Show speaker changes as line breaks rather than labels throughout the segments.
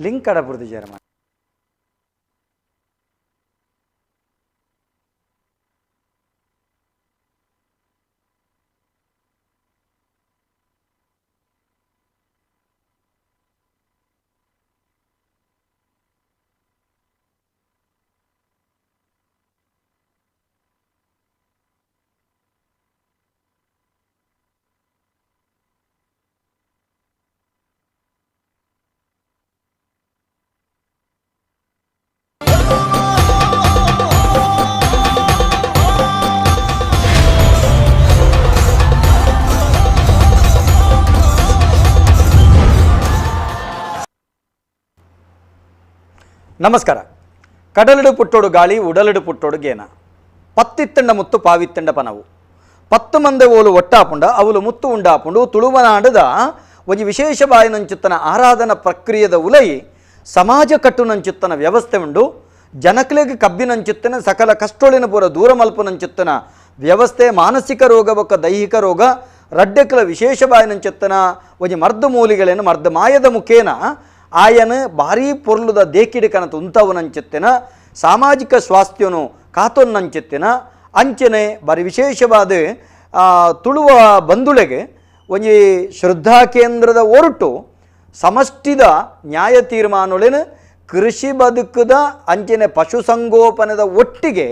Link ಕಡಪುರ್ದು ಜೇರಮ. ನಮಸ್ಕಾರ. ಕಡಲಿಡು ಪುಟ್ಟೋಡು ಗಾಳಿ, ಉಡಲಿಡು ಪುಟ್ಟೋಡು ಗೇನ, ಪತ್ತಿತ್ತಂಡ ಮುತ್ತು ಪಾವಿತ್ತಂಡ ಪನವು, ಪತ್ತು ಮಂದೆ ಓಲು ಒಟ್ಟಾಪುಂಡ ಅವಲು ಮುತ್ತು ಉಂಡಾಪುಂಡು. ತುಳುವನಾಡದ ಒಂಜಿ ವಿಶೇಷ ಬಾಯಿನಂಚುತ್ತನ ಆರಾಧನಾ ಪ್ರಕ್ರಿಯೆದ ಉಲೈ ಸಮಾಜ ಕಟ್ಟುನಂಚುತ್ತನ ವ್ಯವಸ್ಥೆ ಉಂಡು. ಜನಕ್ಲೆಗ್ ಕಬ್ಬಿನಂಚುತ್ತನ ಸಕಲ ಕಷ್ಟೊಳಿನ ಪೂರ ದೂರ ಮಲ್ಪುನಂಚುತ್ತನ ವ್ಯವಸ್ಥೆ, ಮಾನಸಿಕ ರೋಗ ಬೊಕ್ಕ ದೈಹಿಕ ರೋಗ ರಡ್ಡೆಕ್ಲ ವಿಶೇಷ ಬಾಯಿನಂಚುತ್ತನ ಒಂಜಿ ಮರ್ದು ಮೂಲಿಗಳೇನು ಮರ್ದು ಮಾಯದ ಮುಖೇನ ಆಯನ ಭಾರೀ ಪೊರ್ಲುದ ದೇಕಿಡಿ ಕನತ ಉಂತವನಂಚುತ್ತಿನ ಸಾಮಾಜಿಕ ಸ್ವಾಸ್ಥ್ಯನು ಕಾತೊನ್ನಂಚುತ್ತಿನ ಅಂಚನೆ ಬಾರಿ ವಿಶೇಷವಾದ ತುಳುವ ಬಂಧುಳೆಗೆ ಒಂಜಿ ಶ್ರದ್ಧಾ ಕೇಂದ್ರದ ಒರಟು ಸಮಷ್ಟಿದ ನ್ಯಾಯ ತೀರ್ಮಾನೊಳೆನ ಕೃಷಿ ಬದುಕುದ ಅಂಚನೆ ಪಶುಸಂಗೋಪನದ ಒಟ್ಟಿಗೆ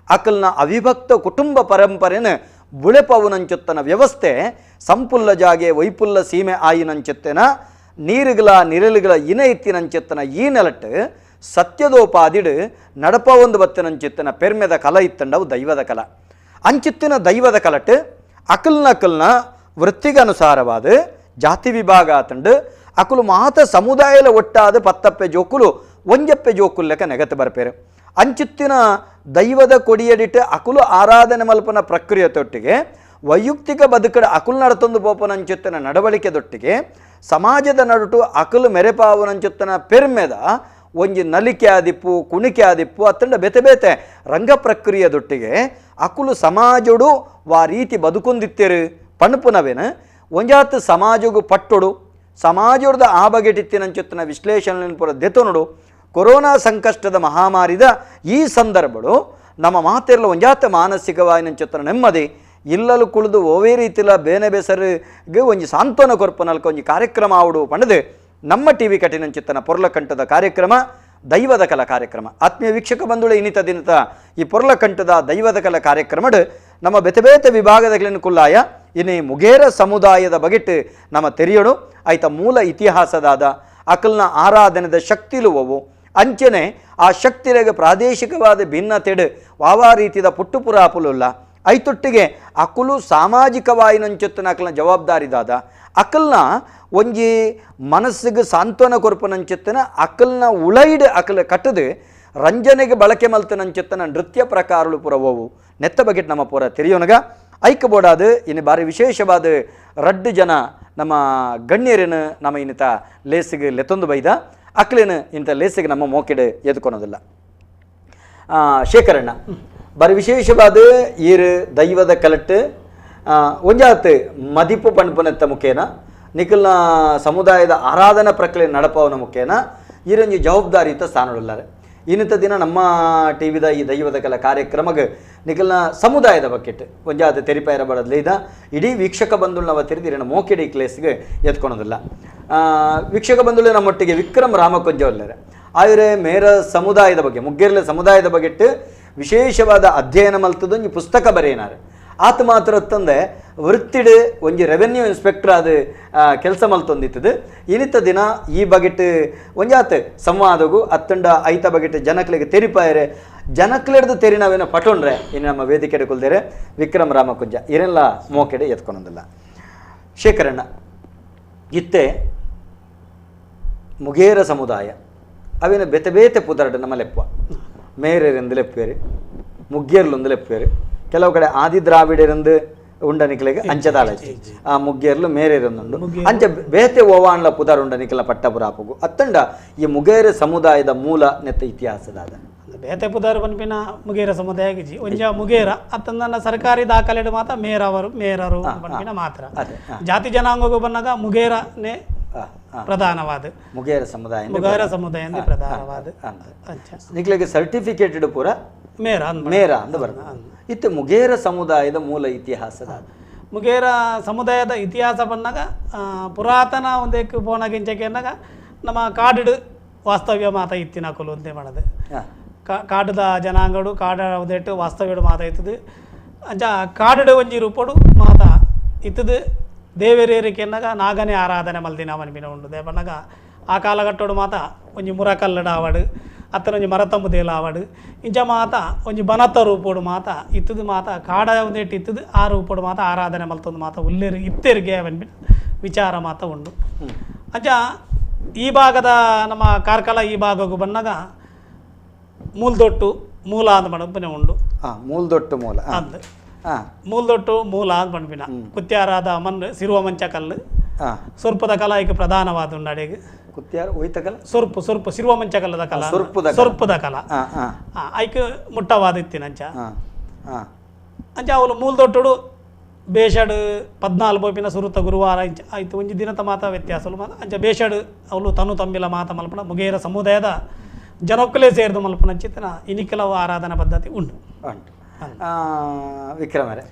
ಅಕಲ್ನ ಅವಿಭಕ್ತ ಕುಟುಂಬ ಪರಂಪರೆನ ಬುಳೆಪವುನಂಚುತ್ತನ ವ್ಯವಸ್ಥೆ ಸಂಪುಲ್ಲ ಜಾಗೆ ವೈಪುಲ್ಲ ಸೀಮೆ ಆಯಿನಂಚುತ್ತಿನ ನೀರುಗಳ ನಿರಳುಗಳ ಇನ ಇತ್ತಿನಂಚೆತ್ತನ ಈ ನೆಲಟ್ಟು ಸತ್ಯದೋಪಾದಿಡು ನಡಪ ಒಂದು ಬತ್ತಿನಂಚಿತ್ತನ ಪೆರ್ಮೆದ ಕಲ ಇತ್ತಂಡವು ದೈವದ ಕಲ. ಅಂಚಿತ್ತಿನ ದೈವದ ಕಲಟ್ಟು ಅಕಲ್ನಕಲ್ನ ವೃತ್ತಿಗನುಸಾರವಾದ ಜಾತಿ ವಿಭಾಗ ಆತಂಡು ಅಕಲು ಮಾತ ಸಮುದಾಯದ ಒಟ್ಟಾದ ಪತ್ತಪ್ಪೆ ಜೋಕುಲು ಒಂಜಪ್ಪೆ ಜೋಕುಲ್ ಲೆಕ್ಕ ನೆಗತ್ತು ಬರ್ಪೇರು. ಅಂಚಿತ್ತಿನ ದೈವದ ಕೊಡಿಯಡಿಟ್ಟು ಅಕುಲು ಆರಾಧನೆ ಮಲ್ಪನ ಪ್ರಕ್ರಿಯೆ ತೊಟ್ಟಿಗೆ ವೈಯಕ್ತಿಕ ಬದುಕಡ ಅಕುಲು ನಡತೊಂದು ಪೋಪನಂಚುತ್ತನ ನಡವಳಿಕೆ ದೊಟ್ಟಿಗೆ ಸಮಾಜದ ನಡುಟು ಅಕಲು ಮೆರೆಪಾವನಂಚುತ್ತನ ಪೆರ್ಮೆದ ಒಂಜಿ ನಲಿಕೆ ಆದಿಪ್ಪು ಕುಣಿಕೆ ಆದಿಪ್ಪು ಅತ್ತಂಡ ಬೇತೆ ಬೇತೆ ರಂಗ ಪ್ರಕ್ರಿಯೆದೊಟ್ಟಿಗೆ ಅಕುಲು ಸಮಾಜಡು ವಾ ರೀತಿ ಬದುಕೊಂದಿತ್ತೇರು ಪಣಪುನವೇನು ಒಂಜಾತ್ ಸಮಾಜಗು ಪಟ್ಟೊಡು ಸಮಾಜದ ಆ ಬಗೆಟಿತ್ತಿನಂಚುತ್ತನ ವಿಶ್ಲೇಷಣೆ ಪೂರ ದೆತೊನುಡು. ಕೊರೋನಾ ಸಂಕಷ್ಟದ ಮಹಾಮಾರಿದ ಈ ಸಂದರ್ಭಡು ನಮ್ಮ ಮಾತೆಲ್ಲ ಒಂಜಾತ ಮಾನಸಿಕವಾಯಿನಂಚುತ್ತನ ನೆಮ್ಮದಿ ಇಲ್ಲಲು ಕುಳಿದು ಓವೇ ರೀತಿಲ ಬೇನೆ ಬೇಸರಿಗೆ ಒಂಜಿ ಸಾಂತ್ವನ ಕೊರ್ಪನಲ್ಕ ಒಂಜಿ ಕಾರ್ಯಕ್ರಮ ಆವಡು ಪಂಡದು ನಮ್ಮ ಟಿ ವಿ ಕಠಿಣಂಚಿತ್ತನ ಪೊರ್ಲಕಂಠದ ಕಾರ್ಯಕ್ರಮ ದೈವದ ಕಲಾ ಕಾರ್ಯಕ್ರಮ. ಆತ್ಮೀಯ ವೀಕ್ಷಕ ಬಂಧುಳೆ, ಇನ್ನಿತ ದಿನದ ಈ ಪೊರ್ಲಕಂಠದ ದೈವದ ಕಲಾ ಕಾರ್ಯಕ್ರಮಡು ನಮ್ಮ ಬೇತೆ ಬೇತೆ ವಿಭಾಗದ ಕುಲ್ಲಾಯ ಇನ್ನು ಮುಗೇರ ಸಮುದಾಯದ ಬಗೆಟ್ಟು ನಮ್ಮ ತೆರೆಯೋಡು ಆಯ್ತ ಮೂಲ ಇತಿಹಾಸದಾದ ಅಕಲ್ನ ಆರಾಧನೆದ ಶಕ್ತಿಲುವವು ಅಂಚನೆ ಆ ಶಕ್ತಿರೆಗೆ ಪ್ರಾದೇಶಿಕವಾದ ಭಿನ್ನತೆಡು ವಾವಾ ರೀತಿಯ ಪುಟ್ಟುಪುರಾಪುಲುಲ್ಲ ಐತೊಟ್ಟಿಗೆ ಅಕುಲು ಸಾಮಾಜಿಕವಾಯಿನಂಚೊತ್ತನ ಅಕಲ್ನ ಜವಾಬ್ದಾರಿದಾದ ಅಕಲ್ನ ಒಂಜಿ ಮನಸ್ಸಿಗೆ ಸಾಂತ್ವನ ಕೊರ್ಪನಂಚೊತ್ತನ ಅಕಲ್ನ ಉಳೈಡ್ ಅಕಲ ಕಟ್ಟದು ರಂಜನೆಗೆ ಬಳಕೆ ಮಲ್ತನಂಚೊತ್ತನ ನೃತ್ಯ ಪ್ರಕಾರಗಳು ಪುರವೋವು ನೆತ್ತ ಬಗೆಟ್ ನಮ್ಮ ಪೂರ ತೆರೆಯೋನಗ ಐಕ ಬೋಡಾದ ಇನ್ನು ಭಾರಿ ವಿಶೇಷವಾದ ರಡ್ಡು ಜನ ನಮ್ಮ ಗಣ್ಯರೇನು ನಮ್ಮ ಇನ್ನಿತ ಲೇಸಿಗೆ ಲೆತ್ತೊಂದು ಬೈದ ಅಕ್ಲೇನು ಇಂಥ ಲೇಸಿಗೆ ನಮ್ಮ ಮೋಕೆಡೆ ಎದ್ಕೊಳೋದಿಲ್ಲ. ಶೇಖರಣ್ಣ ಬಾರಿ ವಿಶೇಷವಾದ ಈರು ದೈವದ ಕಲಟ್ಟು ಒಂಜಾತ್ ಮದಿಪು ಪಣ್ಪುನೆತ್ತ ಮುಖೇನ ನಿಖಲ್ನ ಸಮುದಾಯದ ಆರಾಧನಾ ಪ್ರಕ್ರಿಯೆ ನಡಪವನ ಮುಖೇನ ಈರೊಂಜಿ ಜವಾಬ್ದಾರಿಯುತ ಸ್ಥಾನವುಳ್ಳಾರೆ. ಇನ್ನಿತ ದಿನ ನಮ್ಮ ಟಿ ವಿದ ಈ ದೈವದ ಕಲ ಕಾರ್ಯಕ್ರಮಕ್ಕೆ ನಿಖಲ್ನ ಸಮುದಾಯದ ಬಕೆಟ್ ಒಂಜಾತ ತೆರಿಪಾಯರ ಬಡದ್ಲೈದ ಇಡೀ ವೀಕ್ಷಕ ಬಂಧುಗಳನ್ನ ತೆರೆದಿರಣ ಮೋಕೆಡಿ ಕ್ಲೇಸ್ಗೆ ಎತ್ಕೊಳೋದಿಲ್ಲ. ವೀಕ್ಷಕ ಬಂಧುಗಳು ನಮ್ಮೊಟ್ಟಿಗೆ ವಿಕ್ರಮ್ ರಾಮಕೊಂಜ ಉಳ್ಳಾರೆ. ಆದರೆ ಮೇರ ಸಮುದಾಯದ ಬಗ್ಗೆ ಮುಗ್ಗೇರ್ಲೆ ಸಮುದಾಯದ ಬಗೆಟ್ಟು ವಿಶೇಷವಾದ ಅಧ್ಯಯನ ಮಲ್ತದ್ದು ಒಂಜಿ ಪುಸ್ತಕ ಬರೆಯನಾರೆ. ಆತ ಮಾತ್ರ ತಂದೆ ವೃತ್ತಿಡು ಒಂಜಿ ರೆವೆನ್ಯೂ ಇನ್ಸ್ಪೆಕ್ಟರ್ ಅದು ಕೆಲಸ ಮಲ್ತೊಂದಿತ್ತದು. ಇನ್ನಿತ ದಿನ ಈ ಬಗೆಟ್ ಒಂಜಾತ್ ಸಂವಾದಗು ಅತ್ತಂಡ ಐತ ಬಗೆಟ್ ಜನಕ್ಲೆಗೆ ತೆರಿಪಾಯರೆ ಜನಕ್ಲೆಡ್ದು ತೆರಿನವೇನೋ ಪಟೊಂಡ್ರೆ ಇನ್ನು ನಮ್ಮ ವೇದಿಕೆ ಕೊಲ್ದೇರೆ ವಿಕ್ರಮ್ ರಾಮಕುಂಜ ಇರೆಲ್ಲ ಮೋಕೆಡೆ ಎತ್ಕೊಳೋದಿಲ್ಲ. ಶೇಖರಣ್ಣ, ಇತ್ತೆ ಮುಗೇರ ಸಮುದಾಯ ಅವೇನು ಬೇತೆ ಬೇತೆ ಪುದರಡು ನಮ್ಮ ಲೆಪ್ಪ ಮೇರೆರೆಂದು ಲೆಪ್ಪೇರು ಮುಗ್ಗೇರ್ಲೊಂದು ಲೆಪ್ಪೇರು ಕೆಲವು ಕಡೆ ಆದಿ ದ್ರಾವಿಡರೆಂದು ಉಂಡನಿಕ್ಲೆಗೆ ಅಂಚದಾಳ ಆ ಮುಗ್ಗೇರ್ಲು ಮೇರೆರೊಂದುಂಡು ಅಂಚ ಬೇತೆ ಓವಾನ್ಲ ಪುದರ್ ಉಂಡನಿಕ್ಲ ಪಟ್ಟಪುರಾಪುಗು ಅತ್ತಂಡ ಈ ಮುಗೇರ ಸಮುದಾಯದ ಮೂಲ ನೆತ್ತ ಇತಿಹಾಸದಾದ
ಬೇತೆ ಪುದರ್ ಪನ್ಪಿನ ಮುಗೇರ ಸಮುದಾಯ ಒಂಜ ಮುಗೇರ ಅತ್ತಂದನ ಸರ್ಕಾರಿ ದಾಖಲೆಡು ಮಾತ್ರ ಮೇರವರು ಮೇರರು ಪನ್ಪಿನ ಮಾತ್ರ ಜಾತಿ ಜನಾಂಗಗೂ ಬಂದಾಗ ಮುಗೇರನೇ ಪ್ರಧಾನವಾದ
ಮುಗೇರ ಸಮುದಾಯ
ಮುಗೇರ ಸಮುದಾಯ ಪ್ರಧಾನವಾದ.
ನಿಕ್ಲೆಗ್ ಸರ್ಟಿಫಿಕೇಟ್ ಪೂರ
ಮೇರ
ಮೇರ ಅಂದ್ ಬರ್ಪ. ಇತ್ತೆ ಮುಗೇರ ಸಮುದಾಯದ ಮೂಲ ಇತಿಹಾಸದ
ಮುಗೇರ ಸಮುದಾಯದ ಇತಿಹಾಸ ಬಂದಾಗ ಪುರಾತನ ಒಂದೇಕ್ ಪೋನಾಗಿಂಚಕ್ಕೆ ಅಂದಾಗ ನಮ್ಮ ಕಾಡು ವಾಸ್ತವ್ಯ ಮಾತ ಇತ್ತಿನ ಕುಲು ಅಂತೆ ಮಾಡೋದು. ಕಾಡದ ಜನಾಂಗಡು ಕಾಡ ಉದೇಟು ವಾಸ್ತವ್ಯಡು ಮಾತ ಇತ್ತದು. ಅಂಚ ಕಾಡು ಒಂಜಿ ರೂಪಡು ಮಾತ ಇತ್ತದು. ದೇವೇರೇರಿಕೆ ಅನ್ನಾಗ ನಾಗನೇ ಆರಾಧನೆ ಮಲ್ದಿನ ಮನ್ಪಿನ ಉಂಡು. ದೇಪನ್ನಾಗ ಆ ಕಾಲಘಟ್ಟೋಡು ಮಾತ ಒಂಜಿ ಮುರಕಲ್ಲಡ ಆವಡು ಅತ್ತನ ಒಂಜಿ ಮರತಂಬುದೇಲ ಆವಡು ಇಂಚ ಮಾತ ಒಂಜಿ ಬನತ ರೂಪೋಡು ಮಾತ ಇತ್ತದು. ಮಾತ ಕಾಡ ಒಂದೇಟು ಇತ್ತದು ಆ ರೂಪೋಡು ಮಾತ ಆರಾಧನೆ ಮಲ್ತೊಂದು ಮಾತ ಉಲ್ಲೇರು ಇತ್ತೇರಿಗೆ ಮನ್ಪಿನ ವಿಚಾರ ಮಾತ ಉಂಡು. ಅಂಚ ಈ ಭಾಗದ ನಮ್ಮ ಕಾರ್ಕಳ ಈ ಭಾಗಕ್ಕೂ ಬಂದಾಗ ಮೂಲ್ದೊಟ್ಟು ಮೂಲ ಅಂದ್ ಮಣಪಿನ ಉಂಡು.
ಮೂಲ್ದೊಟ್ಟು ಮೂಲ
ಅಂದ್ ಮೂಲ್ದೊಟ್ಟು ಮೂಲ ಅಂದ್ ಮಣಪಿನ ಕುತ್ಯಾರಾದ ಮಣ್ಣು ಸಿರುವ ಮಂಚ ಕಲ್ಲು ಸೊರ್ಪದ ಕಲಾ ಈಗ ಪ್ರಧಾನವಾದ ಉಂಡು. ಅಡೆಗೆ
ಕುತ್ಯಾರ ಒಯ್ತ ಕಲ
ಸೊರ್ಪು ಸೊರ್ಪು ಸಿರುವ ಮಂಚ ಕಲ್ಲದ ಕಲಾ ಸೊರ್ಪದ ಕಲಾ ಐಕ್ ಮುಟ್ಟವಾದ ಇತ್ತಿನ ಅಂಚ ಅಂಚ ಅವಳು ಮೂಲ್ದೊಟ್ಟುಡು ಬೇಷಡು 14 ಬೋಪಿನ ಸುರುತ ಗುರುವಾರ ಇಂಚ ಆಯ್ತು ಒಂಜಿ ದಿನದ ಮಾತ ವ್ಯತ್ಯಾಸಲು ಮಾತ ಅಂಚ ಬೇಷಡು ಅವಳು ತನು ತಂಬಿಲ ಮಾತ ಮಲ್ಪಣ ಮುಗೇರ ಸಮುದಾಯದ ಜನಕ್ಕಲೇ ಸೇರಿದ ಮಲ್ಪಣ ಚಿತ್ತನ ಇನಿಕಲವು ಆರಾಧನಾ ಪದ್ಧತಿ ಉಂಟು.
ಉಂಟು. ವಿಕ್ರಮರೇ,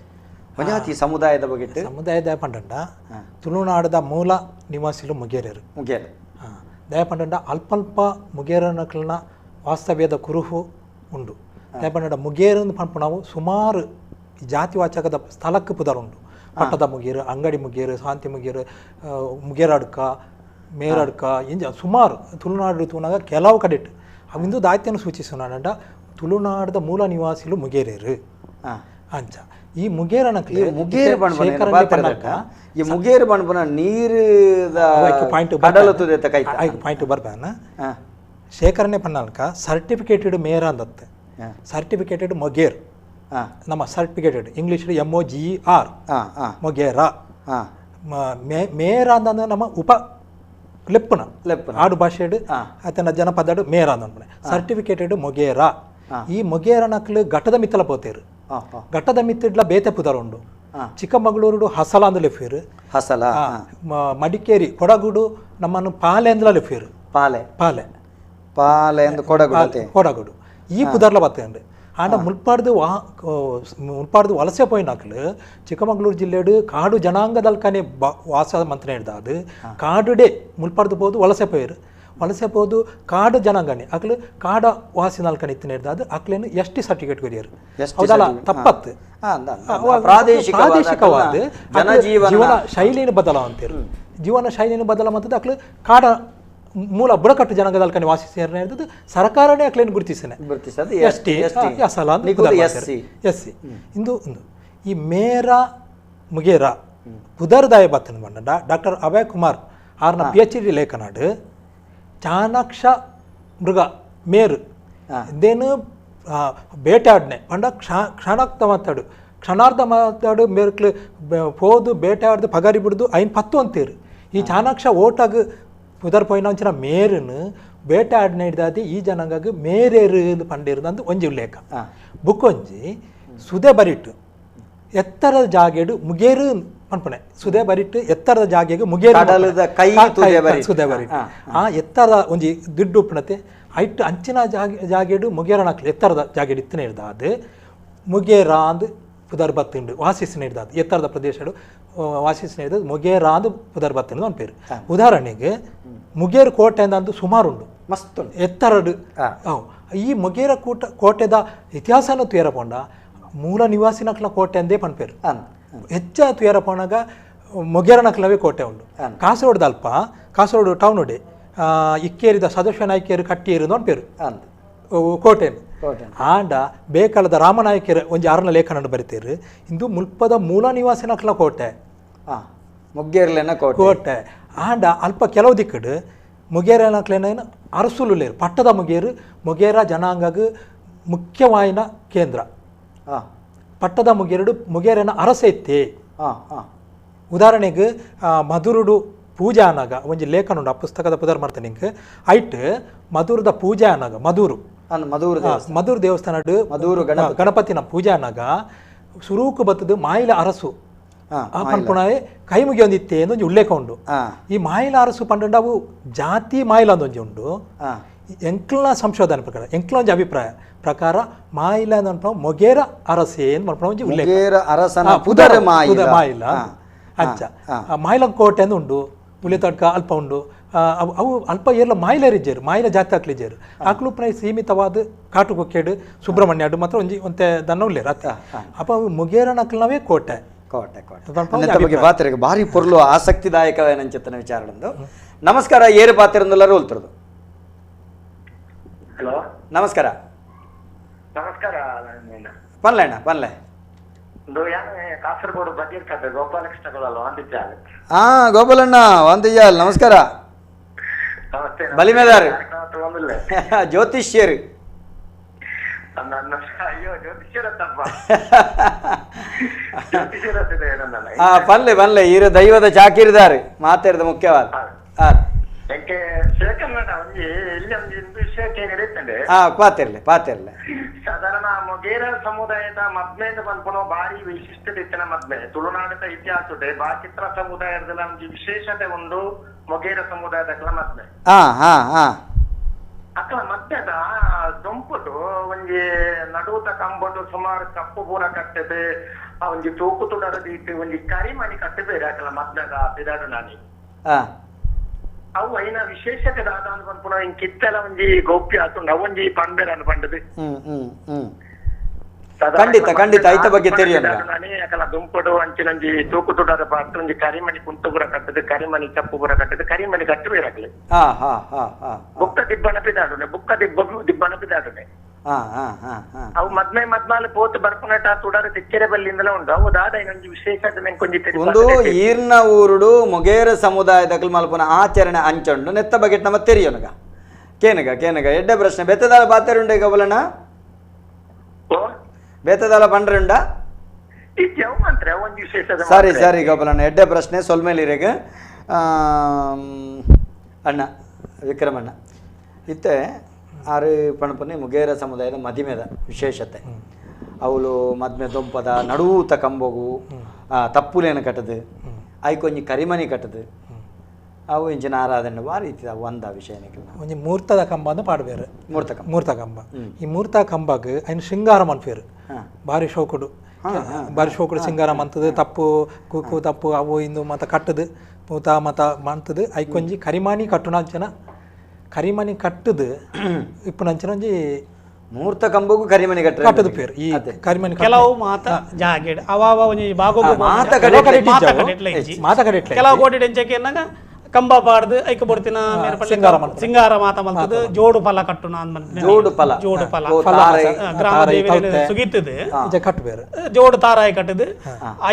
ಒಂಜಾತಿ ಸಮುದಾಯದ ಬಗ್ಗೆ
ಸಮುದಾಯದ ಪಂಡಂಡ ತುಳುನಾಡದ ಮೂಲ ನಿವಾಸಿಲು ಮುಗೇರರು.
ಮುಗೇರ
ದಯಪಂಡಂಡ ಅಲ್ಪಲ್ಪ ಮುಗೇರನಕಲ್ನ ವಾಸ್ತವ್ಯದ ಕುರುಹು ಉಂಡು. ದಯಪಂಡಂಡ ಮುಗೇರಂದು ಪಂಪು ನಾವು ಸುಮಾರು ಜಾತಿವಾಚಕದ ಸ್ಥಳಕ್ಕೆ ಪುದರುಂಡು. ಪಟ್ಟದ ಮುಗೇರು, ಅಂಗಡಿ ಮುಗೇರು, ಶಾಂತಿ ಮುಗೇರು, ಮುಗೇರಡ್ಕ, ಮೇರಡ್ಕ ಇಂಜ ಸುಮಾರು ತುಳುನಾಡು ತೂನಾಗ ಕೆಲವು ಕಡೆಟ್ ಅವಿಂದು ದಾಯ್ತ್ಯನು ಸೂಚಿಸುನಾಡ ತುಳುನಾಡದ ಮೂಲ ನಿವಾಸಿಲು ಮುಗೇರೇರು ಅಂಚ. ಈ ಮುಗೇರನಕ್ಲೆ
ಮುಗೇರು ಬಣ್ಣ ಈ ಮುಗೇರು ಬಣ್ಣ ನೀರು
ಪಾಯಿಂಟ್ ಪಾಯಿಂಟ್ ಬರ್ಬಾನ ಶೇಖರಣೆ ಪನ್ನಾಲ್ಕ ಸರ್ಟಿಫಿಕೇಟೆಡ್ ಮೇರ ಅಂದತ್ತೆ ಸರ್ಟಿಫಿಕೇಟೆಡ್ ಮೊಗೇರ್ ನಮ್ಮ certificated English MOGER Mogera Mera ಅಂತಂದ್ರೆ ನಮ್ಮ ಉಪ ಲೆಪ್ಪುನ
ಲೆಪ್ಪುನ
ಆಡು ಭಾಷೆಡು ಆತನ ಜನಪದಡು ಮೇರ ಅಂದ ಸರ್ಟಿಫಿಕೇಟೆಡ್ ಮೊಗೇರ. ಈ ಮೊಗೇರನಕ್ಲು ಘಟದ ಮಿತ್ತಲ ಪೋತೇರು. ಘಟದ ಮಿತ್ತಿಡ್ಲ ಬೇತೆ ಪುದರ್ ಉಂಡು. ಚಿಕ್ಕಮಗಳೂರು ಹಸಲ ಅಂದ್ ಲೆಫೀರು
ಹಸಲ,
ಮಡಿಕೇರಿ ಕೊಡಗುಡು ನಮ್ಮನ್ನು ಪಾಲೆ ಅಂದ್ಲ ಲೆಫೀರು
ಪಾಲೆ
ಪಾಲೆ
ಪಾಲೆ ಅಂದ್ ಕೊಡಗುಡು
ಕೊಡಗುಡು ಈ ಪುದರ್ಲ ಬತ್ತಂಡು. ಆಂಡ ಮುಲ್ಪಾಡ್ದು ಮುಲ್ಪಾಡ್ದು ವಲಸೆ ಪೋಯಿನಾಕ್ಲು ಚಿಕ್ಕಮಗಳೂರು ಜಿಲ್ಲೆಡು ಕಾಡು ಜನಾಂಗದಲ್ಕನೆ ವಾಸ ಮಂತ್ರ ಹಿಡ್ದ ಅದು ಕಾಡುಡೆ ಮುಲ್ಪಾಡ್ದು ಪೋದು ವಲಸೆ ಪೋಯರು. ವಲಸೆ ಪೋದು ಕಾಡು ಜನಾಂಗನೆ ಅಕ್ಲು ಕಾಡ ವಾಸಿನಲ್ಕನೆ ಇತ್ತಿನ ಹಿಡ್ದ ಅದು ಅಕ್ಲೇನು S T certificate ಕೊರಿಯರು. ಹೌದಲ್ಲ, ತಪ್ಪತ್ತು ಪ್ರಾದೇಶಿಕವಾದ ಜೀವನ ಶೈಲಿನ ಬದಲಾವಂತೀರು. ಜೀವನ ಶೈಲಿನ ಬದಲಾವಂತದ್ದು ಅಕ್ಲು ಕಾಡ ಮೂಲ ಬುಡಕಟ್ಟು ಜನಾಂಗದಲ್ಕನೆ ವಾಸಿಸಿ ಹಿಡಿದು ಸರ್ಕಾರನೇ ಅಕ್ಲೇನು ಗುರುತಿಸನೆ ಎಸ್ ಟಿ ಅಸಲ ಎಸ್ ಸಿ ಇಂದು ಒಂದು. ಈ ಮೇರ ಮುಗೇರ ಪುದರ್ದಾಯ ಬತ್ತನ ಬಣ್ಣ ಡಾಕ್ಟರ್ ಅಭಯ್ ಕುಮಾರ್ ಆರ್ನ PhD ಲೇಖನಾಡು ಚಾಣಾಕ್ಷ ಮೃಗ ಮೇರು ಇದೇನು ಬೇಟಾಡ್ನೆ ಪಂಡ ಕ್ಷಣಾರ್ಥ ಮಾತಾಡು ಕ್ಷಣಾರ್ಧ ಮಾತಾಡು ಮೇರ್ಕ್ಲು ಪೋದು ಬೇಟಾಡ್ದು ಪಗಾರಿ ಬಿಡ್ದು ಐನ್ ಪತ್ತು ಅಂತೀರು. ಈ ಚಾಣಾಕ್ಷ ಓಟಾಗ ಪುದರ್ ಪೋಯಿನ ಮೇರುನು ಬೇಟೆ ಆಡ್ನೆ ಹಿಡ್ದಾದಿ ಈ ಜನಾಂಗಾಗ ಮೇರೇರು ಎಂದು ಪಂಡಿರುದಂದು ಒಂಜಿ ಉಲ್ಲೇಖ. ಬುಕ್ಕೊಂಜಿ ಸುದೆ ಬರಿಟ್ಟು ಎತ್ತರದ ಜಾಗೆಡು ಮುಗೇರು ಪನ್ಪುಣೆ ಸುದೆ ಬರಿಟ್ಟು ಎತ್ತರದ ಜಾಗೆಗೆ ಮುಗೇರು ಸುದೆ ಬರಿಟ್ಟು ಆ ಎತ್ತರ ಒಂಜಿ ದುಡ್ಡು ಉಪ್ಪುಣತೆ ಐಟ್ ಅಂಚಿನ ಜಾಗೆ ಜಾಗೆಡು ಮುಗೇರನಾಕ್ಲು ಎತ್ತರದ ಜಾಗೆಡು ಇತ್ತನೇ ಹಿಡ್ದ ಅದು ಮುಗೇರ ಅಂದು ಪುದರ್ ಬತ್ತುಂಡು ವಾಸಿಸಿನ ಹಿಡ್ದಾದು ಎತ್ತರದ ಪ್ರದೇಶಡು ವಾಸಿಸಿನ ಹಿಡ್ದು ಮುಗೇರ ಅಂದು ಪುದರ್ ಬತ್ತುಂಡು ಒಂದು ಪೇರು. ಉದಾಹರಣೆಗೆ ಮುಗೇರು ಕೋಟೆ ಅಂದು ಸುಮಾರುಂಡು
ಮಸ್ತ್
ಎತ್ತರಡು. ಈ ಮುಗೇರ ಕೋಟೆದ ಇತಿಹಾಸನ ತುಯರಪೊಂಡ ಮೂಲ ನಿವಾಸಿನಕ್ಲ ಕೋಟೆ ಅಂದೇ ಪನ್ಪೇರು. ಹೆಚ್ಚ ತುಯರಪೋಣಾಗ ಮೊಗೇರನಕ್ಲವೇ ಕೋಟೆ ಉಂಡು. ಕಾಸರಗೋಡು ಅಲ್ಪ ಕಾಸರಗೋಡು ಟೌನ್ ಉಡೆ ಇಕ್ಕೇರಿದ ಸದಸ್ಯ ನಾಯಕಿಯರು ಕಟ್ಟಿಯರು ಅಂತ ಪೇರು ಕೋಟೆ. ಆಂಡ ಬೇಕಳದ ರಾಮನಾಯಕರ ಒಂಜಿ ಆರನ ಲೇಖನ ಬರಿತೇರು ಇಂದು ಮುಲ್ಪದ ಮೂಲ ನಿವಾಸಿನಕ್ಲ ಕೋಟೆ
ಮೊಗ್ಗೇರ್ಲೆನ
ಕೋಟೆ. ಆಂಡ ಅಲ್ಪ ಕೆಲವು ದಿಕ್ಕಡು ಮುಗೇರನಕ್ಲೇನ ಅರಸುಲುಲೇರು ಪಟ್ಟದ ಮುಗೇರು ಮೊಗೇರ ಜನಾಂಗಗ ಮುಖ್ಯವಾಯಿನ ಕೇಂದ್ರ. ಪಟ್ಟದ ಮುಗೇರುಡು ಮುಗೇರನ ಅರಸೆ ಇತ್ತೆ. ಉದಾಹರಣೆಗೆ ಮಧುರುಡು ಪೂಜಾ ಅನಾಗ ಒಂಜಿ ಲೇಖನ ಉಂಡು ಆ ಪುಸ್ತಕದ ಪುದರ್ ಮಾಡ್ತೇನೆ ನಿಂಗೆ ಐಟ್ ಮಧುರದ ಪೂಜಾ ಅನಾಗ ಮಧುರು ಮಧುರು ದೇವಸ್ಥಾನ ಮಧುರು ಗಣಪತಿನ ಪೂಜಾ ಅನಾಗ ಸುರೂಕು ಬತ್ತದು ಮಾಯಿಲ ಅರಸು ಪನ್ಪುಣಾಯೆ ಕೈ ಮುಗಿಯೊಂದಿತ್ತೆ ಒಂಜಿ ಉಲ್ಲೇಖ ಉಂಡು. ಈ ಮಾಯಿಲ ಅರಸು ಪಂಡ ಅವು ಜಾತಿ ಮಾಯಿಲ ಒಂಜಿ ಉಂಡು. ಎಂಕ್ಲ ಸಂಶೋಧನೆ ಪ್ರಕಾರ ಎಂಕ್ಲ ಒಂಜಿ ಅಭಿಪ್ರಾಯ ಪ್ರಕಾರ ಮಾಯಿಲ ಅನ್ಪುನ ಮೊಗೇರ ಅರಸೆ ಪನ್ಪುನ ಒಂಜಿ ಉಲ್ಲೇಖ.
ಅರಸನ ಪುದರ್
ಮಾಯಿಲ ಅಂಚ ಮಾಯಿಲ ಕೋಟೆ ಅಂದ್ ಉಂಡು, ಉಳಿತಡ್ಕ ಅಲ್ಪ ಉಂಡು. ಅವು ಅಲ್ಪ ಏರ್ಲ ಮಾಯಿಲರಿಜ್ಜೇರು, ಮಾಯಿಲ ಜಾತಿ ಅಕ್ಲಿಜ್ಜೇರು. ಅಕ್ಲು ಪ್ರಾಯ ಸೀಮಿತವಾದ ಕಾಟುಕೊಕ್ಕೇಡು ಸುಬ್ರಹ್ಮಣ್ಯ ಮಾತ್ರ ಒಂಜಿ ಒಂತೆ ದನ್ನ ಉಲ್ಲೇರು ಅತ್ತ. ಅಪ್ಪ ಮುಗೇರನಕ್ಲವೇ ಕೋಟೆ
ಕೋಟೆ ಕೋಟೆ ಬಗ್ಗೆ ಪಾತ್ರೆಗೆ ಭಾರಿ ಪೊರ್ಲು ಆಸಕ್ತಿದಾಯಕವೇನಂಚಿತ್ತನ ವಿಚಾರ. ನಮಸ್ಕಾರ, ಏರು ಪಾತ್ರೆಂದೆಲ್ಲರೂ ಹೋಲ್ತಿರೋದು.
ಹಲೋ,
ನಮಸ್ಕಾರ.
ನಮಸ್ಕಾರ.
ಪನ್ಲೆ ಅಣ್ಣ, ಪನ್ಲೆ.
ಕಾಸರಗೋಡು ಬದಿರ್ಕಡ್ಡೆ ಗೋಪಾಲಕೃಷ್ಣ ವಂದಿಜಾಲ್.
ಹಾ ಗೋಪಾಲಣ್ಣ ವಂದಿಜಾಲ್, ನಮಸ್ಕಾರ.
ನಮಸ್ತೆ.
ಬಲಿಮೆದಾರು ಜ್ಯೋತಿಷ್ಯರು.
ಅಯ್ಯೋ ಜ್ಯೋತಿಷ್ಯರತ್ತಪ್ಪ.
ಪನ್ಲೆ ಪನ್ಲೆ, ಈರು ದೈವದ ಚಾಕಿರಿದಾರೆ ಮಾತಾಡಿದ ಮುಖ್ಯವಾದ. ಪಾತಿರ್ಲೆ ಪಾತಿರ್ಲೆ.
ಸಾಧಾರಣ ಮೊಗೇರ ಸಮುದಾಯದ ಮದ್ಮೆದ ಪನ್ಪುನ ಭಾರಿ ವಿಶಿಷ್ಟತೆ ಇತ್ತಿನ ಮದ್ಮೆ ತುಳುನಾಡಿನ ಇತಿಹಾಸದೆ. ಬಾಕಿತ್ರ ಸಮುದಾಯದ ಒಂಜಿ ವಿಶೇಷತೆ ಉಂಡು ಮೊಗೇರ ಸಮುದಾಯದ ಮದ್ಮೆ. ಅಕ್ಲ ಮದ್ಮೆದ ದೊಂಪುಟು ಒಂಜಿ ನಡುತ ಕಂಬೊಡು ಸುಮಾರು ಕಪ್ಪು ಪೂರ ಕಟ್ಟದೆ, ಆ ಒಂಜಿ ತೂಕು ತುಡರದೀಟ್ ಒಂಜಿ ಕರಿಮಣಿ ಕಟ್ಟಬೇರೆ ಅಕ್ಲ ಮದ್ಮೆದ ಬಿದಾಡು ನಾನಿ. ಅವು ಐನ ವಿಶೇಷತೆ ದಾದ ಪನ್ಪುನ ಕಿತ್ತೆಲ ಒಂಜಿ ಗೌಪ್ಯ ಆತುಂಡು, ಅವೊಂಜಿ ಪಂಬೆರ ಪಂಡದು.
ಖಂಡಿತ ಖಂಡಿತ ಐತ ಬಗ್ಗೆ ತಿಳಿಯೋಣ.
ಅಕಲ ದುಂಪಡು ಅಂಚಿನಂಜಿ ತೂಕು ತುಡರ ಪಾತ್ರ ಒಂಜಿ ಕರಿಮಣಿ ಕುಂಟು ಪೂರ ಕಟ್ಟದು, ಕರಿಮಣಿ ಚಪ್ಪು ಪೂರ ಕಟ್ಟದು, ಕರಿಮಣಿ ಕಟ್ಟಬೇರೆ ಅಕ್ಲೆ. ಬುಕ್ಕ ದಿಬ್ಬಣ ಪಿದಾಡುನೆ, ಬುಕ್ಕ ದಿಬ್ಬಣ ಪಿದಾಡುನೆ. ಅವು ಮದ್ಮೆ ಮದ್ಮಾಲ ಪೋತು ಬರ್ಪುನಟ ತುಡರ ತಿಚ್ಚರೆ ಬಲ್ಲಿಂದಲೇ ಉಂಡು. ಅವು ದಾದ ಇನ್ನೊಂಜಿ ವಿಶೇಷ
ಒಂದು ಈರ್ನ ಊರುಡು ಮೊಗೇರ ಸಮುದಾಯದ ಮಲ್ಪುನ ಆಚರಣೆ ಅಂಚುಂಡು ನೆತ್ತ ಬಗ್ಗೆ ನಮ್ಮ ತೆರಿಯೋನಗ ಕೇನಗ ಕೇನಗ ಎಡ್ಡೆ ಪ್ರಶ್ನೆ. ಬೆತ್ತದಾಲ ಪಾತೆರುಂಡೆ ಗಬಲಣ್ಣ, ಬೇತದಾಲ ಪಂಡ್ರುಂಡ? ಸರಿ ಸರಿ ಗೋಪಾಲಣ್ಣ, ಎಡ್ಡೆ ಪ್ರಶ್ನೆ ಸೊಲ್ಮೇಲಿರೆಗ್. ಅಣ್ಣ ವಿಕ್ರಮಣ್ಣ, ಇತ್ತೆ ಆರು ಪಣಪನೆ ಮುಗೇರ ಸಮುದಾಯದ ಮದಿಮೆದ ವಿಶೇಷತೆ. ಅವಳು ಮದ್ಮೆ ದೊಂಪದ ನಡುವೂತ ಕಂಬೊಗು ತಪ್ಪುಲೇನು ಕಟ್ಟದು, ಐಕೊಂಜಿ ಕರಿಮನಿ ಕಟ್ಟದು, ಅವು ಇಂಚಿನ ಆರಾಧನೆ ಭಾರಿ ಇತ್ತು ಒಂದ ವಿಷಯ.
ಒಂಜಿ ಮೂರ್ತದ ಕಂಬ ಅಂದ್ ಪಾಡ್ಬೇರು.
ಮೂರ್ತ ಕಂಬ,
ಮೂರ್ತ ಕಂಬ. ಈ ಮೂರ್ತ ಕಂಬಗ್ ಐನ್ ಶೃಂಗಾರ ಮನ್ಪೇರು ಭಾರಿ ಶೋಕುಡು, ಭಾರಿ ಶೋಕುಡು ಶೃಂಗಾರ ಮಂತದು. ತಪ್ಪು ಕುಕ್ಕು ತಪ್ಪು ಅವು ಇಂದು ಮತ ಕಟ್ಟದು ಪೂತ ಮತ ಮಂತದು. ಐಕೊಂಜಿ ಕರಿಮಾನಿ ಕಟ್ಟುನಂಚನ ಕರಿಮಣಿ ಕಟ್ಟದು ಇಪ್ಪುನಂಚನ ಒಂಜಿ
ಮೂರ್ತ ಕಂಬಗೂ ಕರಿಮಣಿ ಕಟ್ಟ
ಕಟ್ಟದು ಪೇರು. ಈ ಕರಿಮಣಿ
ಕೆಲವು ಮಾತ ಜಾಗೆಡ್ ಅವ ಒಂಜಿ ಭಾಗಗೂ
ಮಾತ ಕಡೆ
ಮಾತ ಕಡೆ
ಕೆಲವು ಕೋಟಿ ಎಂಚಕ್ಕೆ ಎನ್ನಗ ಕಂಬ ಪಾಡ್ದು ಐಕ ಬೊಡ್ತಿನ ಸಿಂಗಾರ ಮಾತ ಮಲ್ತದು ಜೋಡು ಫಲ ಕಟ್ಟುನ
ಜೋಡು ಫಲ,
ಜೋಡು ಫಲ ಗ್ರಾಮ ದೇವಿ ಸುಗಿತದು
ಕಟ್ಟಬೇರು
ಜೋಡು ತಾರಾಯಿ ಕಟ್ಟದು.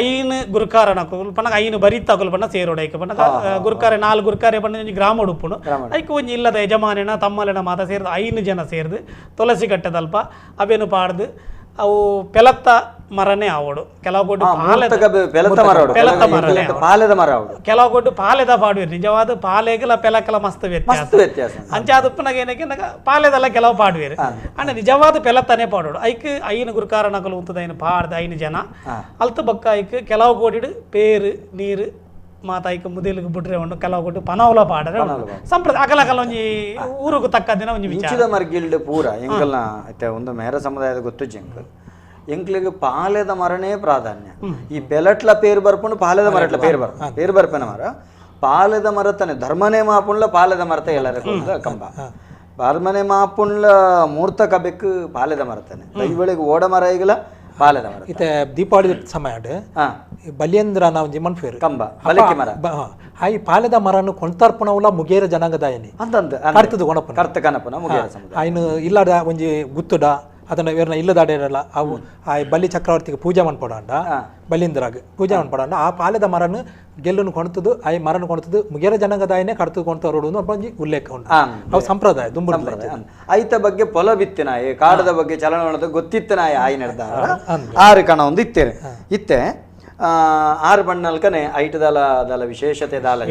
ಐನು ಗುರುಕಾರನ ಪನ್ನಗ ಐನು ಬರಿತ ಪಣ್ಣ ಸೇರೋಡು ಐಕ ಪನ್ನಗ ಗುರುಕಾರೆ 4 ಗುರುಕಾರೆ ಪಣ್ಣ ಒಂಜಿ ಗ್ರಾಮ ಉಡುಪುನು ಐಕ ಒಂಜಿ ಇಲ್ಲದ ಯಜಮಾನಿನ ತಮ್ಮಲೆನ ಮಾತ ಸೇರ್ದು 5 ಜನ ಸೇರ್ದು ತುಳಸಿ ಕಟ್ಟದಲ್ಪ ಅವೇನು ಪಾಡ್ದು ಅವು ಪೆಲತ್ತ ಮರನೇ ಆವಡು. ಕೆಲವು ಕೊಟ್ಟು
ಪೆಲತ್ತ ಮರ, ಪಾಲೆದ ಮರ ಆವಡು.
ಕೆಲವು ಕೊಟ್ಟು ಪಾಲೆದ ಪಾಡುವೆ. ನಿಜವಾದ ಪಾಲೆಗಲ ಪೆಲಕಲ ಮಸ್ತ್ ವ್ಯತ್ಯಾಸ. ಅಂಚಾದ ಉಪ್ಪನಾಗ ಏನಕ್ಕೆ ಪಾಲೆದಲ್ಲ ಕೆಲವು ಪಾಡುವೇರು ಅಂಡ ನಿಜವಾದ ಪೆಲತ್ತನೇ ಪಾಡೋಡು. ಐಕ್ ಐನು ಗುರುಕಾರನಕಲು ಉಂತದ ಐನು ಪಾಡ್ದು 5 ಜನ ಅಲ್ತ ಬಕ್ಕ ಐಕ್ ಕೆಲವು ಕೋಟಿಡು ಪೇರು ನೀರು ಮಾತಾಯ್ಕ ಮುದೇಲಿಗೆ ಬಿಟ್ರೆ ಉಂಡು. ಕೆಲವು ಕೊಟ್ಟು ಪನವಲ ಪಾಡರೆ ಸಂಪ್ರದಾಯ ಅಕಲ ಅಕಲ ಒಂಜಿ ಊರುಗು ತಕ್ಕ ದಿನ ಒಂಜಿ
ವಿಚಾರ. ಮರ್ಗಿಲ್ಡ್ ಪೂರ ಎಂಕಲ್ನ ಒಂದು ಮೇರ ಸಮುದಾಯದ ಗೊತ್ತು ಎಂಕಲ್ ಎಂಕ್ಲಿಗೆ ಪಾಲೆದ ಮರನೇ ಪ್ರಾಧಾನ್ಯ. ಈ ಪೆಲಟ್ಲ ಪೇರು ಬರ್ಪುಂಡು, ಪಾಲೆದ ಮರಟ್ಲ ಪೇರು ಬರ್ಪ ಪೇರು ಬರ್ಪನ ಮರ ಪಾಲೆದ ಮರತನೆ ಧರ್ಮನೇ ಮಾಪುಂಡ್ಲ ಪಾಲೆದ ಮರತ ಎಲ್ಲರ ಕಂಬ ಧರ್ಮನೇ ಮಾಪುಂಡ್ಲ ಮೂರ್ತ ಕಬೆಕ್ ಪಾಲೆದ ಮರತನೆ ದೈವಳಿಗೆ ಓಡ ಮರ ಈಗಲ ಪಾಲೆದ ಮರ.
ಇತ್ತೆ ದೀಪಾವಳಿ ಸಮಯ ಬಲಿಯೇಂದ್ರ ನಾವು ಜಿಮನ್ ಫೇರ್
ಕಂಬ ಬಲಕ್ಕೆ ಮರ
ಹಾಯ್ ಪಾಲೆದ ಮರನು ಕೊಂತರ್ಪಣವುಲ ಮುಗೇರ ಜನಾಂಗದಾಯನಿ
ಅಂತಂದು
ಕರ್ತದ ಕೊಣಪನ
ಕರ್ತ ಕನಪನ ಮುಗೇರ ಸಮುದಾಯ
ಆಯ್ನು ಇಲ್ಲದ ಒಂಜಿ ಗುತ್ತುಡ ಅದನ್ನ ಇವ್ರನ್ನ ಇಲ್ಲದಾಡೇರಲ್ಲ ಅವು ಆ ಬಲಿ ಚಕ್ರವರ್ತಿಗೆ ಪೂಜೆ ಮನ್ಪೊಡಾಂಡ ಬಲೀಂದ್ರಾಗ ಪೂಜೆ ಮನ್ಪೊಡಾಂಡ ಆ ಪಾಲೆದ ಮರನು ಗೆಲ್ಲುನು ಕೊಣತದು ಆ ಮರನು ಕೊಣತದು ಮುಗೇರ ಜನಾಂಗದಾಯನೇ ಕಡ್ತು ಕೊಂತರೋಡು ಒಂಜಿ ಉಲ್ಲೇಖ ಉಂಟು. ಅವು ಸಂಪ್ರದಾಯ ದುಂಬು
ಸಂಪ್ರದಾಯ. ಐತ ಬಗ್ಗೆ ಪೊಲ ಬಿತ್ತಿನಾಯಿ ಕಾಡದ ಬಗ್ಗೆ ಚಲನವಲನದ ಗೊತ್ತಿತ್ತನಾಯಿ ಆಯಿ ನಡೆದಾರ ಆರು ಕಣ ಒಂದು ಇತ್ತೇನೆ ಇತ್ತೆ ಆರು ಬಣ್ಣಲ್ಕನೆ ಐಟದಾಲ ದಾಲ ವಿಶೇಷತೆ ದಾಲ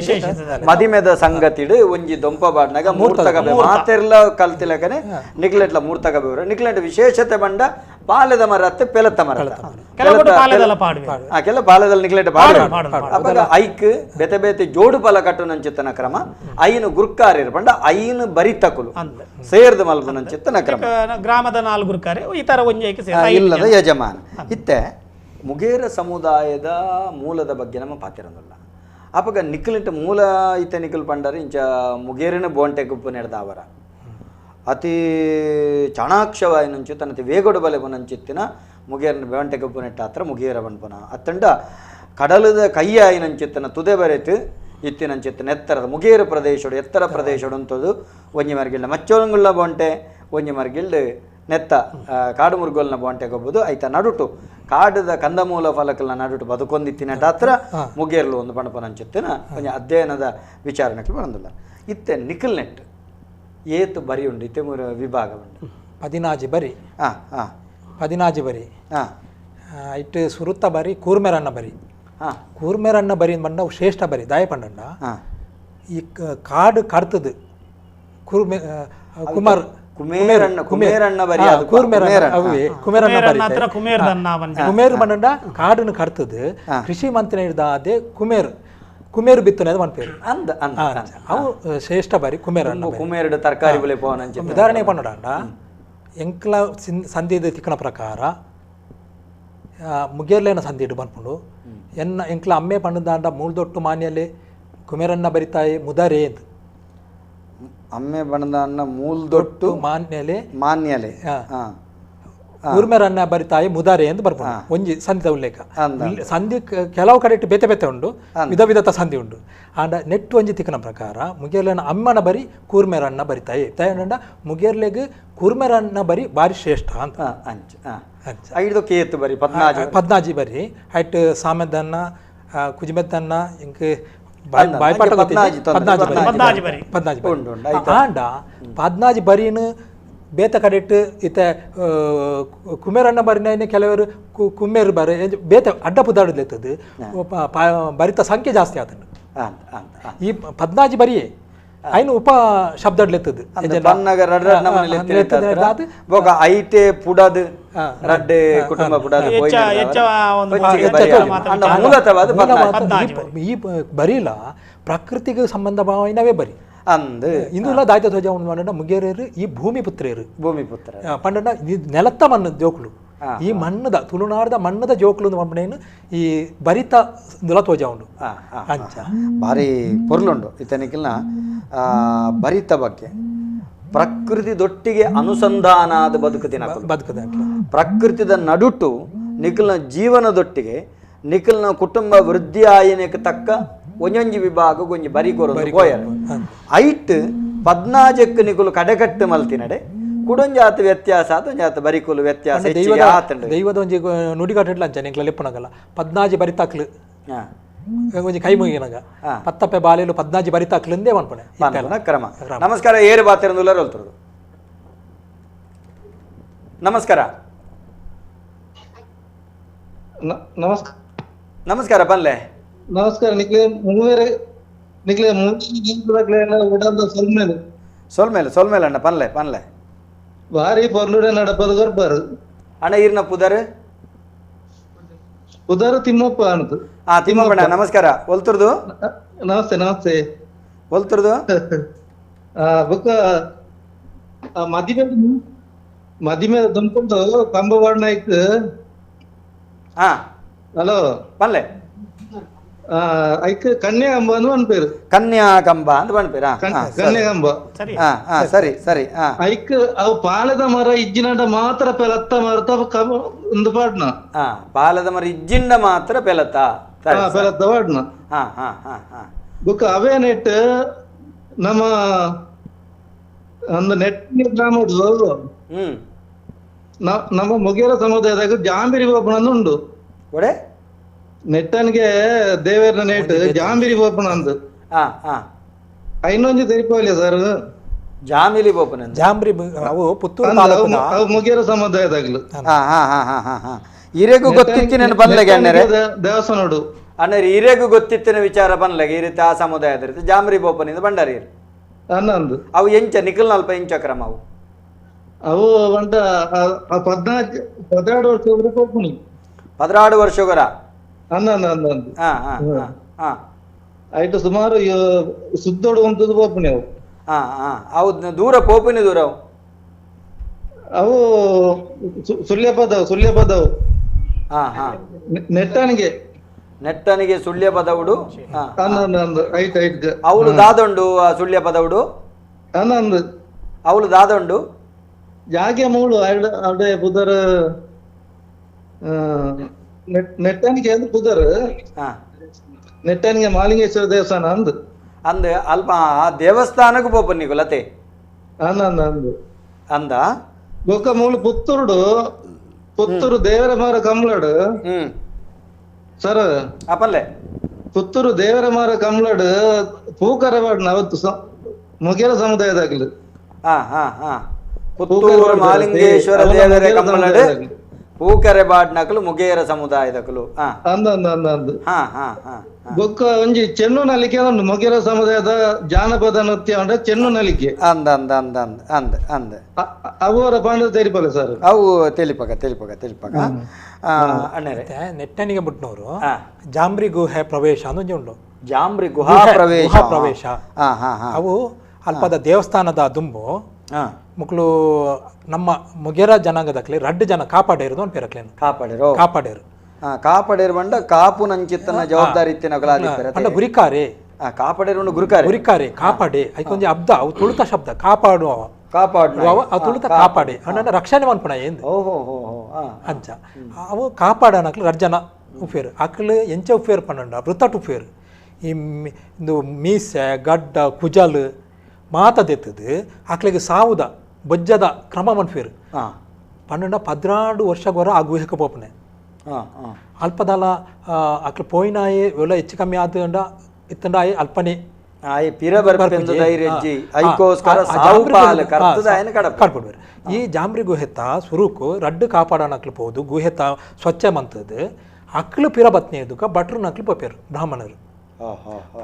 ಮದಿಮೆದ ಸಂಗತಿಡು ಒಂಜಿ ದೊಂಪ ಬಾಡ್ನಾಗ ಮೂರ್ತಕ ಮಾತೆರ್ಲ ಕಲ್ತಿಲಕನೆ ನಿಕ್ಲೆಟ್ಲ ಮೂರ್ತಕ ಬೇವ್ರ ನಿಕ್ಲೆಟ್ ವಿಶೇಷತೆ ಬಂಡ ಪಾಲೆದ ಮರತ್ತೆ ಪೆಲತ್ತ ಮರ ಕೆಲ ಪಾಲೆದಲ್ಲಿ ನಿಕ್ಲೆಟ್ ಪಾಡು ಅಪಗ ಐಕ್ ಬೇತೆ ಬೇತೆ ಜೋಡು ಫಲ ಕಟ್ಟುನಂಚಿತ್ತನ ಕ್ರಮ ಐನು ಗುರ್ಕಾರ್ಯರು ಪಂಡ ಐನು ಬರಿತಕುಲು ಸೇರ್ದು ಮಲ್ಪುನಂಚಿತ್ತನ ಕ್ರಮ
ಗ್ರಾಮದ ನಾಲ್ಕು ಗುರ್ಕಾರೆ ಈ ತರ ಒಂಜಿ
ಇಲ್ಲದ ಯಜಮಾನ ಇತ್ತೆ ಮುಗೇರ ಸಮುದಾಯದ ಮೂಲದ ಬಗ್ಗೆ ನಮ್ಮ ಪಾತಿರಂದಿಲ್ಲ ಅಪಗ ನಿಖಲಿಂಟ ಮೂಲ ಇತ್ತೆ ನಿಖಲ್ ಪಂಡರೆ ಇಂಚ ಮುಗೇರಿನ ಬೋಂಟೆ ಗುಪ್ಪು ನೆಡ್ದಾವರ ಅತಿ ಚಾಣಾಕ್ಷವಾಯಿನಂಚು ತನ್ನತಿ ವೇಗೊಡು ಬಲೆ ಬನಂಚಿತ್ತಿನ ಮುಗೇರನ ಬೋಂಟೆ ಗುಪ್ಪು ನೆಟ್ಟ ಹತ್ರ ಮುಗೇರ ಬನ್ಪುನ ಅತ್ತಂಡ ಕಡಲದ ಕೈಯಾಯಿನಂಚಿತ್ತನ ತುದೆ ಬರೆತು ಇತ್ತಿನಂಚಿತ್ತನ ಎತ್ತರದ ಮುಗೇರು ಪ್ರದೇಶಡು ಎತ್ತರ ಪ್ರದೇಶಡು ಅಂತದು ಒಂಜಿ ಮರ್ಗಿಲ್ಡ ಮಚ್ಚೋರಂಗುಳ್ಳ ಬೋಂಟೆ ಒಂಜಿ ಮರ್ಗಿಲ್ಡ್ ನೆತ್ತ ಕಾಡು ಮುರುಗೋಲ್ನ ಬೋಂಟೆ ಗೊಬ್ಬುದು ಐತ ನಡುಟು ಕಾಡದ ಕಂದಮೂಲ ಫಲಕಲ್ನ ನಡುಟು ಬದುಕೊಂದಿತ್ತಿನ ಹತ್ರ ಮುಗೇರ್ಲು ಒಂದು ಪಣಪನಂಚಿತ್ತಿನ ಒಂಜಿ ಅಧ್ಯಯನದ ವಿಚಾರಣೆಗೆ ಬಂದಿಲ್ಲ ಇತ್ತೆ ನಿಖಲ್ ನೆಟ್ ಏತು ಬರಿ ಉಂಡು ಇತ್ತೆ ಮೂರು ವಿಭಾಗ ಉಂಡು
ಪದಿನಾಜಿ ಬರಿ
ಹಾಂ ಹಾಂ
ಪದಿನಾಜಿ ಬರಿ
ಹಾಂ
ಇಟ್ಟು ಸುರುತ್ತ ಬರಿ ಕೂರ್ಮೆರನ್ನ ಬರಿ
ಹಾಂ
ಕೂರ್ಮೆರನ್ನ ಬರಿ ಬಂಡ ಶ್ರೇಷ್ಠ ಬರಿ ದಾಯ ಪಂಡಣ್ಣ
ಹಾಂ
ಈ ಕಾಡು ಕಡ್ತದು ಕೂರ್ಮೆ ಕುಮಾರ್
ಕುಮೇರಣ್ಣ ಕುಮೇರಣ್ಣ ಬರಿ
ಕುಮೇರಣ್ಣ ಕುಮೇರ್ ಬಂಡ ಕಾಡನ್ನು ಕಡ್ತದು ಕೃಷಿ ಮಂತ್ರಿ ಹಿಡ್ದಾದೆ ಕುಮೇರ್ ಕುಮೇರು ಬಿತ್ತನೆ ಮನ್ಪೇರು
ಅಂದ
ಅವು ಶ್ರೇಷ್ಠ ಬಾರಿ ಕುಮೇರಣ್ಣ
ಕುಮೇರಡು ತರಕಾರಿ ಬೆಲೆ ಪೋನ
ಉದಾಹರಣೆ ಪನ್ನಡ ಎಂಕ್ಲ ಸಂಧಿದ ತಿಕ್ಕನ ಪ್ರಕಾರ ಮುಗೇರ್ಲೇನ ಸಂಧಿ ಇಡು ಪನ್ಪುಂಡು ಎನ್ನ ಎಂಕ್ಲ ಅಮ್ಮೆ ಪಂಡದಾಂಡ ಮೂಳ್ದೊಟ್ಟು ಮಾನ್ಯಲ್ಲಿ ಕುಮೇರಣ್ಣ ಬರಿತಾಯಿ ಮುದಾರೇ ಅಂತ
ಅಮ್ಮೆ ಬಣ್ಣದ ಮೂಲ್ದೊಟ್ಟು
ಮಾನ್ಯಲೆ
ಮಾನ್ಯಲೆ
ಊರ್ಮೆರನ್ನ ಬರಿತಾಯಿ ಮುದಾರೆ ಎಂದು ಬರ್ಬೋದು ಒಂಜಿ ಸಂಧಿದ ಉಲ್ಲೇಖ ಸಂಧಿ ಕೆಲವು ಕಡೆ ಇಟ್ಟು ಬೇತೆ ಬೇತೆ ಉಂಡು ವಿಧ ವಿಧತ ಸಂಧಿ ಉಂಡು ಆಂಡ ನೆಟ್ಟು ಒಂಜಿ ತಿಕ್ಕನ ಪ್ರಕಾರ ಮುಗೇರ್ಲೆನ ಅಮ್ಮನ ಬರಿ ಕೂರ್ಮೆರನ್ನ ಬರಿತಾಯಿ ತಾಯಿ ಮುಗೇರ್ಲೆಗ್ ಕೂರ್ಮೆರನ್ನ ಬರಿ ಬಾರಿ ಶ್ರೇಷ್ಠ ಅಂತ
ಐದು ಕೇತು ಬರಿ ಪದ್ನಾಜಿ
ಪದ್ನಾಜಿ ಬರಿ ಐಟ್ ಸಾಮೆದನ್ನ ಕುಜಿಮೆತ್ತನ್ನ ಇಂಕ್ ಪದ್ನಾಜಿ ಆಂಡ ಪದ್ನಾಜಿ ಬರಿನ ಬೇತ ಕಡೆಟ್ಟು ಇತ್ತೆ ಕುಮೇರಣ್ಣ ಬರಿನ ಕೆಲವರು ಕುಮೇರು ಬರಿ ಬೇತ ಅಡ್ಡ ಪುದಾಡಲಿರ್ತದೆ ಬರಿತ ಸಂಖ್ಯೆ ಜಾಸ್ತಿ ಆತಂಡು ಈ ಪದ್ನಾಜಿ ಬರಿಯೇ ಐನು ಉಪ ಶಬ್ದಡ್ಲೆತ್ತದು
ಐತೆ ಪುಡದು ರಡ್ಡೆ ಕುಟುಂಬ ಪುಡದು
ಈ ಬರಿಲ ಪ್ರಕೃತಿಗೆ ಸಂಬಂಧವಾಗಿನವೇ ಬರಿ
ಅಂದು
ಇಂದುಲ ದಾಯ್ತ ಧ್ವಜ ಉಂಡು ಮುಗೇರೇರು ಈ ಭೂಮಿ ಪುತ್ರೇರು
ಭೂಮಿ ಪುತ್ರ
ಪಂಡನ ನೆಲತ್ತ ಮಣ್ಣು ಜೋಕ್ಲು ಈ ಮಣ್ಣದ ತುಳುನಾಡದ ಮಣ್ಣದ ಜೋಕ್ಲು ಪಂಪನೇನು ಈ ಬರಿತ ಇಂದುಲ ಧ್ವಜ ಉಂಡು ಅಂಚ
ಭಾರಿ ಪೊರ್ಲುಂಡು ಇತನಿಕಿಲ್ನ ಬರಿತ ಬಗ್ಗೆ ಪ್ರಕೃತಿ ದೊಟ್ಟಿಗೆ ಅನುಸಂಧಾನಾದ ಬದುಕುದಿನ
ಬದುಕುದ
ಪ್ರಕೃತಿದ ನಡುಟು ನಿಖಲ್ನ ಜೀವನದೊಟ್ಟಿಗೆ ನಿಖಲ್ನ ಕುಟುಂಬ ವೃದ್ಧಿ ಆಯನಕ್ಕೆ ತಕ್ಕ ಒಂಜೊಂಜಿ ವಿಭಾಗ ಒಂಜಿ ಬರಿ ಕೊರೊಂದು ಪೋಯರ್ ಐಟ್ ಪದ್ನಾಜಕ್ಕೆ ನಿಕುಲು ಕಡೆಕಟ್ಟು ಮಲ್ತಿನಡೆ ಕುಡೊಂಜಾತ ವ್ಯತ್ಯಾಸ ಆತ ಒಂಜಾತ ಬರಿಕುಲು ವ್ಯತ್ಯಾಸ
ದೈವದ ಒಂಜಿ ನುಡಿಗಟ್ಟಡ್ಲ ಅಂಚ ನಿಂಕ್ಲ ಲೆಪ್ಪುನಗಲ್ಲ ಪದ್ನಾಜಿ ಬರಿತಾಕ್ಲು ಒಂಜಿ ಕೈ ಮುಗಿನಗ ಪತ್ತಪ್ಪೆ ಬಾಲೆಲು ಪದ್ನಾಜಿ ಬರಿತಾಕ್ಲಂದೇ ಮನ್ಪಣೆ
ಕ್ರಮ. ನಮಸ್ಕಾರ, ಏರು ಬಾತಿರಂದುಲ್ಲರ್ ಹೊಲ್ತರದು. ನಮಸ್ಕಾರ.
ನಮಸ್ಕಾರ.
ನಮಸ್ಕಾರ ಪನ್ಲೆ.
ನಮಸ್ಕಾರ. ನಿಕ್ಲೆ ಮೂವೇರೆ ನಿಕ್ಲೆ ಸೊಲ್ಮೇಲೆ
ಸೊಲ್ಮೇಲೆ ಸೊಲ್ಮೇಲೆ ಅಣ್ಣ ಪನ್ಲೆ ಪನ್ಲೆ
ಭಾರಿ ಪೊರ್ಲುಡೆ ನಡಪದ ಗೊರ್ಬಾರು
ಅಣ್ಣ. ಈರ್ನ ಪುದರ್?
ಪುದರ್ ತಿಮ್ಮಪ್ಪ ಅಂತ.
ಹಾ ತಿಮ್ಮಪ್ಪಣ್ಣ ನಮಸ್ಕಾರ. ಒಲ್ತುರ್ದು?
ನಮಸ್ತೆ ನಮಸ್ತೆ.
ಒಲ್ತುರ್ದು?
ಬುಕ್ಕ ಮದಿಮೆ ಮದಿಮೆ ದುಂಪುಂಡು ಕಂಬವಾಡ್ ನಾಯ್ಕ್.
ಹಾ
ಹಲೋ
ಪನ್ಲೆ.
ಐಕ್ ಕನ್ಯಾಕಂಬ ಅಂತ ಪನ್ಪೇರು.
ಕನ್ಯಾಕಂಬ ಅಂತ ಪನ್ಪೇರಾ?
ಕನ್ಯಾಕಂಬ.
ಸರಿ ಸರಿ.
ಐಕ್ ಅವು ಪಾಲದ ಮರ ಇಜ್ಜಿನಂಡ ಮಾತ್ರ ಪೆಲತ್ತ ಮರತ ಒಂದು ಪಾಡ್ನ.
ಪಾಲದ ಮರ ಇಜ್ಜಿಂಡ ಮಾತ್ರ ಪೆಲತ್ತ
ಪೆಲತ್ತ ಪಾಡ್ನ. ಬುಕ್ ಅವೇ ನೆಟ್ ನಮ್ಮ ಒಂದು ನೆಟ್ ಗ್ರಾಮಡು ನಮ್ಮ ಮುಗೇರ ಸಮುದಾಯದಾಗ ಜಾಂಬಿರಿ ಬೋಪನ ಉಂಡು.
ಒಡೆ
ನೆಟ್ಟನ್ಗೆ ದೇವೇರ್ನ ನೆಟ್ ಜಾಂಬಿರಿ ಬೋಪನ ಅಂದು. ಐನೊಂಜಿ ತೆರಿಪೋಲಿ ಸರ್
ಜಾಮಿಲಿ ಬೋಪನ
ಜಾಂಬ್ರಿ ಅವು ಪುತ್ತೂರು ತಾಲೂಕಿನ
ಮುಗೇರ ಸಮುದಾಯದಾಗಲು.
ಇರೆಗೂ ಗೊತ್ತಿತ್ತಿನ ಬನ್ಲೆಗೆ ಅಣ್ಣರೇ
ದೇವಸ್ಥಾನಡು
ಅಣ್ಣರೇ ಇರೆಗೂ ಗೊತ್ತಿತ್ತಿನ ವಿಚಾರ ಬನ್ಲೆಗೆ ಈ ರೀತಿ ಆ ಸಮುದಾಯದ ರೀತಿ ಜಾಂಬ್ರಿ ಬೋಪನಿಂದ ಬಂಡಾರಿ
ಅನ್ನಂದು.
ಅವು ಎಂಚ ನಿಖಲ್ ನಲ್ಪ ಎಂಚ ಕ್ರಮ ಅವು
ಅವು ಒಂಟ 14 12 ವರ್ಷ ಪೋಪುನಿ
12 ವರ್ಷಗರ
ಅಂದ ಅಂದ ಅಂದ ಅಂದ ಐಟು ಸುಮಾರು ಸುದ್ದೋಡು ಒಂತದ್ದು ಪೋಪುನಿ ಅವು.
ಅವು ದೂರ ಪೋಪಿನಿ ದೂರ ಅವು
ಅವು ಸುಳ್ಯ ಪದವು ಸುಳ್ಯ ಪದವು ನೆಟ್ಟನಿಗೆ
ನೆಟ್ಟನಿಗೆ ಸುಳ್ಯ ಪದವುಡು
ಐಟ್ ಐಟ್
ಅವಳು ದಾದೊಂಡು ಸುಳ್ಯ ಪದವುಡು
ಅಂದ
ಅವಳು ದಾದೊಂಡು
ಜಾಗೆ ಮೂಳು ಅಡೆ ಪುದರ್ ನೆಟ್ಟನಿಗೆ ಅಂದ್ ಪುದರ್ ನೆಟ್ಟನಿಗೆ ಮಾಲಿಂಗೇಶ್ವರ ದೇವಸ್ಥಾನ ಅಂದ್
ಅಂದ್ ಅಲ್ಪ ದೇವಸ್ಥಾನಕ್ಕೆ ಪೋಪನ್ನಿ ಲತೆ
ಅಂದ ಅಂದ ಅಂದ್
ಅಂದ
ಬೊಕ್ಕ ಮೂಳು ಪುತ್ತೂರುಡು ಪುತ್ತೂರು ದೇವರ ಮಾರ ಕಮ್ಲಡು ಸರ್
ಅಪಲ್ಲೆ
ಪುತ್ತೂರು ದೇವರ ಮಾರ ಕಮ್ಲಡು ಪೂಕರವಾಡ್ ಅವತ್ತು ಮುಗೇರ ಸಮುದಾಯದಾಗ್ಲು
ಪುತ್ತೂರು ಮಾಲಿಂಗೇಶ್ವರ ದೇವರ ಕಮ್ಮಲಡು ಪೂಕರೆ ಬಾಡ್ನಕಲು ಮುಗೇರ ಸಮುದಾಯದಕಲು
ಅಂದ ಅಂದ ಅಂದ ಅಂದ್ ಬೊಕ್ಕ ಒಂಜಿ ಚೆನ್ನು ನಲಿಕೆ ಉಂಡು ಮೊಗೇರ ಸಮುದಾಯದ ಜಾನಪದ ನೃತ್ಯ ಉಂಡ ಚೆನ್ನು ನಲಿಕೆ
ಅಂದ ಅಂದ ಅಂದ ಅಂದ ಅಂದ ಅಂದ
ಅವರ ಪಾಂಡ ತೆರಿಪಲ್ಲ ಸರ್
ಅವು ತೆಲಿಪಗ ತೆಲಿಪಗ ತೆಲಿಪಗ ಅಣ್ಣರೇ
ನೆಟ್ಟನಿಗೆ ಬಿಟ್ನವರು ಜಾಂಬ್ರಿ ಗುಹೆ ಪ್ರವೇಶ ಅನ್ನೊಂಜಿ ಉಂಡು
ಜಾಂಬ್ರಿ ಗುಹಾ ಪ್ರವೇಶ
ಪ್ರವೇಶ ಅವು ಅಲ್ಪದ ದೇವಸ್ಥಾನದ ದುಂಬು ಮುಕ್ಳು ನಮ್ಮ ಮುಗೇರ ಜನಾಂಗದಕ್ಲಿ ರಡ್ಡು ಜನ ಕಾಪಾಡೇರು ಅಂತ ಪೇರಕ್ಲೇನು
ಕಾಪಾಡೇರು
ಕಾಪಾಡೇರು
ಕಾಪಾಡೇರು ಬಂಡ ಕಾಪು ನಂಚಿತ್ತನ ಜವಾಬ್ದಾರಿ ಇತ್ತಿನ
ಗುರಿಕಾರೆ
ಕಾಪಾಡೇರು ಉಂಡು ಗುರುಕಾರೆ
ಗುರಿಕಾರೆ ಕಾಪಾಡೆ ಐಕೊಂಜಿ ಅಬ್ದ ಅವು ತುಳುತ ಶಬ್ದ ಕಾಪಾಡುವ
ಕಾಪಾಡು
ಅವು ತುಳುತ ಕಾಪಾಡೆ ಅಣ್ಣ ರಕ್ಷಣೆ ಮನ್ಪುಣ ಏನು
ಓಹೋ
ಅಂಚ ಅವು ಕಾಪಾಡನಕ್ಲು ರಡ್ಡು ಜನ ಉಪೇರು ಅಕ್ಲು ಎಂಚ ಉಪೇರು ಪನ್ನಂಡ ವೃತ್ತಟ್ ಉಪೇರು ಈ ಇಂದು ಮೀಸೆ ಗಡ್ಡ ಕುಜಲ್ ಮಾತದೆತ್ತದು ಅಕ್ಲಿಗೆ ಸಾವುದ ಬೊಜ್ಜದ ಕ್ರಮ ಮನ್ಪೇರು 12 14 ವರ್ಷಗೋರ ಆ ಗುಹೆಗೆ ಪೋಪನೆ ಅಲ್ಪದಾಲ ಅಕ್ಲು ಪೋಯಿನಾಯೆ ಇವೆಲ್ಲ ಹೆಚ್ಚು ಕಮ್ಮಿ ಆತಂಡ ಇತ್ತಂಡಾಯೆ ಅಲ್ಪನೆ ಕಡ್ಪಡ್ಬೇರು. ಈ ಜಾಂಬ್ರಿ ಗುಹೆತ ಸುರುಕು ರಡ್ಡು ಕಾಪಾಡೋಣ ಅಕ್ಲು ಪೋದು ಗುಹೆತ ಸ್ವಚ್ಛ ಮಂತದ್ದು ಅಕ್ಲು ಪಿರ ಬತ್ನಿ ಎದುಕ ಭಟ್ರು ನಕ್ಲು ಪೋಪೇರು ಬ್ರಾಹ್ಮಣರು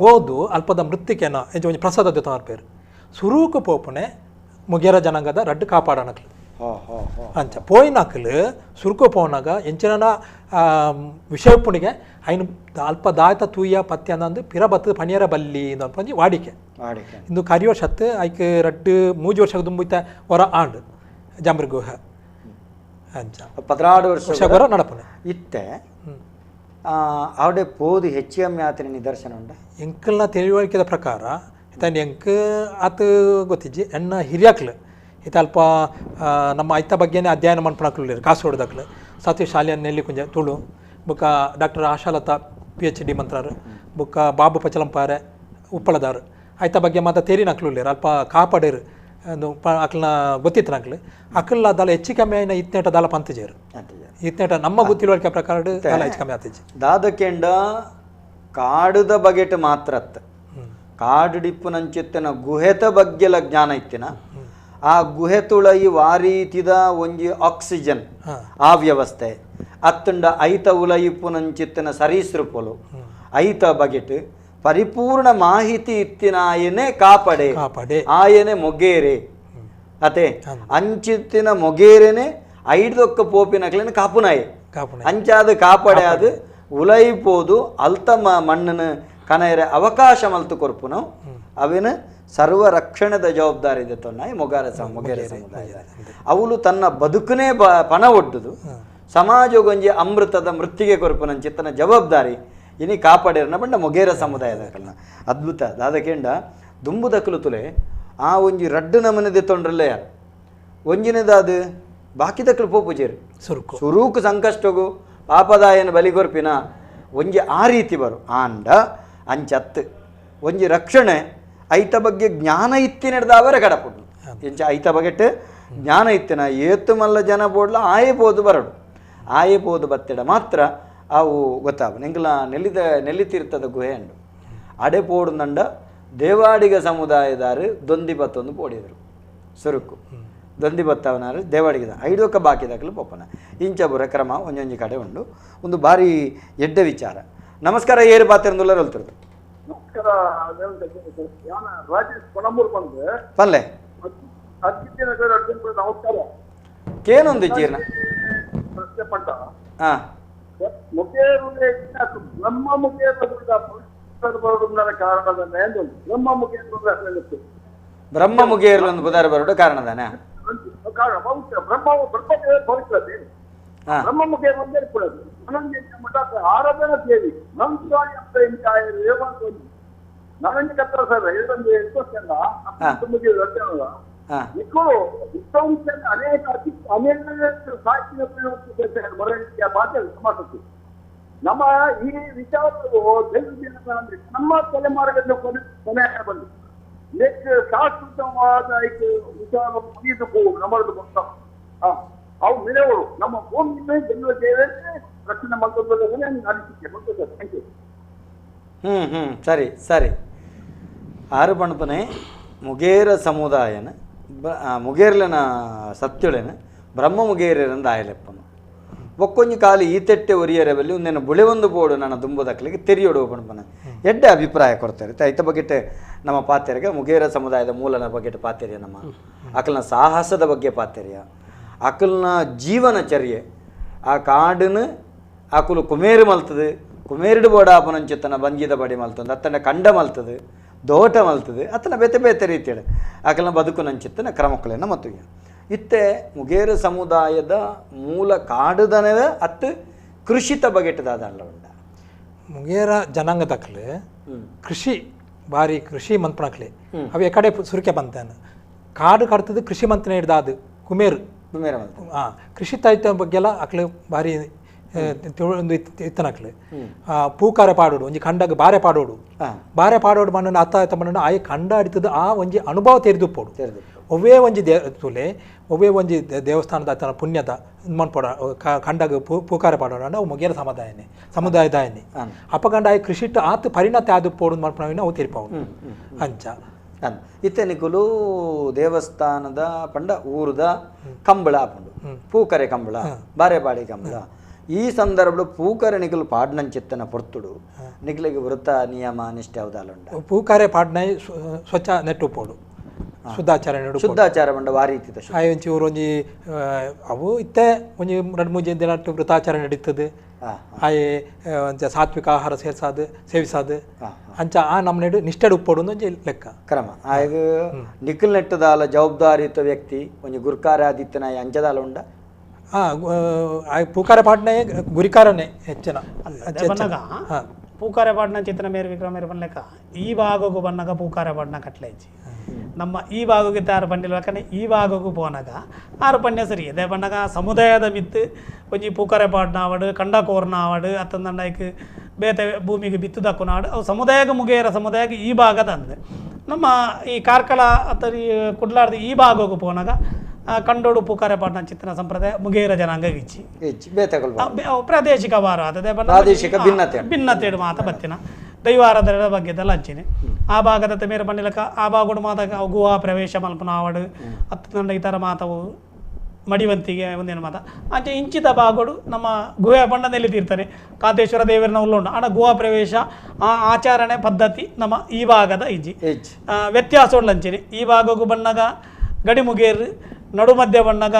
ಪೋದು ಅಲ್ಪದ ಮೃತ್ತಿಕೆನ ಒಂಜಿ ಪ್ರಸಾದ ಜೊತೆ ಸುರುಕು ಪೋಪನೆ ಮುಗೇರ ಜನಾಂಗದ ರಡ್ಡು ಕಾಪಾಡೋಣಕ್ಲು ಅಂಚ ಪೋಯಿನಕ್ಲು ಸುರುಕು ಪೋನಾಗ ಎಂಚಿನ ವಿಷಯ ಪುಣಿಗೆ ಐನು ಅಲ್ಪ ದಾಯತ ತೂಯ ಪತ್ಯ ಅಂದು ಪಿರ ಬತ್ತದ ಪಣಿಯರ ಬಲ್ಲಿ ಒಂಜಿ ವಾಡಿಕೆ ಇಂದು ಕರಿ ವರ್ಷ ಹತ್ತು ಐಕ್ ರಡ್ಡು 3 ವರ್ಷ ದುಂಬುತ್ತ ಹೊರ ಆಂಡ್ ಜಾಂಬ್ರಿ ಗುಹೆ ಅಂಚ
16 ವರ್ಷ
ಹೊರ ನಡಪನೆ
ಇತ್ತೆ ಆವಡೆ ಪೋದು ಹೆಚ್ಚು ಆತನ ನಿದರ್ಶನ ಉಂಡ
ಎಂಕಲ್ನ ತಿಳುವಳಿಕೆದ ಪ್ರಕಾರ ಇತ್ತ ಎಂಕ್ ಆತ ಗೊತ್ತಿಜ್ಜಿ ಎಣ್ಣ ಹಿರಿಯಕ್ಲು ಇತ್ತ ಅಲ್ಪ ನಮ್ಮ ಐತ ಬಗ್ಗೆನೇ ಅಧ್ಯಯನ ಮನ್ಪಣಕ್ಲು ಕಾಸರಗೋಡುದಕ್ಲು ಸತೀಶ್ ಶಾಲಿಯನ್ ನೆಲ್ಲಿಕುಂಜ ತುಳು ಬೊಕ್ಕ doctor Ashalatha PhD ಮಂತ್ರಾರು ಬೊಕ್ಕ ಬಾಬು ಪಚಲಂಪಾರೆ ಉಪ್ಪಳದಾರು ಐತ ಬಗ್ಗೆ ಮಾತ ತೇರಿನಕ್ಲು ಉಲ್ಲೇರು ಅಲ್ಪ ಕಾಪಾಡೇರು ಅಕ್ಲನ ಗೊತ್ತಿತ್ತು ನಕ್ಲು ಅಕ್ಲ ದಾಲ ಹೆಚ್ಚು ಕಮ್ಮಿ ಆಯ್ನ ಇತ್ನೇಟ ದಾಲ ಪಂತಜೇರು ಇತ್ನೇಟ ನಮ್ಮ ಗೊತ್ತಿಳುವಳಿಕೆ ಪ್ರಕಾರ ದಾಲ ಹೆಚ್ಚು ಕಮ್ಮಿ ಆತಿಜ್ಜಿ
ದಾದಕೆಂಡ ಕಾಡುದ ಬಗೆಟ್ ಮಾತ್ರ ಕಾಡು ಡಿಪ್ಪುನಂಚಿತ್ತನ ಗುಹೆತ ಬಗ್ಗೆಲ ಜ್ಞಾನ ಇತ್ತಿನ ಆ ಗುಹೆ ತುಳಯಿ ವಾರೀತಿದ ಒಂಜಿ ಆಕ್ಸಿಜನ್ ಆ ವ್ಯವಸ್ಥೆ ಅತ್ತಂಡ ಐತ ಉಲಯಿಪ್ಪುನಂಚಿತ್ತನ ಸರೀಸೃಪೊಲು ಐತ ಬಗೆಟ್ ಪರಿಪೂರ್ಣ ಮಾಹಿತಿ ಇತ್ತಿನ ಆಯನೆ ಕಾಪಡೆ ಆಯನೆ ಮೊಗೇರೆ ಅತೆ ಅಂಚಿತ್ತಿನ ಮೊಗೇರೆನೆ ಐಡ್ದೊಕ್ಕ ಪೋಪಿನಕ್ಲೇನ ಕಾಪುನಾಯೆ ಅಂಚಾದ ಕಾಪಡೆ ಅದು ಉಲಯಿಪೋದು ಅಲ್ತ ಮಣ್ಣನ ಕನಯರೆ ಅವಕಾಶ ಮಲ್ತು ಕೊರ್ಪುನು ಅವಿನ ಸರ್ವ ರಕ್ಷಣದ ಜವಾಬ್ದಾರಿ ಇದೆ ತೊನ್ನಾಯಿ ಮೊಗಾರ ಮೊಗೇರ ಸಮುದಾಯ ಅವಳು ತನ್ನ ಬದುಕನೇ ಪಣ ಒಡ್ಡುದು ಸಮಾಜಗೊಂಜಿ ಅಮೃತದ ಮೃತ್ತಿಗೆ ಕೊರ್ಪುನಂಚಿತ್ತನ ಜವಾಬ್ದಾರಿ ಇನಿ ಕಾಪಾಡಿರನ ಬಂಡ ಮೊಗೇರ ಸಮುದಾಯದ ಕಲ್ನ ಅದ್ಭುತ ದಾದಕೇಂಡ ದುಂಬುದಕ್ಕಲು ತುಲೆ ಆ ಒಂಜಿ ರಡ್ಡು ನಮನದೆ ತೊಂಡ್ರಲ್ಲೇ ಯಾರು ಒಂಜಿನದಾದು ಬಾಕಿದಕ್ಕಲು ಪೋಪುಜೇರು
ಸುರುಕು
ಸುರುಕು ಸಂಕಷ್ಟಗು ಪಾಪದಾಯನ ಬಲಿಗೊರ್ಪಿನ ಒಂಜಿ ಆ ರೀತಿ ಬರು ಆಂಡ ಅಂಚತ್ತು ಒಂಜಿ ರಕ್ಷಣೆ ಐತ ಬಗ್ಗೆ ಜ್ಞಾನ ಇತ್ತಿನಡ್ದಾವರೆ ಕಡಪುಡು ಎಂಚ ಐತ ಬಗೆಟ್ ಜ್ಞಾನ ಇತ್ತಿನ ಏತು ಮಲ್ಲ ಜನ ಬೋಡ್ಲ ಆಯೆ ಪೋದು ಬರಡು ಆಯೆ ಪೋದು ಬತ್ತಿಡ ಮಾತ್ರ ಅವು ಗೊತ್ತಾವು ನಿಂಗಲ ನೆಲ್ಲಿದ ನೆಲ್ಲಿತೀರ್ಥದ ಗುಹೆ ಅಂಡು ಅಡೆ ಪೋಡುನಂಡ ದೇವಾಡಿಗ ಸಮುದಾಯದಾರು ದೊಂದಿ ಬತ್ತೊಂದು ಪೋಡಿದರು ಸುರುಕು ದೊಂದಿ ಬತ್ತವನಾರು ದೇವಾಡಿಗದ ಐದೊಕ್ಕ ಬಾಕಿದಾಗಲು ಪೋಪನ ಇಂಚಬುರ ಕ್ರಮ ಒಂಜೊಂಜಿ ಕಡೆ ಉಂಡು ಒಂದು ಭಾರಿ ಎಡ್ಡೆ ವಿಚಾರ. ನಮಸ್ಕಾರ, ಏರು ಪಾತ್ರ ಹೊಲ್ತಿರೋದು.
ನಮಸ್ಕಾರ, ರಾಜೇಶ್ ಪಣಂಬೂರ್ ಬಂದು
ಪಲ್ಲೆ
ನಮಸ್ಕಾರ.
ಕೇನೊಂದು ಜೀರ್ಣ
ಪ್ರಶ್ನೆ ಪಂಡ ಮುಗೇರು ಬ್ರಹ್ಮ ಮುಗೇರು ಕಾರಣದನ್ನೇ ಬ್ರಹ್ಮ ಮುಗೇರು
ಬ್ರಹ್ಮ ಮುಗೇರು ಒಂದು ಬುಧಾರ ಬರೋಡು ಕಾರಣದಾನೆ
ಕಾರಣ ಪವಿತ್ರ ಬ್ರಹ್ಮ ಬ್ರಹ್ಮ ಪವಿತ್ರ ದೇವಿ ಬ್ರಹ್ಮ ಮುಗೇರು ಒಂದೇ ಇರ್ಕೊಳ್ಳೋದು ಆರಾಧನಾ ದೇವಿ ನನಗೆ ಕತ್ರ ಸರ್ ಅನೇಕ ಅನೇಕ ಸಾಹಿತ್ಯ ಬಾಧ್ಯತೆ ಸಮಾಸಕ್ಕೆ ನಮ್ಮ ಈ ವಿಚಾರವು ಅಂದ್ರೆ ನಮ್ಮ ತಲೆಮಾರುಗಳಿಂದ ಕೊನೆ ಬಂದು ನೆಕ್ಸ್ಟ್ ಶಾಶ್ವತವಾದ ವಿಚಾರ ಮುಗಿದು ನಮ್ಮದು ಮೊತ್ತ ಅವು ಮಿರವರು ನಮ್ಮ ಭೂಮಿಯನ್ನು ಜನ್ಮ ದೇವೇ ರಕ್ಷಣೆ ಮಾಡ್ಕೊಂಡು ಅನಿಸಿಕೆ. Thank you.
ಹ್ಞೂ ಹ್ಞೂ ಸರಿ ಸರಿ. ಆರು ಪಣಪನೆ ಮುಗೇರ ಸಮುದಾಯನ ಮುಗೇರ್ಲನ ಸತ್ಯುಳೆನ ಬ್ರಹ್ಮ ಮುಗೇರಂದ ಆಯಲೆಪ್ಪನು ಒಕ್ಕೊಂಜಿ ಕಾಲು ಈ ತೆಟ್ಟೆ ಒರಿಯರ ಬಲ್ಲಿ ಒಂದೇನು ಬುಳೆ ಒಂದು ಬೋಡು ನನ್ನ ದುಂಬುದಕ್ಕಲಿಗೆ ತೆರಿಯೋಡು ಪಣಪನ ಎಡ್ಡೆ ಅಭಿಪ್ರಾಯ ಕೊಡ್ತಾರೆ. ಐತ ಬಗೆಟ್ ನಮ್ಮ ಪಾತೆರಿಗೆ ಮುಗೇರ ಸಮುದಾಯದ ಮೂಲನ ಬಗೆಟ್ ಪಾತೆರಿಯ, ನಮ್ಮ ಅಕಲ್ನ ಸಾಹಸದ ಬಗ್ಗೆ ಪಾತೆರಿಯ, ಅಕಲ್ನ ಜೀವನಚರ್ಯೆ, ಆ ಕಾಡನ್ನು ಆಕುಲು ಕುಮೇರು ಮಲ್ತದೆ, ಕುಮೇರಿಡು ಬೋಡ ಆಪನಂಚಿತ್ತನ ಬಂಜಿದ ಬಡಿ ಮಲ್ತಂದು ಅತ್ತನ ಕಂಡ ಮಲ್ತದೆ, ದೋಟ ಮಲ್ತದೆ, ಅತ್ತನ ಬೇತೆ ಬೇತೆ ರೀತಿಯಲ್ಲಿ ಆಕಲ್ನ ಬದುಕು ನಂಚಿತ್ತನ ಕ್ರಮಕ್ಕಳನ್ನು ಮತ್ತು ಇತ್ತೆ ಮುಗೇರ ಸಮುದಾಯದ ಮೂಲ ಕಾಡುದನದ ಅತ್ತು ಕೃಷಿತ ಬಗೆಟದಾದ ಅಲ್ಲ ಉಂಡ
ಮುಗೇರ ಜನಾಂಗದಕ್ಲೆ ಕೃಷಿ ಭಾರಿ ಕೃಷಿ ಮಂತ್ರಣಕ್ಲೆ ಅವು ಎಕಡೆ ಸುರಿಕೆ ಬಂತಾನೆ ಕಾಡು ಕಡ್ತದ ಕೃಷಿ ಮಂತ್ರಣ ಹಿಡ್ದಾದು ಕುಮೇರು
ಕುಮೇರ
ಹಾಂ ಕೃಷಿ ತಾಯ್ತ ಬಗ್ಗೆ ಎಲ್ಲ ಅಕ್ಲೆ ಭಾರಿ ಒಂದು ಇತ್ತನಕ್ಲೆ ಪೂಕಾರ ಪಾಡೋಡು ಒಂಜಿ ಕಂಡಗ ಬಾರೆ ಪಾಡೋಡು ಬಾರೆ ಪಾಡೋಡು ಮಣ್ಣು ಅತ್ತ ಆಯ್ತ ಮಣ್ಣು ಆಯ್ ಕಂಡ ಅಡಿತದ ಆ ಒಂಜಿ ಅನುಭವ ತೆರೆದು ಪೋಡು ಒವ್ವೇ ಒಂಜಿ ತುಲೆ ಒವ್ವೇ ಒಂಜಿ ದೇವಸ್ಥಾನದ ಆತನ ಪುಣ್ಯದ ಮನ್ಪೋಡ ಕಂಡಗ ಪೂಕಾರ ಪಾಡೋಣ ಅವು ಮುಗೇರ ಸಮುದಾಯನೇ ಸಮುದಾಯದಾಯನೆ ಅಪಗಂಡ ಆಯ್ ಕೃಷಿಟ್ಟು ಆತ ಪರಿಣತಿ ಆದು ಪೋಡು ಮನ್ಪಣವಿನ ಅವು ತೆರಿಪಾವು ಅಂಚ
ಇತ್ತೆ ನಿಕುಲು ದೇವಸ್ಥಾನದ ಪಂಡ ಊರದ ಕಂಬಳ ಆಪುಂಡು ಪೂಕರೆ ಕಂಬಳ ಬಾರೆಪಾಡಿ ಕಂಬಳ ಈ ಸಂದರ್ಭ ಪೂಕರೆ ನಿಕಲು ಪಾಡ್ನಂಚಿತ್ತನ ಪೊರ್ತುಡು ನಿಕಲಿಗೆ ವೃತ್ತ ನಿಯಮ ನಿಷ್ಠೆ ಯಾವ್ದಾಲುಂಡ
ಪೂಕರೆ ಪಾಡ್ನೈ ಸ್ವಚ್ಛ ನೆಟ್ಟು ಪೋಡು ಶುದ್ಧಾಚಾರ
ಶುದ್ಧಾಚಾರ ಪಂಡ ವಾರಿ
ಆಯ್ ಒಂಚಿ ಊರೊಂಜಿ ಅವು ಇತ್ತೆ ಒಂಜಿ ಎರಡು ಮೂಜಿ ದಿನ ವೃತ್ತಾಚಾರ ನಡೀತದೆ ಆಯೆ ಒಂಚ ಸಾತ್ವಿಕ ಆಹಾರ ಸೇರ್ಸಾದು ಸೇವಿಸಾದು ಅಂಚ ಆ ನಮ್ಮ ನೆಡು ನಿಷ್ಠೆ ಉಪ್ಪೋಡು ಒಂಜಿ ಲೆಕ್ಕ
ಕ್ರಮ ಆಗ ನಿಖಲ್ ನೆಟ್ಟದಾಲ ಜವಾಬ್ದಾರಿಯುತ ವ್ಯಕ್ತಿ ಒಂಜಿ ಗುರ್ಕಾರ ಆದಿತ್ಯನ ಅಂಚದಾಲ ಉಂಡ
ಪೂಕಾರ ಪಾಟ್ನೆ ಗುರಿಕಾರನೇ ಹೆಚ್ಚಿನ
ಬನ್ನಗ ಪೂಕಾರ ಪಾಟ್ನ ಚಿತ್ರ ಮೇರು ವಿಕ್ರಮ ಮೇರು ಬನ್ಲೆಕ್ಕ ಈ ಭಾಗಕ್ಕೂ ಬನ್ನಗ ಪೂಕಾರ ಪಾಟ್ನ ಕಟ್ಲೆ ಇಜ್ಜಿ ನಮ್ಮ ಈ ಭಾಗಕ್ಕೆ ಆರು ಪಂಡಿಲ್ ಯಾಕಂದ್ರೆ ಈ ಭಾಗಕ್ಕೂ ಪೋನಾಗ ಆರು ಪಂಡ್ಯ ಸರಿ ಅದೇ ಬಣ್ಣಗ ಸಮುದಾಯದ ಮಿತ್ತು ಒಂಜಿ ಪೂಕಾರ ಪಾಟ್ನ ಆವಡು ಕಂಡ ಕೋರ್ನ ಆವಡು ಅತ್ತಂದಂಡೈಕ್ ಬೇತೆ ಭೂಮಿಗೆ ಬಿತ್ತುದಕ್ಕೂ ನಾಡು ಅವು ಸಮುದಾಯಕ್ಕೆ ಮುಗೇರ ಸಮುದಾಯಕ್ಕೆ ಈ ಭಾಗದ ಅಂದೆ ನಮ್ಮ ಈ ಕಾರ್ಕಳ ಅತ್ತ ಈ ಕುಡ್ಲಾರ್ದ ಈ ಭಾಗಕ್ಕೂ ಪೋನಾಗ ಕಂಡೋಡು ಪೂಕಾರ ಪಾಟ್ನ ಚಿತ್ರಣ ಸಂಪ್ರದಾಯ ಮುಗೇರ ಜನಾಂಗ ಇಚ್ಚಿ ಪ್ರಾದೇಶಿಕ ವಾರ
ಪ್ರಾದೇಶಿಕ ಭಿನ್ನತೆ
ಭಿನ್ನತೆ ಮಾತ ಬತ್ತಿನ ದೈವಾರಾಧನೆ ಬಗ್ಗೆದೆಲ್ಲ ಹಂಚಿನಿ ಆ ಭಾಗದ ಮೇರೆ ಬಂಡಿಲಕ ಆ ಭಾಗಡು ಮಾತ ಗುಹಾ ಪ್ರವೇಶ ಮಲ್ಪನ ಆವಡು ಅತ್ತಂಡ ಈ ಥರ ಮಾತವು ಮಡಿವಂತಿಗೆ ಒಂದೇನು ಮಾತ ಅಂಚೆ ಇಂಚಿತ ಭಾಗಡು ನಮ್ಮ ಗುಹೆ ಬಂಡದಲ್ಲಿ ತೀರ್ತಾನೆ ಕಾಂತೇಶ್ವರ ದೇವರನ್ನ ಉಲ್ಲುಂಡು ಆಡ ಗುಹಾ ಪ್ರವೇಶ ಆ ಆಚರಣೆ ಪದ್ಧತಿ ನಮ್ಮ ಈ ಭಾಗದ ಇಜ್ಜಿ ವ್ಯತ್ಯಾಸ ಉಳ್ಳಂಚಿನಿ ಈ ಭಾಗಕ್ಕೂ ಬಣ್ಣಗ ಗಡಿಮುಗೇರು ನಡುಮಧ್ಯ ಬಣ್ಣಗ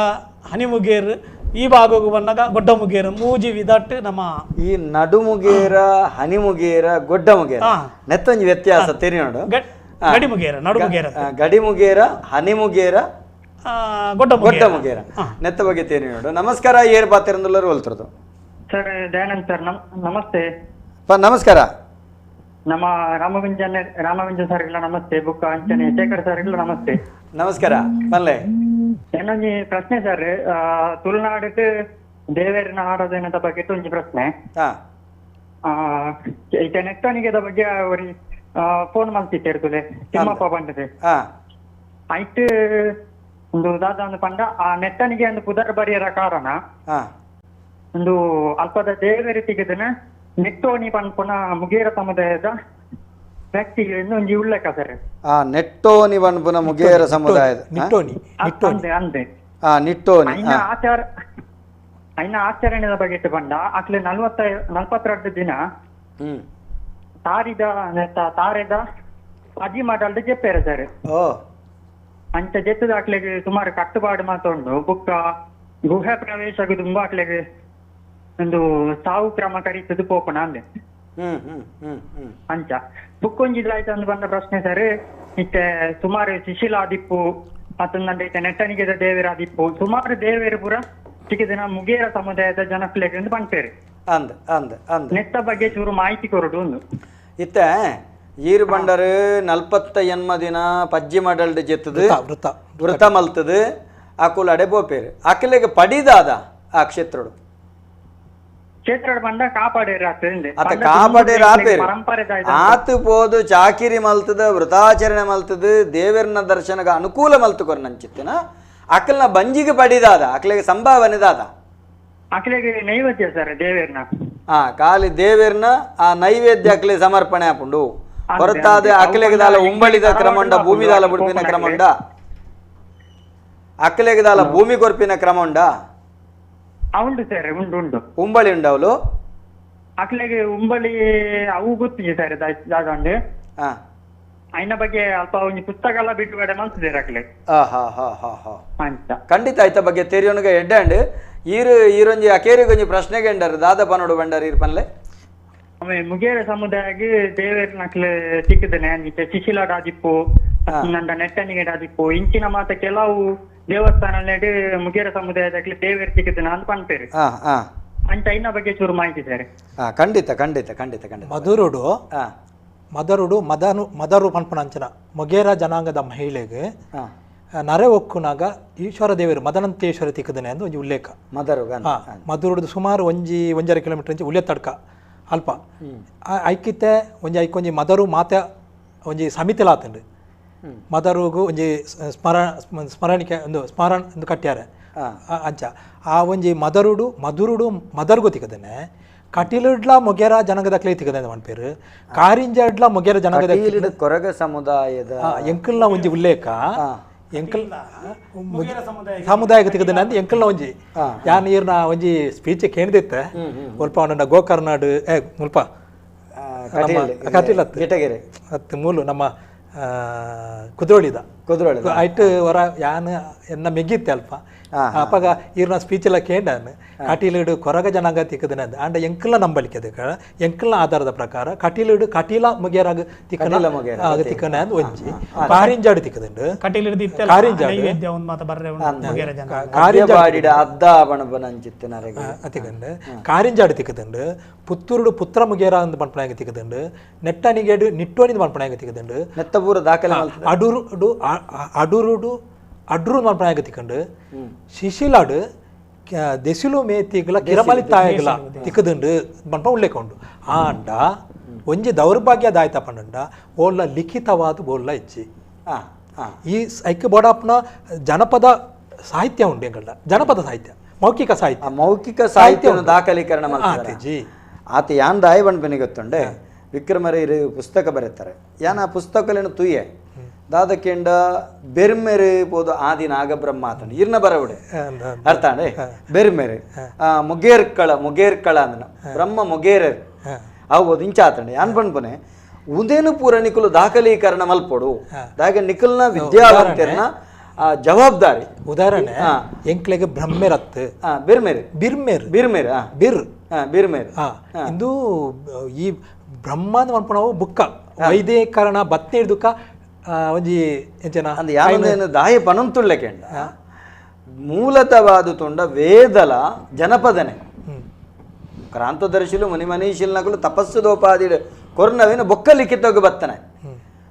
ಹನಿಮುಗೇರು ಈ ಭಾಗಕ್ಕೂ ಬಣ್ಣಗ ಗೊಡ್ಡಮುಗೇರು ಮೂಜಿ ವಿದಟ್ಟು ನಮ್ಮ
ಈ ನಡುಮುಗೇರ ಹನಿಮುಗೇರ ಗೊಡ್ಡಮುಗೇರ ನೆತ್ತೊಂಜಿ ವ್ಯತ್ಯಾಸ ತೆರಿಯೋಡು
ಗಡಿಮುಗೇರ ನಡುಮುಗೇರ
ಗಡಿಮುಗೇರ ಹನಿಮುಗೇರ ಗೊಡ್ಡಮುಗೇರ ನೆತ್ತ ಬಗ್ಗೆ ತೆರಿಯೋಡು. ನಮಸ್ಕಾರ, ಏರ್ ಪಾತಿರಂದುಲ್ಲರು ಹೋಲ್ತಿರೋದು
ಸರ್ ದಯಾನಂದ್ ಸರ್ ನಮಸ್ತೆ.
ನಮಸ್ಕಾರ.
ನಮ್ಮ ರಾಮವಿಂಜನ್ ರಾಮವಿಂಜನ್ ಸರ್ ಇಲ್ಲ ನಮಸ್ತೆ, ಬುಕ್ಕ ಅಂಚನೆ ಶೇಖರ್ ಸರ್ ಇಲ್ಲ ನಮಸ್ತೆ.
ನಮಸ್ಕಾರ. ಪಲ್ಲೆ
ಏನೊಂಜಿ ಪ್ರಶ್ನೆ ಸರ್, ತುಳುನಾಡಿಗೆ ದೇವರನ ಆರಾಧನೆದ ಬಗ್ಗೆ ಒಂಜಿ ಪ್ರಶ್ನೆ. ಈಗ ನೆಟ್ಟಣಿಗೆದ ಬಗ್ಗೆ ಅವ್ರಿ ಫೋನ್ ಮಲ್ತಿತ್ತೇರು ತುಲೆ ತಿಮ್ಮಪ್ಪ ಬಂದದೆ ಆಯ್ತು ಒಂದು ದಾದ ಒಂದು ಪಂಡ ಆ ನೆಟ್ಟಣಿಗೆ ಒಂದು ಪುದರ್ ಬರಿಯರ ಕಾರಣ ಒಂದು ಅಲ್ಪದ ದೇವರ ತೆಗೆದನ ನೆಟ್ಟೋಣಿ ಪನ್ಪುನ ಮುಗೇರ ಸಮುದಾಯದ ವ್ಯಕ್ತಿಗಳಿಂದ ಒಂಜಿ ಉಲ್ಲೇಖ ಸರ್.
ಆ ನೆಟ್ಟೋನಿ ಪನ್ಪುನ ಮುಗೇರ ಸಮುದಾಯದ
ನಿಟ್ಟೋನಿ
ಅಂದೆ
ನಿಟ್ಟೋನಿ
ಆಚಾರ ಐನ ಆಚರಣೆದ ಬಗ್ಗೆ ಬಂದ ಅಕ್ಲೆ 42 ದಿನ ತಾರಿದ ತಾರೆದ ಅಜಿ ಮಾಡಲ್ದ ಜೆಪ್ಪೇರ ಸರ್. ಅಂಚ ಜೆತ್ತದ ಅಕ್ಲೆಗ್ ಸುಮಾರು ಕಟ್ಟುಪಾಡು ಮಾತ ಉಂಡು. ಬುಕ್ಕ ಗುಹೆ ಪ್ರವೇಶಗ್ ತುಂಬಾ ಅಕ್ಲೆಗ್ ಒಂದು ಸಾವು ಕ್ರಮ ಕರೀತದ ಪೋಪುನ ಅಂದೆ. ಅಂಚ ಬುಕ್ಕೊಂಜಿ ಆಯ್ತು ಬಂದ ಪ್ರಶ್ನೆ ಸರ್, ಇತ್ತೆ ಸುಮಾರು ಶಿಶಿಲಾದಿಪ್ಪು ಅತ್ತಂದ್ರೆ ಇತ್ತೆ ನೆಟ್ಟಣಿಗೆದ ದೇವರಾದಿಪ್ಪು ಸುಮಾರು ದೇವೇರು ಪೂರ ಚಿಕಿದಿನ ಮುಗೇರ ಸಮುದಾಯದ ಜನಕ್ಲೆಗ್ ಅಂತ ಪನ್ಪೇರು.
ಅಂದ್ ಅಂದ್ ಅಂದ್
ನೆತ್ತ ಬಗ್ಗೆ ಚೂರು ಮಾಹಿತಿ ಕೊರಡು ಒಂದು.
ಇತ್ತೆ ಈರು ಬಂಡರು 48 ದಿನ ಪಜ್ಜಿ ಮಡಲ್ಡ್ ಜೆತ್ತದು
ವೃತ
ವೃತ ಮಲ್ತದು ಅಕುಲು ಅಡೆ ಪೋಪೇರು. ಅಕಲೆಗೆ ಪಡಿದಾದ ಆ ಕ್ಷೇತ್ರಡು ಆತು ಪೋದು ಚಾಕಿರಿ ಮಲ್ತದ ವೃತಾಚರಣೆ ಮಲ್ತದ ದೇವರನ ದರ್ಶನಗ ಅನುಕೂಲ ಮಲ್ತು ಕೊರ ನಂಚಿತ್ತಿನ ಅಕಲ್ನ ಬಂಜಿಗೆ ಪಡಿದಾದ ಅಕಲೆಗೆ ಸಂಭಾವನೆ ದಾದ
ಅಕಲೆಗೆ ನೈವೇದ್ಯ ಸರ್ ದೇವೇರ್ನ
ಆ ಖಾಲಿ ದೇವೇರ್ನ ಆ ನೈವೇದ್ಯ ಅಕಲೆ ಸಮರ್ಪಣೆ ಆಪುಂಡು ಹೊರತಾದ ಅಕಲೆಗೆ ದಾಲ ಉಂಬಳಿದ ಕ್ರಮಂಡ ಭೂಮಿದಾಲ ಬುಡ್ಪಿನ ಕ್ರಮಂಡ ಅಕಲೆಗೆ ದಾಲ ಭೂಮಿ ಕೊರ್ಪಿನ ಕ್ರಮಂಡ
ಉಂಡು ಸರ್ ಉಂಡು ಉಂಡು
ಉಂಬಳಿ ಉಂಡವಳು
ಅಕ್ಲೆಗೆ ಉಂಬಳಿ ಅವು ಗೊತ್ತಿದೆ ಸರ್ ದಾದಂಡು ಅಯ್ನ ಬಗ್ಗೆ ಅಲ್ಪ ಒಂಜಿ ಪುಸ್ತಕ ಎಲ್ಲ ಬಿಡುಗಡೆ ಮಲ್ತಿದ್ದಾರೆ ಅಕ್ಲೆ. ಅಂತ
ಖಂಡಿತ ಆಯ್ತ ಬಗ್ಗೆ ತೆರಿಯೋನುಗ ಎಡ್ಡಂಡ್ ಈರು ಈರೊಂಜಿ ಅಕೇರಿಗೊಂಜಿ ಪ್ರಶ್ನೆಗೆ ಎಂಡರು ದಾದ ಪನೋಡು ಬಂಡರ್ ಈರ್ ಪನ್ಲೆ.
ಮುಗೇರ ಸಮುದಾಯಗೆ ದೇವೇರ್ನಕ್ಲೆ ಸಿಕ್ಕಿದ್ದೇನೆ ಶಿಶಿಲಾಡಾದಿಪ್ಪು ನಂಡ ನೆಟ್ಟನಿಗೆ ಡಾದಿಪ್ಪು ಇಂಚಿನ ಮಾತ ಕೆಲವು ದೇವಸ್ಥಾನ ಮುಗೇರ ಸಮುದಾಯದ ದೇವೇರ್ ಸಿಕ್ಕಿದ್ದೇನೆ ಅಂತ ಪನ್ಪೇರು. ಅಂತ ಇನ್ನ ಬಗ್ಗೆ ಚೂರು ಮಾಹಿತಿ ಸರ್.
ಖಂಡಿತ ಖಂಡಿತ ಖಂಡಿತ ಖಂಡಿತ.
ಮಧುರುಡು ಮದರುಡು ಮದನು ಮದರು ಪನ್ಪುನಂಚನ ಮೊಗೇರ ಜನಾಂಗದ ಮಹಿಳೆಗೆ ನರೆ ಒಕ್ಕುನಾಗ ಈಶ್ವರ ದೇವರು ಮದನಂತೇಶ್ವರ ತಿಕ್ಕದನೆ ಅಂತ ಒಂಜಿ ಉಲ್ಲೇಖ.
ಮದರು
ಮಧುರುಡು ಸುಮಾರು 1.5 ಕಿಲೋಮೀಟರ್ ಇಂಚಿ ಉಲ್ಲೆ ತಡ್ಕ ಅಲ್ಪ ಐಕಿತ್ತೆ ಒಂಜಿ ಐಕೊಂಜಿ ಮದರು ಮಾತೆ ಒಂಜಿ ಸಮಿತಿಲಾತಂಡು ಮದರುಗು ಒಂಜಿ ಸ್ಮರಣಿಕೆ ಒಂದು ಸ್ಮರಣ ಒಂದು ಕಟ್ಟ್ಯಾರೆ ಅಂಚ ಆ ಒಂಜಿ ಮದರುಡು ಮಧುರುಡು ಮದರ್ಗು ತಿಕ್ಕದನೆ ಕಟೀಲಿಡ್ಲ ಮೊಗೇರ ಜನಾಂಗದ ಕ್ಲೇ ತಿಕ್ಕದೆ ಪನ್ಪೇರು ಕಾರಿಂಜಡ್ಲ ಮೊಗೇರ ಜನಾಂಗದ
ಕೊರಗ ಸಮುದಾಯದ
ಎಂಕಲ್ನ ಒಂಜಿ ಉಲ್ಲೇಖ ಎಂಕಲ್ ಸಮುದಾಯಕ್ಕೆ ತಿಕ್ಕದನೆ ಅಂತ ಎಂಕಲ್ನ ಒಂಜಿ ಯಾನ್ ಈರ್ನ ಒಂಜಿ ಸ್ಪೀಚ್ ಕೇಳ್ದಿತ್ತೆ ಮುಲ್ಪ ಅವನ ಗೋಕರ್ನಾಡು ಮುಲ್ಪ ಕಟೀಲ್ ಅತ್ತು ಮೂಲು ನಮ್ಮ ಕುದ್ರೋಳಿದ
ಕುದ್ರೋಳಿ
ಐಟ್ ಹೊರ ಯಾನ್ ಎನ್ನ ಮೆಗ್ಗಿತ್ತೆ ಅಲ್ಪ ಅಪಗ ಈರ್ನ ಸ್ಪೀಚ್ ಎಲ್ಲ ಕೇಂಡಾನು ಕಟೀಲಿಡು ಕೊರಗ ಜನಾಂಗ ತಿಕ್ಕದನೆ ಅಂದ ಅಂಡ ಎಂಕಲ್ನ ನಂಬಲಿಕೆ ಅದಕ್ಕೆ ಎಂಕಲ್ನ ಆಧಾರದ ಪ್ರಕಾರ ಕಟೀಲಿಡು ಕಟೀಲ ಮುಗೇರಾಗ ತಿಕ್ಕನ ತಿಕ್ಕನೆ ಅಂದ್ ಒಂಜಿ ಕಾರಿಂಜಾಡು ತಿಕ್ಕದುಂಡು ತಿಕ್ಕಂಡು ಕಾರಿಂಜಾಡು ತಿಕ್ಕದುಂಡು ಪುತ್ತೂರುಡು ಪುತ್ರ ಮುಗೇರ ಅಂದ್ ಪನ್ಪನಾಗ ತಿಕ್ಕದುಂಡು ನೆಟ್ಟನಿಗೇಡು ನಿಟ್ಟೋನಿಂದ ಪನ್ಪನಾಗ ತಿಕ್ಕದುಂಡು
ನೆತ್ತಪೂರ ದಾಖಲೆ
ಅಡೂರುಡು ಅಡೂರುಡು ಅಡ್ರು ಪನ್ಪನಾಗ ತಿಕ್ಕಂಡು ಶಿಶಿಲಾಡು ದೆಸಿಲು ಮೇತಿಗಳ ಕಿರಮಲಿ ತಾಯಗಳ ತಿಕ್ಕದುಂಡು ಪನ್ಪ ಉಲ್ಲೇಖ ಉಂಡು. ಆಂಡ ಒಂಜಿ ದೌರ್ಭಾಗ್ಯದಾಯ್ತ ಪಂಡ ಓಲ್ಲ ಲಿಖಿತವಾದ ಬೋಲ್ಲ ಇಜ್ಜಿ ಈ ಐಕ್ ಬೋಡಾಪ್ನ ಜನಪದ ಸಾಹಿತ್ಯ ಉಂಡು ಎಂಕಲ್ಡ ಜನಪದ ಸಾಹಿತ್ಯ ಮೌಖಿಕ ಸಾಹಿತ್ಯ
ಮೌಖಿಕ ಸಾಹಿತ್ಯ ದಾಖಲೀಕರಣ ಜಿ ಆತ ಯಾನ್ ದಾಯ ಪನ್ಪನಿ ಗೊತ್ತುಂಡೆ ವಿಕ್ರಮರ ಇರು ಪುಸ್ತಕ ಬರೀತಾರೆ ಯಾನ್ ಆ ಪುಸ್ತಕಲೇನು ತುಯ್ಯೆ ದಾದಕೇಂಡ ಬೆರ್ಮೆರು ಪೋದು ಆದಿ ನಾಗಬ್ರಹ್ಮ ಆತನ ಇರ್ನ ಬರವಡೆ ಅರ್ಥಾಂಡೆ ಬೆರ್ಮೆರು ಮೊಗೇರ್ಕಳ ಮೊಗೇರ್ಕಳ ಅಂದನ ಬ್ರಹ್ಮ ಮೊಗೇರರು ಆಗ್ಬೋದು ಇಂಚ ಆತಂಡೆ ಯಾನ್ ಪನ್ಪನೆ ಉಂದೇನು ಪೂರ ನಿಕುಲು ದಾಖಲೀಕರಣ ಮಲ್ಪೊಡು ದಾಗೆ ನಿಕುಲ್ನ ವಿದ್ಯಾವಂತೆರ್ನ ಜವಾಬ್ದಾರಿ.
ಉದಾಹರಣೆ ಎಂಕ್ಲೆಗೆ ಬ್ರಹ್ಮೆರತ್
ಬಿರ್ಮೆರು
ಬಿರ್ಮೆರ್
ಬಿರ್ಮೆರ್
ಬಿರ್
ಬಿರ್ಮೆರ್
ಇಂದು ಈ ಬ್ರಹ್ಮ ಅಂದ್ ಪನ್ಪುನವು ಬುಕ್ಕ ವೈದ್ಯಕರಣ ಬತ್ತಿ ಹಿಡ್ದುಕ ಒಂಜಿ ಎಂಚನ
ಯಾನೇನು ದಾಯ ಪನಂತುಳ್ಳೆ ಕೇಂಡ ಮೂಲತವಾದ ತುಂಡ ವೇದಲ ಜನಪದನೆ ಕ್ರಾಂತದರ್ಶಿಲು ಮುನಿ ಮನೀಶಿಲ್ನಕುಲು ತಪಸ್ಸುದೋಪಾದಿ ಕೊರ್ನವೇನು ಬೊಕ್ಕ ಲಿಖಿತೋಗಿ ಬತ್ತನೆ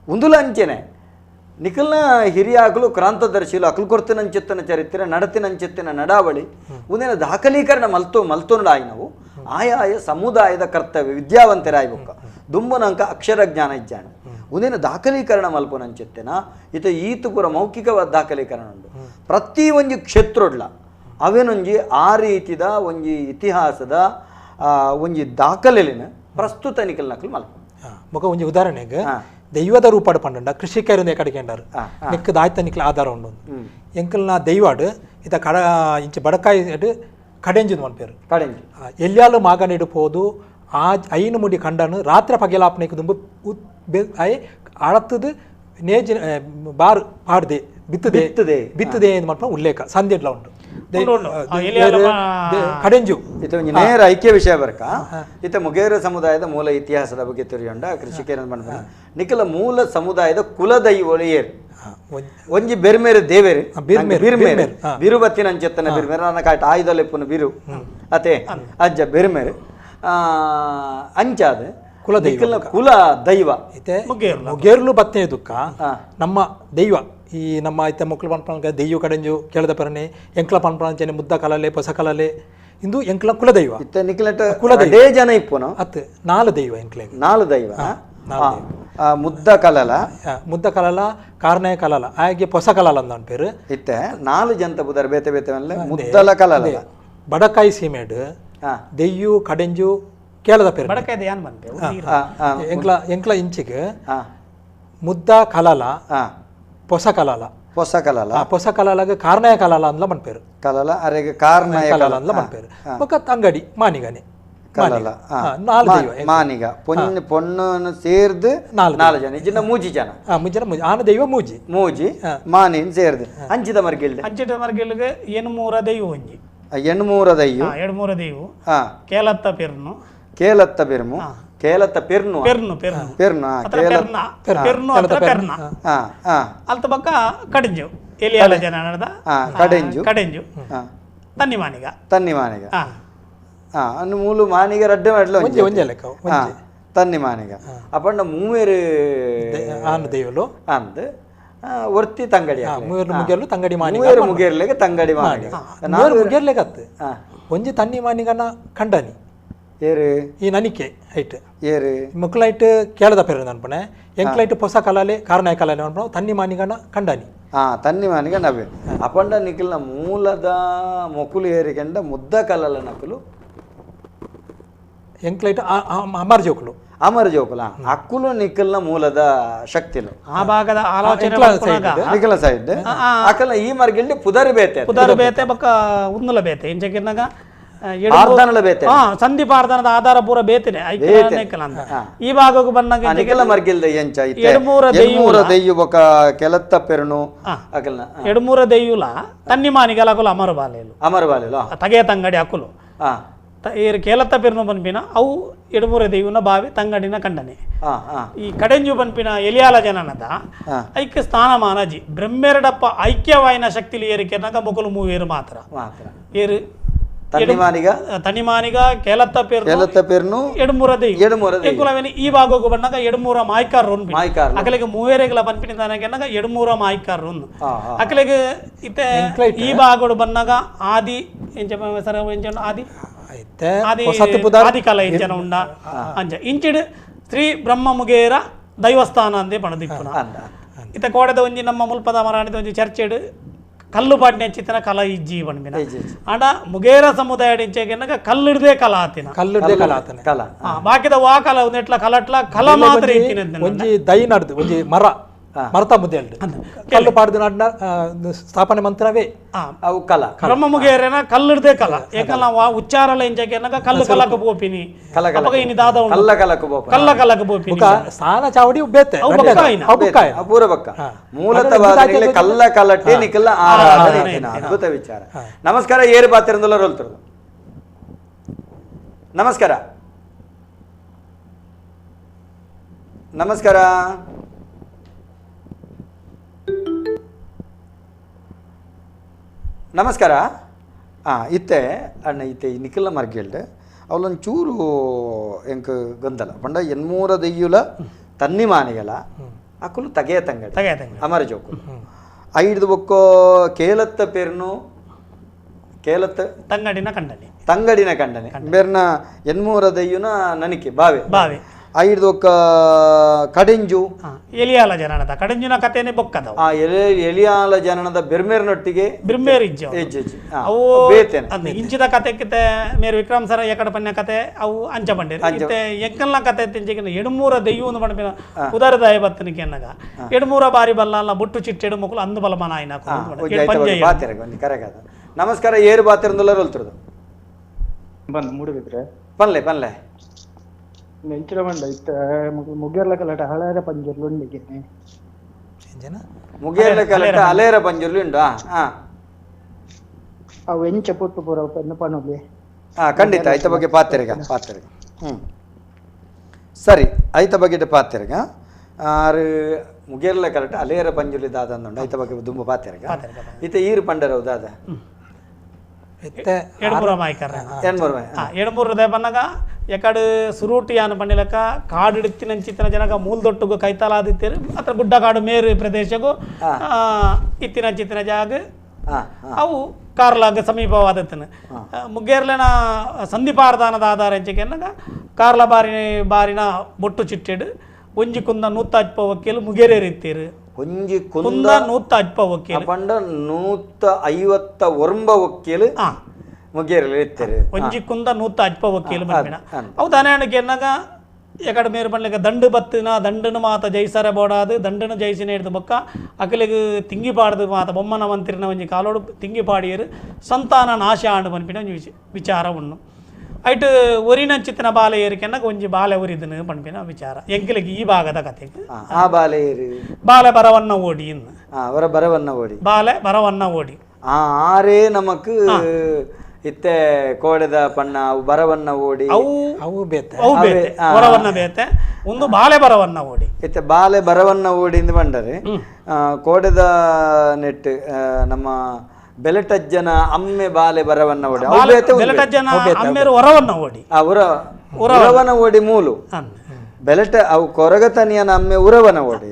ಉಂದುಲ ಅಂಚೆನೆ ನಿಖಲ್ನ ಹಿರಿಯಾಕಲು ಕ್ರಾಂತದರ್ಶಿಲು ಅಕಲು ಕೊರ್ತಿನಂಚಿತ್ತನ ಚರಿತ್ರೆ ನಡತಿನಂಚಿತ್ತಿನ ನಡಾವಳಿ ಒಂದೇನ ದಾಖಲೀಕರಣ ಮಲ್ತು ಮಲ್ತೊಂಡಾಯಿನವು ಆಯಾಯ ಸಮುದಾಯದ ಕರ್ತವ್ಯ ವಿದ್ಯಾವಂತರಾಯ್ಬೊಕ್ಕ ದುಂಬುನಂಕ ಅಕ್ಷರ ಜ್ಞಾನ ಇಜ್ಜಾಣ ಒಂದೇನ ದಾಖಲೀಕರಣ ಮಲ್ಪುನಂಚಿತ್ತಿನ ಇತ ಈತುಪುರ ಮೌಖಿಕವಾದ ದಾಖಲೀಕರಣ ಉಂಡು ಪ್ರತಿ ಒಂಜಿ ಕ್ಷೇತ್ರೊಡ್ಲ ಅವೇನೊಂಜಿ ಆ ರೀತಿದ ಒಂಜಿ ಇತಿಹಾಸದ ಒಂಜಿ ದಾಖಲೆಲಿನ ಪ್ರಸ್ತುತ ನಿಖಲ್ ನಕಲು ಮಲ್ಪ
ಬೊಕ ಒಂಜಿ ಉದಾಹರಣೆಗೆ ದೈವದ ರೂಪಾಡು ಪಂಡ ಕೃಷಿಕರು ಕಡಿಕೆಂಡಾರು ನಿಕ್ಕ ದಾಯ್ತ ನಿಕ್ಲ ಆಧಾರ ಉಂಡು ಎಂಕಲ್ನ ದೈವಾಡು ಇತ ಕಡ ಇಂಚ ಬಡಕಾಯಿ ಕಡೆಂಜಿನ ಪನ್ಪೇರು
ಕಡೆಂಜಿ
ಎಲ್ಯಾಲು ಮಾಗಣಿಡು ಪೋದು ಆ ಐನು ಮುಡಿ ಕಂಡನು ರಾತ್ರಿ ಪಗೆಲಾಪನೆಗೆ ದುಂಬು I ಅಳತ್ತದು ನೇಜಿ bar ಪಾಡ್ದೆ ಬಿತ್ತದೆ ಬಿತ್ತದೆ ಮಲ್ಪ ಉಲ್ಲೇಖ ಸಂಧಿಡ್ಲ ಉಂಟು ಕಡೆಂಜು
ಇತ್ತೆ ಒಂಜಿ ನೇರ ಐಕ್ಯ ವಿಷಯ ಬರ್ಕ ಇತ್ತೆ ಮುಗೇರ ಸಮುದಾಯದ ಮೂಲ ಇತಿಹಾಸದ ಬಗ್ಗೆ ತಿರಿಯೊಂಡ ಕೃಷಿಕರ ನಿಖಲ ಮೂಲ ಸಮುದಾಯದ ಕುಲದೈವಳು ಏರು ಒಂಜಿ ಬೆರ್ಮೇರು ದೇವೇರು ಬಿರ್ಮೇರು ಬಿರುಬತ್ತಿನಂಚೆತ್ತನ ಬಿರ್ಮೇರು ನನ್ನ ಕಾಟ ಆಯುಧಲೆಪ್ಪುನ ಬಿರು ಅತೆ ಅಜ್ಜ ಬೆರ್ಮೇರು ಅಂಚಾದ ಕುಲ ಕುಲ ದೈವ
ಇತ್ತೆ ಮುಗೇರ್ಲು ಬತ್ತನೆ ದುಃಖ ನಮ್ಮ ದೈವ ಈ ನಮ್ಮ ಇತ್ತೆ ಮೊಕ್ಕಳು ಪನ್ಪನ ದೆಯ್ಯು ಕಡೆಂಜು ಕೇಳದ ಪರನೆ ಎಂಕ್ಲ ಪನ್ಪನಂಚನೆ ಮುದ್ದ ಕಲಲೆ ಪೊಸ ಕಲಲೆ ಇಂದು ಎಂಕ್ಲ ಕುಲದೈವ
ಇತ್ತೆ ನಿಖಲಟ ಕುಲದೈವ ಜನ ಇಪ್ಪುನು
ಅತ್ ನಾಲು ದೈವ ಎಂಕ್ಲೆಗ್
ನಾಲು ದೈವ ಮುದ್ದ ಕಲಲ
ಮುದ್ದ ಕಲಲ ಕಾರ್ಣಯ ಕಲಲ ಹಾಗೆ ಪೊಸ ಕಲಲ ಅಂದ ಪೇರು
ಇತ್ತೆ ನಾಲು ಜಂತ ಬುದರ್ ಬೇತೆ ಬೇತೆ ಮುದ್ದಲ ಕಲಲ
ಬಡಕಾಯಿ ಸೀಮೆಡ್ ದೆಯ್ಯು ಕಡೆಂಜು ಕೇಳದ ಪೇರು
ಬಡಕಾಯಿ ಯಾನ್ ಬಂತೆ
ಎಂಕ್ಲ ಎಂಕ್ಲ ಇಂಚಿಗೆ ಮುದ್ದ ಕಲಲ ಪೊಸ ಕಲಲ
ಪೊಸ ಕಲಲ
ಪೊಸ ಕಲಲಾಗ ಕಾರ್ಣಯ ಕಲಲ ಅಂದ್ಲ ಮನ್ಪೇರು
ಕಲಲ ಅರೆಗೆ ಕಾರ್ಣಯ
ಕಲಲ ಅಂದ್ಲ ಮನ್ಪೇರು ಬೊಕ್ಕ ತಂಗಡಿ ಮಾನಿಗನೆ
ಕಲಲ ಮಾನಿಗ ಪೊಣ್ಣು ಪೊಣ್ಣು ಸೇರ್ದು ನಾಲ್ ಜನ ಇಜ್ಜಿನ ಮೂಜಿ ಜನ
ಮುಜ್ಜನ ಮೂಜಿ ಆನ ದೈವ ಮೂಜಿ
ಮೂಜಿ ಮಾನಿನ್ ಸೇರ್ದು ಅಂಚಿದ ಮರ್ಗಿಲ್ದೆ
ಅಂಚಿದ ಮರ್ಗಿಲ್ಗೆ ಎನ್ಮೂರ ದೈವ ಒಂಜಿ
ಎಣ್ಮೂರ ದೈವ
ಎಣ್ಮೂರ ದೈವ ಕೇಲತ್ತ ಪೆರ್ನು
ಕೇಲತ್ತ ಪೆರ್ಮು ಕೇಲತ್ತ ಪೆರ್ನು
ಪೆರ್ನು ಪೆರ್ನು
ಪೆರ್ನು
ಪೆರ್ನು ಅತ್ರ ಪೆರ್ನ ಅಲ್ತ ಬಕ್ಕ ಕಡೆಂಜು ಎಲಿಯಾಲ ಜನ ನಡೆದ
ಕಡೆಂಜು
ಕಡೆಂಜು ತನ್ನಿ ಮಾನಿಗ
ತನ್ನಿ ಮಾನಿಗ ಅನ್ನು ಮೂಲು ಮಾನಿಗ ರಡ್ಡೆ ಮಾಡಲ
ಒಂಜೆ ಲೆಕ್ಕ
ತನ್ನಿ ಮಾನಿಗ ಅಪ್ಪಣ್ಣ ಮೂವೇರು
ಆನ ದೈವಲು
ಅಂದ್ ಒರ್ತಿ ತಂಗಡಿ
ಮೂವೇರು ಮುಗಿಯಲು ತಂಗಡಿ ಮಾನಿಗ
ಮೂವೇರು ಮುಗಿಯರ್ಲೆಗೆ ತಂಗಡಿ ಮಾನಿಗ
ಮೂವೇರು ಮುಗಿಯರ್ಲೆಗೆ ಅತ್ತು ಒಂಜಿ ತನ್ನಿ ಮಾನಿಗನ ಕಂಡನಿ
ಏರು
ಈ ನನಿಕೆ ಐಟ್
ಏರು
ಮಕ್ಕಳೈಟ್ ಕೇಳದ ಪೇರು ಅನ್ಪಣೆ ಎಂಕ್ಲೈಟ್ ಪೊಸ ಕಲಾಲೆ ಕಾರಣಾಯ ಕಲಾಲೆ ಅನ್ಪಣ ತನ್ನಿ ಮಾನಿಗನ ಕಂಡನಿ
ತನ್ನಿ ಮಾನಿಗ ನವೆ ಅಪಂಡ ನಿಖಲ್ನ ಮೂಲದ ಮೊಕುಲು ಏರಿಕೆಂಡ ಮುದ್ದ ಕಲಲ ನಕುಲು
ಎಂಕ್ಲೈಟ್ ಅಮರ್ ಜೋಕುಲು
ಅಮರ್ ಜೋಕುಲ ಅಕ್ಕುಲು ನಿಖಲ್ನ ಮೂಲದ ಶಕ್ತಿಲು
ಆ ಭಾಗದ ಆಲೋಚನೆ
ನಿಖಲ ಸೈಡ್ ಅಕಲ ಈ ಮರ್ಗಿಲ್ಡಿ ಪುದರ್ ಬೇತೆ
ಪುದರ್ ಬೇತೆ ಬಕ್ಕ ಉನ್ನುಲ ಬೇತೆ ಇಂಚಕಿನ್ನಗ
ಸಂಧಿ
ಪಾರ್ದನದ ಆಧಾರ ಪೂರ ಬೇತೆನೆ ಈ ಭಾಗಕ್ಕೆ ಬಂದಾಗ
ನಿಖಲ ಮರ್ಗಿಲ್ದ ಎಂಚ ಎಡ್ಮೂರ ದೆಯ್ಯು ಬೊಕ ಕೆಲತ್ತ ಪೆರುನು ಅಕಲ್ನ
ಎಡ್ಮೂರ ದೆಯ್ಯುಲ ತನ್ನಿ ಮಾನಿಗಲ ಅಕುಲು ಅಮರ ಬಾಲೇಲು
ಅಮರ ಬಾಲೇಲು
ತಗೆ ತಂಗಡಿ ಅಕುಲು ಏರು ಕೇಲತ್ತ ಪೆರ್ನು ಪನ್ಪಿನ ಅವು ಎಡ್ಮೂರ ದೆಯ್ಯುನ ಬಾವಿ ತಂಗಡಿನ ಕಂಡನೆ ಈ ಕಡೆಂಜು ಪನ್ಪಿನ ಎಲಿಯಾಲ ಜನನದ ಐಕ್ಯ ಸ್ಥಾನಮಾನಜಿ ಬ್ರಹ್ಮೆರಡಪ್ಪ ಐಕ್ಯವಾಯಿನ ಶಕ್ತಿಲಿ ಏರಿಕೆನಾಗ ಮೊಕಲು ಮೂವೇರು ಮಾತ್ರ ಏರು
ತನ್ನಿಮಾನಿಗ
ತನ್ನಿಮಾನಿಗ ಕೇಲತ್ತ ಪೇರ್ನು
ಕೇಲತ್ತ ಪೇರ್ನು
ಎಡ್ಮೂರ ದೆಯ್ಯು
ಎಡ್ಮೂರ ದೆಯ್ಯು
ಎಂಕುಲವೇನಿ ಈ ಭಾಗಕ್ಕೆ ಬಂದಾಗ ಎಡ್ಮೂರ ಮಾಯ್ಕಾರ್
ಮಾಯ್ಕಾರ್
ಅಕಲೆಗೆ ಮೂವೇರೆಗಳ ಪನ್ಪಿನ ತಾನಗೆನ್ನಾಗ ಎಡ್ಮೂರ ಮಾಯ್ಕಾರ್ ಅಕಲೆಗೆ ಇತ್ತೆ ಈ ಭಾಗಡು ಬಂದಾಗ ಆದಿ ಎಂಚ ಸರ ಎಂಚ ಆದಿ ಆದಿ ಆದಿಕಾಲ ಎಂಚನ ಉಂಡ ಅಂಚ ಇಂಚಿಡ್ ಶ್ರೀ ಬ್ರಹ್ಮ ಮುಗೇರ ದೈವಸ್ಥಾನ ಅಂದೇ ಪಣದಿಪ್ಪುನ ಇತ್ತ ಕೋಡೆದ ಒಂಜಿ ನಮ್ಮ ಮುಲ್ಪದ ಮರಾಣಿದ ಒಂಜಿ ಚರ್ಚೆಡ್ ಕಲ್ಲು ಪಾಟ್ನೆ ಚಿತ್ತನ ಕಲ ಇಜ್ಜಿ ಪನ್ಪಿನ ಆಂಡ ಮುಗೇರ ಸಮುದಾಯ ಇಂಚೆಗೆನ್ನಗ ಕಲ್ಲಿಡ್ದೆ ಕಲ ಆತಿನ
ಕಲ್ಲಿಡ್ದೆ ಕಲ ಆತನ
ಕಲ
ಬಾಕಿದ ವಾ ಕಲ ಒಂದೆಟ್ಲ ಕಲಟ್ಲ ಕಲ ಮಾತ್ರ ಇತ್ತಿನ
ಒಂಜಿ ದೈ ನಡ್ದು ಒಂಜಿ ಮರ ಮರತ ಮುದ್ದೆ ಕಲ್ಲು ಪಾಡ್ದು ನಾಡಿನ ಸ್ಥಾಪನೆ ಮಂತ್ರವೇ
ಅವು ಕಲ
ಬ್ರಹ್ಮ ಮುಗೇರನ ಕಲ್ಲಿಡ್ದೆ ಕಲ ಏಕಲ್ಲ ಉಚ್ಚಾರಲ ಇಂಚೆಗೆನ್ನಗ ಕಲ್ಲು ಕಲಕ ಪೋಪಿನಿ ಅಪಗ ಇನಿ ದಾದ ಉಂಡು
ಕಲ್ಲ ಕಲಕ ಬೋಪ
ಕಲ್ಲ ಕಲಕ ಪೋಪಿನಿ
ಸ್ಥಾನ ಚಾವಡಿ ಬೇತೆ
ಪೂರ ಬಕ್ಕ ಮೂಲತಃ ಕಲ್ಲ ಕಲಟ್ಟೆ ನಿಕಲ್ಲ ಆರಾಧನೆ ಅದ್ಭುತ ವಿಚಾರ. ನಮಸ್ಕಾರ ಏರು ಬಾತಿರಂದಲ್ಲ ರೋಲ್ತರು. ನಮಸ್ಕಾರ ನಮಸ್ಕಾರ ನಮಸ್ಕಾರ. ಇತ್ತೆ ಅಣ್ಣ ಇತ್ತೆ ನಿಖಿಲ ಮರ್ಗೇಳ್ದೆ ಅವಳೊಂದು ಚೂರು ಎಂಕ್ ಗೊಂದಲ ಪಂಡ ಎನ್ಮೂರ ದೆಯ್ಯುಲ ತನ್ನಿ ಮಾನಿಗಲ ಅಕುಲು ತಗೆಯ ತಂಗಡಿ
ತಗೆಯ ತಂಗಡಿ
ಅಮರ ಜೋಕುಲು ಐದು ಬೊಕ್ಕೋ ಕೇಲತ್ತ ಪೇರ್ನು ಕೇಲತ್ತ
ತಂಗಡಿನ ಕಂಡನೆ
ತಂಗಡಿನ ಕಂಡನೆ ಬೇರ್ನ ಎನ್ಮೂರ ದೆಯ್ಯುನ ನನಿಕೆ ಬಾವೆ
ಬಾವೆ
ಐದು ಒಕ್ಕ ಕಡೆಂಜು
ಎಲಿಯಾಲ ಜನನದ ಕಡೆಂಜುನ ಕಥೆನೆ ಬೊಕ್ಕದ
ಆ ಎಲಿಯಾಲ ಜನನದ ಬೆರ್ಮೇರ್ನೊಟ್ಟಿಗೆ
ಬಿರ್ಮೇರ್ ಇಜ್ಜ ಅವು ಇಂಚಿದ ಕತೆ ಕಿತೆ ಮೇರು ವಿಕ್ರಮ್ ಸರ ಎಕಡ ಪನ್ಯ ಕತೆ ಅವು ಅಂಚ ಬಂಡೇರು ಇತ್ತೆ ಎಕ್ಕಲ್ಲ ಕತೆ ತಿಂಚಿಗಿನ ಎಡ್ಮೂರ ದೆಯ್ಯು ಒಂದು ಪಂಡ ಉದಾರದಾಯ ಬತ್ತನಿಕೆ ಅನ್ನಗ ಎಡ್ಮೂರ ಬಾರಿ ಬಲ್ಲ ಬುಟ್ಟು ಚಿಟ್ಟು ಎಡು ಮಕ್ಕಳು ಅಂದು ಬಲಮನ ಆಯ್ನ.
ನಮಸ್ಕಾರ ಏರು ಬಾತಿರಂದುಲ್ಲ ರೋಲ್ತಿರೋದು
ಬಂದು ಮೂಡುಬಿದ್ರೆ
ಪನ್ಲೆ ಪನ್ಲೆ
ನೆಂಚಿನ ಬಂಡ ಇತ್ತ ಮುಗಿಯರ್ಲ ಕಲಟ ಹಳರ ಪಂಜರ್ಲು ಉಂಡಿಗೆ
ಮುಗೇರ್ಲ ಕಲಟ ಅಲೇರ ಪಂಜುರ್ಲಿ ಉಂಡು.
ಅವು ಎಂಚ ಪುಟ್ಟು ಪೂರ ಪನೊಲಿ.
ಖಂಡಿತ ಐತ ಬಗ್ಗೆ ಪಾತೆರಿಗ ಪಾತೆರಿಗ. ಸರಿ, ಐತ ಬಗ್ಗೆ ಪಾತೆರಿಗ. ಆರು ಮುಗೇರ್ಲ ಕರೆಕ್ಟ್ ಅಲೇರ ಪಂಜುರ್ಲಿ ದಾದ ಅಂದುಂಡು ಐತ ಬಗ್ಗೆ ದುಂಬು ಪಾತೆರಿಗ. ಇತ್ತೆ ಈರು ಪಂಡರವು ದಾದ
ಎಡ್ಮೂರ ಮಾಯ್ಕರ ಎಡ್ಮೂರು ದೇಪನ್ನಗ ಎಕಡು ಸುರೂಟಿ ಯಾನು ಪಂಡಿಲಕ್ಕ ಕಾಡು ಇತ್ತಿನಂಚಿತ್ತಿನ ಜನಗ ಮೂಲ್ದೊಟ್ಟುಗು ಕೈತಲಾದಿತ್ತೇರು ಅತ್ರ ಗುಡ್ಡ ಕಾಡು ಮೇರು ಪ್ರದೇಶಗೂ ಇತ್ತಿನಂಚಿತ್ತಿನ ಜಾಗ ಅವು ಕಾರ್ಲಾಗ ಸಮೀಪವಾದತ್ತನ. ಮುಗ್ಗೇರ್ಲೆನ ಸಂಧಿಪಾರದಾನದ ಆಧಾರ ಎಂಚಿಕೆನ್ನಗ ಕಾರ್ಲ ಬಾರಿ ಬಾರಿನ ಬೊಟ್ಟು ಚಿಟ್ಟೆಡು ಒಂಜಿ ಕುಂದ ನೂತ್ತ ಅಜ್ಪ ವಕೀಲು ಮುಗೇರೇರು ಇತ್ತೀರು.
ಒಂಜಿ ಕುಂದ
ನೂತ್ತ ಅಜ್ಪ ವಕೀಲು
ಪಂಡ 159 ವಕೀಲು ಮುಗೇರಲ್ಲಿ ಇತ್ತೀರು.
ಒಂಜಿ ಕುಂದ ನೂತ್ತ ಅಜ್ಪ ವಕೀಲು ಬಂದಿನ ಅವು ದಾನೆಗೆ ಎನ್ನಾಗ ಎಕಡೆ ಮೇರು ಪಂಡ್ಲಿಕ್ಕೆ ದಂಡು ಬತ್ತಿನ ದಂಡನು ಮಾತ ಜೈಸರ ಬೋಡಾದು ದಂಡನು ಜೈಸಿನ ಹಿಡ್ದು ಬೊಕ್ಕ ಅಕಲಿಗೆ ತಿಂಗಿ ಪಾಡ್ದು ಮಾತ ಬೊಮ್ಮನ ಮಂತಿರಿನ ಒಂಜಿ ಕಾಲೋಡು ತಿಂಗಿ ಪಾಡಿಯರು ಸಂತಾನ ನಾಶ ಆಂಡು ಪನ್ಪಿನ ಒಂಜಿ ವಿಚಾರ ಉಣ್ಣು. ಐಟ್ ಒರಿನಂಚಿತ್ತಿನ ಬಾಲೆ ಏರಿಕೆನ್ನಾಗ ಒಂಜಿ ಬಾಲೆ ಒರಿದನು ಪನ್ಪಿನ ವಿಚಾರ ಎಂಕಲಿಗೆ ಈ ಭಾಗದ ಕತೆಗೆ.
ಆ ಬಾಲೆ ಏರಿ
ಬಾಲೆ ಬರವನ್ನ ಓಡಿ ಇನ್ನು
ಅವರ ಬರವನ್ನ ಓಡಿ
ಬಾಲೆ ಬರವನ್ನ ಓಡಿ
ಆರೇ ನಮಕ್ ಇತ್ತೆ ಕೋಡೆದ ಪಣ್ಣ ಬರವನ್ನ ಓಡಿ
ಅವು ಅವು ಬೇತೆ ಅವು ಬೇತೆ ಬರವನ್ನ ಬೇತೆ ಒಂದು ಬಾಲೆ ಬರವನ್ನ ಓಡಿ
ಇತ್ತೆ ಬಾಲೆ ಬರವನ್ನ ಓಡಿ ಎಂದು ಬಂದರೆ ಕೋಡೆದ ನೆಟ್ ನಮ್ಮ ಬೆಲಟಜ್ಜನ ಅಮ್ಮೆ ಬಾಲೆ ಬರವನ್ನ ಓಡಿ
ಬೆಲಟಜ್ಜನ ಅಮ್ಮೆರು ಹೊರವನ್ನ ಓಡಿ
ಉರವನ ಓಡಿ ಮೂಲು ಬೆಲಟ ಅವು ಕೊರಗತನಿಯನ ಅಮ್ಮೆ ಉರವನ ಓಡಿ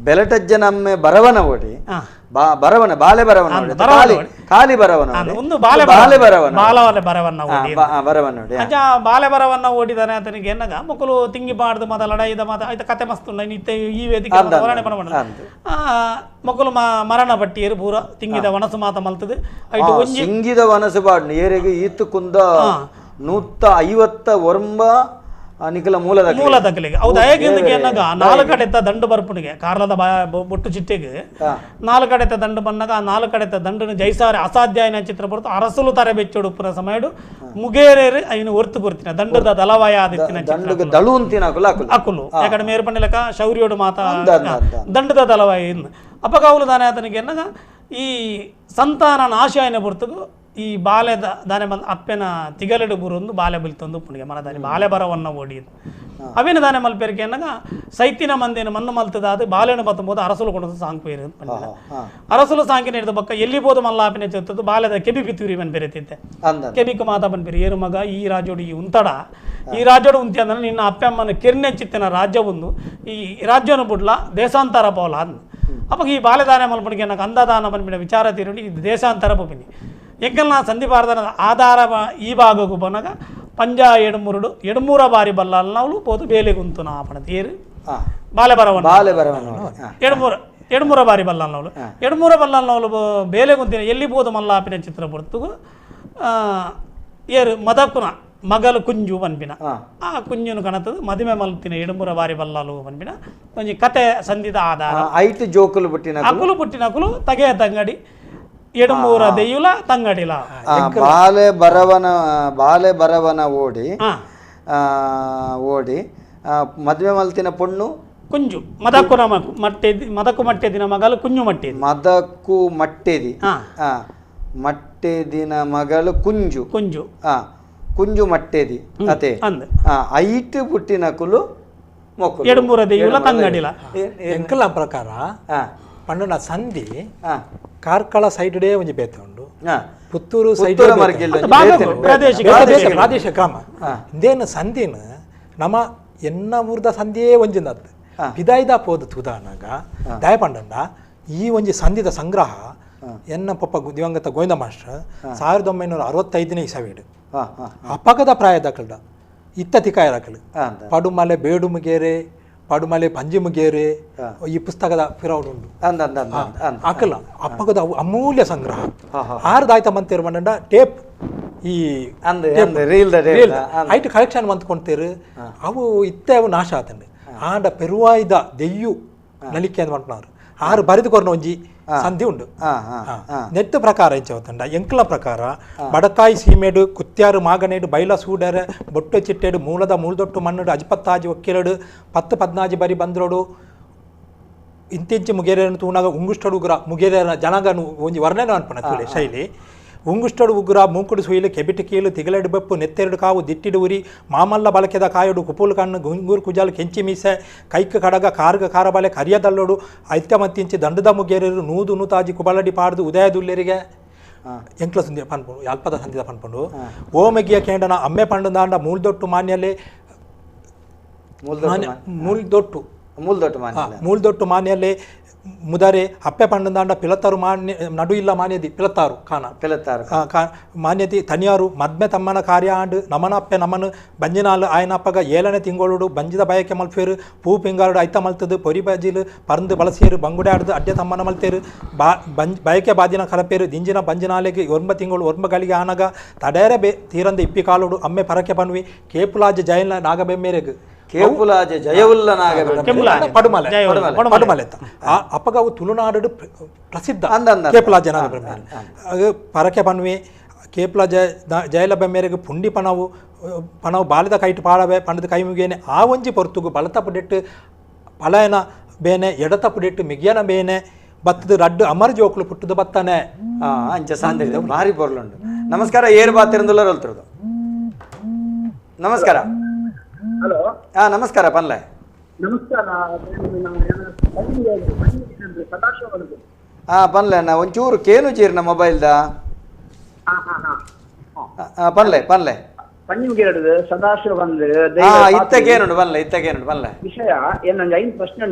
ಬೆಲಟಜ್ಜನ ಅಮ್ಮೆ ಬರವನ ಓಡಿ ಬರವನ ಬಾಲೆ ಬರವನ ಓಡಿ ಖಾಲಿ ಬರವನ
ಒಂದು ಬಾಲೆ
ಬಾಲೆ ಬರವನ
ಬಾಲವಲೆ ಬರವನ್ನ ಓಡಿ
ಬರವನ್ನ ಓಡಿ
ಅಂಚ ಬಾಲೆ ಬರವನ್ನ ಓಡಿದಾನೆ ಆತನಿಗೆ ಎನ್ನಗ ಮಕ್ಕಳು ತಿಂಗಿ ಬಾಡ್ದು ಮಾತ ಲಡಾಯಿದ ಮಾತ ಆಯ್ತ ಕತೆ ಮಸ್ತ್ ಉಂಡು ಇತ್ತೆ ಈ ವೇದಿಕೆ ಹೊರಣೆ ಪಣ ಮಕ್ಕಳು ಮರಣ ಪಟ್ಟಿಯರು ಪೂರ ತಿಂಗಿದ ವನಸು ಮಾತ ಮಲ್ತದೆ. ಐಟು ಒಂಜಿ
ತಿಂಗಿದ ವನಸು ಬಾಡ್ನು ಏರೆಗೆ ಈತು ಕುಂದ 159 ನಿಖಲ ಮೂಲದ
ಮೂಲದಕಲಿಗೆ ಅವು ದಯಗಿಂದಕ್ಕೆ ಎನ್ನಾಗ ನಾಲ್ಕು ಕಡೆತ ದಂಡು ಬರ್ಪುಣಿಗೆ ಕಾರ್ಲದ ಬೊಟ್ಟು ಚಿಟ್ಟೆಗೆ ನಾಲ್ಕು ಕಡೆತ ದಂಡು ಬಂದಾಗ ಆ ನಾಲ್ಕು ಕಡೆತ ದಂಡನ ಜೈಸಾರೆ ಅಸಾಧ್ಯ ಚಿತ್ರ ಬರುತ್ತ ಅರಸಲು ತಾರೆ ಬೆಚ್ಚೋಡು ಉಪ್ಪುನ ಸಮಯಡು ಮುಗೇರೇರು ಐನು ಒರ್ತು ಕೊರ್ತಿನ ದಂಡದ ದಳವಾಯ ಆದಿತ್ತಿನ ಅಕುಲು ಯಾಕಡೆ ಮೇರು ಪಂಡಿಲಕ ಶೌರ್ಯೋಡು ಮಾತಾ ದಂಡದ ದಳವಾಯ ಇನ್ನು ಅಪಗಾವುಲು ದಾನೆ ಆತನಿಗೆ ಎನ್ನಾಗ ಈ ಸಂತಾನ ನಾಶ అయిన ಬರ್ತಗು ಈ ಬಾಲೆದ ದಾನೆ ಬಂದು ಅಪ್ಪೆನ ತಿಗಲೆಡು ಬುರೊಂದು ಬಾಲೆ ಬಲಿತೊಂದು ಪುಣಿಗೆ ಮನದಾನಿ ಬಾಲೆ ಬರವನ್ನ ಓಡಿದ್ದು ಅವೇನು ದಾನೆ ಮಲ್ಪೇರಿಕೆ ಅನ್ನಾಗ ಸೈತಿನ ಮಂದಿನ ಮಣ್ಣು ಮಲ್ತದಾದ ಬಾಲೆನ ಬತ್ತಂಬೋದು ಅರಸುಲು ಕೊಡೋದು ಸಾಂಕ್ವೇರು ಅಂತ ಪಂಡಿನ ಅರಸುಲು ಸಾಂಕಿನ ಹಿಡಿದ ಬಕ್ಕ ಎಲ್ಲಿ ಬೋದು ಮಲ್ಲಾಪಿನ ಚೆತ್ತದ್ದು ಬಾಲೆದ ಕೆಬಿ ಪಿತ್ತೂರಿ ಮನ್ ಬೆರೆತಿದ್ದೆ ಕೆಬಿಕು ಮಾತಾ ಬನ್ಪೇರಿ ಏರು ಮಗ ಈ ರಾಜೋಡು ಈ ಉಂತಡ ಈ ರಾಜ್ಯೋಡು ಉಂತಿ ಅಂದ್ರೆ ನಿನ್ನ ಅಪ್ಪಮ್ಮನ ಕಿರ್ನೆ ಚಿತ್ತಿನ ರಾಜ್ಯ ಒಂದು ಈ ರಾಜ್ಯನ ಬುಡ್ಲ ದೇಶಾಂತರ ಪೋಲ ಅಂದ್ ಅಪ್ಪ ಈ ಬಾಲೆದಾನೆ ಮಲ್ಪಣಿಗೆ నాకు ಅಂದದಾನ ಬನ್ಪಿನ ವಿಚಾರ ತೀರುಂಡಿ ಈ ದೇಶಾಂತರ ಪೋಪಿನಿ ಎಂಕಲ್ನ ಸಂಧಿಪಾರದನ ಆಧಾರ ಈ ಭಾಗಕ್ಕೂ ಪೋನಾಗ ಪಂಜ ಎಡ್ಮೂರುಡು ಎಡ್ಮೂರ ಬಾರಿ ಬಲ್ಲಾಲ್ನವಳು ಪೋದು ಬೇಲೆಗುಂತು ನಾ ಪಣದ ಏರು ಬಾಲೆ ಬರವನ್ನ
ಬಾಲೆ ಬರವನ್ನ
ಎಡ್ಮೂರ ಎಡ್ಮೂರ ಬಾರಿ ಬಲ್ಲಾಲ್ನವಳು ಎಡ್ಮೂರ ಬಲ್ಲಾಲ್ನವಳು ಬೇಲೆಗುಂತಿನ ಎಲ್ಲಿ ಬೋದು ಮಲ್ಲಾಪಿನ ಚಿತ್ರ ಪೊರ್ತುಗು ಏರು ಮದಕುನ ಮಗಲು ಕುಂಜು ಪನ್ಪಿನ ಆ ಕುಂಜುನು ಕಣತದ ಮದುವೆ ಮಲ್ತಿನ ಎಡುಮೂರ ಬಾರಿ ಬಲ್ಲಾಲು ಪನ್ಪಿನ ಒಂಜಿ ಕತೆ ಸಂಧಿದ ಆಧಾರ
ಐಟ್ ಜೋಕುಲು ಬುಟ್ಟಿನ
ಅಕುಲು ಬುಟ್ಟಿನಕುಲು ತಗೆಯ ತಂಗಡಿ ಎಡುಮೂರ ದೆಯ್ಯುಲ ತಂಗಡಿಲ
ಬಾಲೆ ಬರವನ ಬಾಲೆ ಬರವನ ಓಡಿ ಓಡಿ ಮದುವೆ ಮಲ್ತಿನ ಪೊಣ್ಣು
ಕುಂಜು ಮದಕು ಮಟ್ಟೆದಿ ಮದಕು ಮಟ್ಟೆದಿನ ಮಗಲು ಕುಂಜು ಮಟ್ಟೆದಿ
ಮದಕು ಮಟ್ಟೆದಿ ಮಟ್ಟೆದಿನ ಮಗಳು ಕುಂಜು
ಕುಂಜು
ಕುಂಜು ಮಟ್ಟೆದಿ ಅತೆ ಐಟ್ ಪುಟ್ಟಿನ ಕುಲು ಮೊಕ್ಕಲು
ಎಡುಮೂರ ದೆಯ್ಯುಲ ತಂಗಡಿಲ
ಎಂಕಲ ಪ್ರಕಾರ ಪಂಡನ ಸಂಧಿ ಕಾರ್ಕಳ ಸೈಡ್ ಒಂಜಿ ಬೇತೆ ಉಂಡು ಪುತ್ತೂರು ಸೈಡ್ ಪ್ರಾದೇಶಿಕ ಗ್ರಾಮ ಇಂದೇನು ಸಂಧಿನ ನಮ್ಮ ಎನ್ನ ಊರ್ದ ಸಂಧಿಯೇ ಒಂಜಿಂದದ್ದು ಪಿದಾಯ್ದ ಪೋದು ತೂದಾನಾಗ ದಯಪಂಡಂಡ ಈ ಒಂಜಿ ಸಂಧಿದ ಸಂಗ್ರಹ ಎನ್ನ ಪಪ್ಪ ದಿವಂಗತ ಗೋವಿಂದ ಮಾಸ್ಟರ್ 1965ನೇ ಇಸವಿಡು ಅಪಗದ ಪ್ರಾಯದಕಲ್ಡ ಇತ್ತ ತಿಕಾಯರಕಲು ಪಡುಮಲೆ ಬೇಡುಮುಗೇರೆ ಪಡುಮಲೆ ಪಂಜಿಮುಗೇರೆ ಈ ಪುಸ್ತಕದ ಫಿರೌಡ್ ಉಂಡು ಅಕಲ ಅಪ್ಪಗದ ಅಮೂಲ್ಯ ಸಂಗ್ರಹ ಆರ್ದಾಯ್ತ ಮಂತೇರು ಮಂಡ ಟೇಪ್ ಈ ಐಟ್ ಕಲೆಕ್ಷನ್ ಮಂತ್ಕೊಂತೇರು ಅವು ಇತ್ತೆ ಅವು ನಾಶ ಆತಂಡು ಆಂಡ ಪೆರುವಾಯ್ದ ದೆಯ್ಯು ನಲಿಕೆ ಅಂತ ಮಾಡ್ಕೊಳಾರು ಆರು ಬರೆದು ಕೊರ್ನ ಒಂಜಿ ಸಂಧಿ ಉಂಡು ನೆಟ್ಟು ಪ್ರಕಾರ ಎಂಚವತ್ತಂಡ ಎಂಕಲ ಪ್ರಕಾರ ಬಡಕಾಯಿ ಸೀಮೆಡು ಕುತ್ಯಾರು ಮಾಗನೇಡು ಬೈಲ ಸೂಡರೆ ಬೊಟ್ಟು ಚಿಟ್ಟೆಡು ಮೂಲದ ಮೂಲ್ದೊಟ್ಟು ಮಣ್ಣುಡು ಅಜ್ಪತ್ತಾಜಿ ಒಕ್ಕಿಲಡು 10 14 ಬರಿ ಬಂದ್ರೋಡು ಇಂತಿಂಚಿ ಮುಗೇರನ್ನು ತೂನಾಗ ಉಂಗುಷ್ಟಡು ಉಗ್ರ ಮುಗೇರ ಜನಾಂಗನು ಒಂಜಿ ವರ್ಣನೆ ಅನ್ಪಣ ತುಲೆ ಶೈಲಿ ಉಂಗುಷ್ಟಡು ಉಗ್ರ ಮೂಕುಡು ಸುಯಿಲು ಕೆಬಿಟಿ ಕೀಲು ತಿಗಲೆಡು ಬೆಪ್ಪು ನೆತ್ತೆರಡು ಕಾವು ದಿಟ್ಟಿಡು ಉರಿ ಮಾಮಲ್ಲ ಬಳಕೆದ ಕಾಯಡು ಕುಪುಲು ಕಣ್ಣು ಗುಂಗೂರು ಕುಜಾಲು ಕೆಂಚಿ ಮೀಸೆ ಕೈಕ್ ಕಡಗ ಕಾರ್ಗ ಕಾರಬಲೆ ಕರಿಯದಲ್ಲೋಡು ಐತ್ಯಮತ್ತಿಂಚಿ ದಂಡದ ಮುಗೇರರು ನೂದು ನೂತಾಜಿ ಕುಬಲಡಿ ಪಾಡ್ದು ಉದಯದುಲ್ಲೆರಿಗೆ ಎಂಕ್ಲ ಸಂಧಿ ಪನ್ಪುಂಡು ಅಲ್ಪದ ಸಂಧಿದ ಪನ್ಪುಂಡು ಓಮೆಗಿಯ ಕೇಂಡನ ಅಮ್ಮೆ ಪಂಡದಾಂಡ ಮೂಲ್ದೊಟ್ಟು ಮಾನ್ಯಲೆ ಮೂಲ್ದೊಟ್ಟು
ಮೂಲ್ದೊಟ್ಟು ಮಾನ್ಯ
ಮೂಲ್ದೊಟ್ಟು ಮಾನ್ಯಲೆ ಮುದರೆ ಅಪ್ಪೆ ಪಂಡದಾಂಡ ಪಿಲತ್ತಾರು ಮಾನ್ಯ ನಡು ಇಲ್ಲ ಮಾನ್ಯದಿ ಪಿಲತ್ತಾರು ಕಾನ
ಪಿಲತ್ತಾರು
ಮಾನ್ಯತಿ ತನಿಯಾರು ಮದ್ಮೆ ತಮ್ಮನ ಕಾರ್ಯ ಆಂಡ್ ನಮನ ಅಪ್ಪೆ ನಮನ ಬಂಜಿನಾಲು ಆಯನಪ್ಪಗ ಏಳನೇ ತಿಂಗಳೋಡು ಬಂಜಿದ ಬಯಕೆ ಮಲ್ಪೇರು ಪೂ ಪಿಂಗಾರುಡು ಐತ ಮಲ್ತದು ಪೊರಿ ಬಜಿಲು ಪರಂದು ಬಳಸಿಯರು ಬಂಗುಡೆ ಆಡ್ದು ಅಡ್ಡೆ ತಮ್ಮನ ಮಲ್ತೇರು ಬಾ ಬಂಜ್ ಬಯಕೆ ಬಾದಿನ ಕಲಪೇರು ದಿಂಜಿನ ಬಂಜಿನಾಲೆಗೆ ಒರ್ಂಬ ತಿಂಗಳು ಒರ್ಂಬ ಗಳಿಗೆ ಆನಗ ತಡೇರೆ ಬೇ ತೀರಂದ ಇಪ್ಪಿ ಕಾಲೋಡು ಅಮ್ಮೆ ಪರಕೆ ಪನ್ವಿ ಕೇಪುಲಾಜ ಜೈನ ನಾಗಬೆಮ್ಮೇರೆಗ್
ಕೇಪುಲಾಜ ಜಯವುಲ್ಲ ನಾಗಬೆಮ್ಮೆ
ಪಡುಮಲೆ ಪಡುಮಲೆ ಅಂತ ಅಪ್ಪಗ ಅವು ತುಳುನಾಡು ಪ್ರಸಿದ್ಧ ಕೇಪುಲಾಜ ನಾಗಬೆಮ್ಮೆ ಪರಕೆ ಪನ್ವಿ ಕೇಪುಲಾಜ ಜಯಲ ಬೆಮ್ಮೇರೆಗ್ ಪುಂಡಿ ಪಣವು ಪಣವು ಬಾಲದ ಕೈಟು ಪಾಡವೆ ಪಂಡದ ಕೈ ಮುಗಿಯೇನೆ ಆ ಒಂಜಿ ಪೊರ್ತುಗು ಬಲತ ಪುಡೆಟ್ಟು ಪಲಯನ ಬೇನೆ ಎಡತ ಪುಡೆಟ್ಟು ಮಿಗಿಯನ ಬೇನೆ ಬತ್ತದ ರಡ್ಡು ಅಮರ ಜೋಕುಲು ಪುಟ್ಟದ ಬತ್ತನೆ
ಅಂಚ ಸಾಂದ್ರಿ ಭಾರಿ ಪೊರ್ಲುಂಡು. ನಮಸ್ಕಾರ, ಏರ್ ಬಾತಿರಂದುಲ್ಲ ರೋಲ್ತಿರೋದು. ನಮಸ್ಕಾರ.
ಹಲೋ.
ಹಾ ನಮಸ್ಕಾರ ಪನ್ಲೆ.
ನಮಸ್ಕಾರ.
ಹಾ ಪನ್ಲೆ ಅಣ್ಣ ಒಂಚೂರು ಕೇನು ಚೀರ್ನ ಮೊಬೈಲ್ದ. ಪನ್ಲೆ ಪನ್ಲೆ
ಸದಾಶಿವ ಬಂದು
ಇತ್ತಕೇನುಂಡು ಪನ್ಲೆ ಇತ್ತಕೇನುಂಡು ಪನ್ಲೆ
ವಿಷಯ ಏನಂದ್ರೆ ಐದು ಪ್ರಶ್ನೆ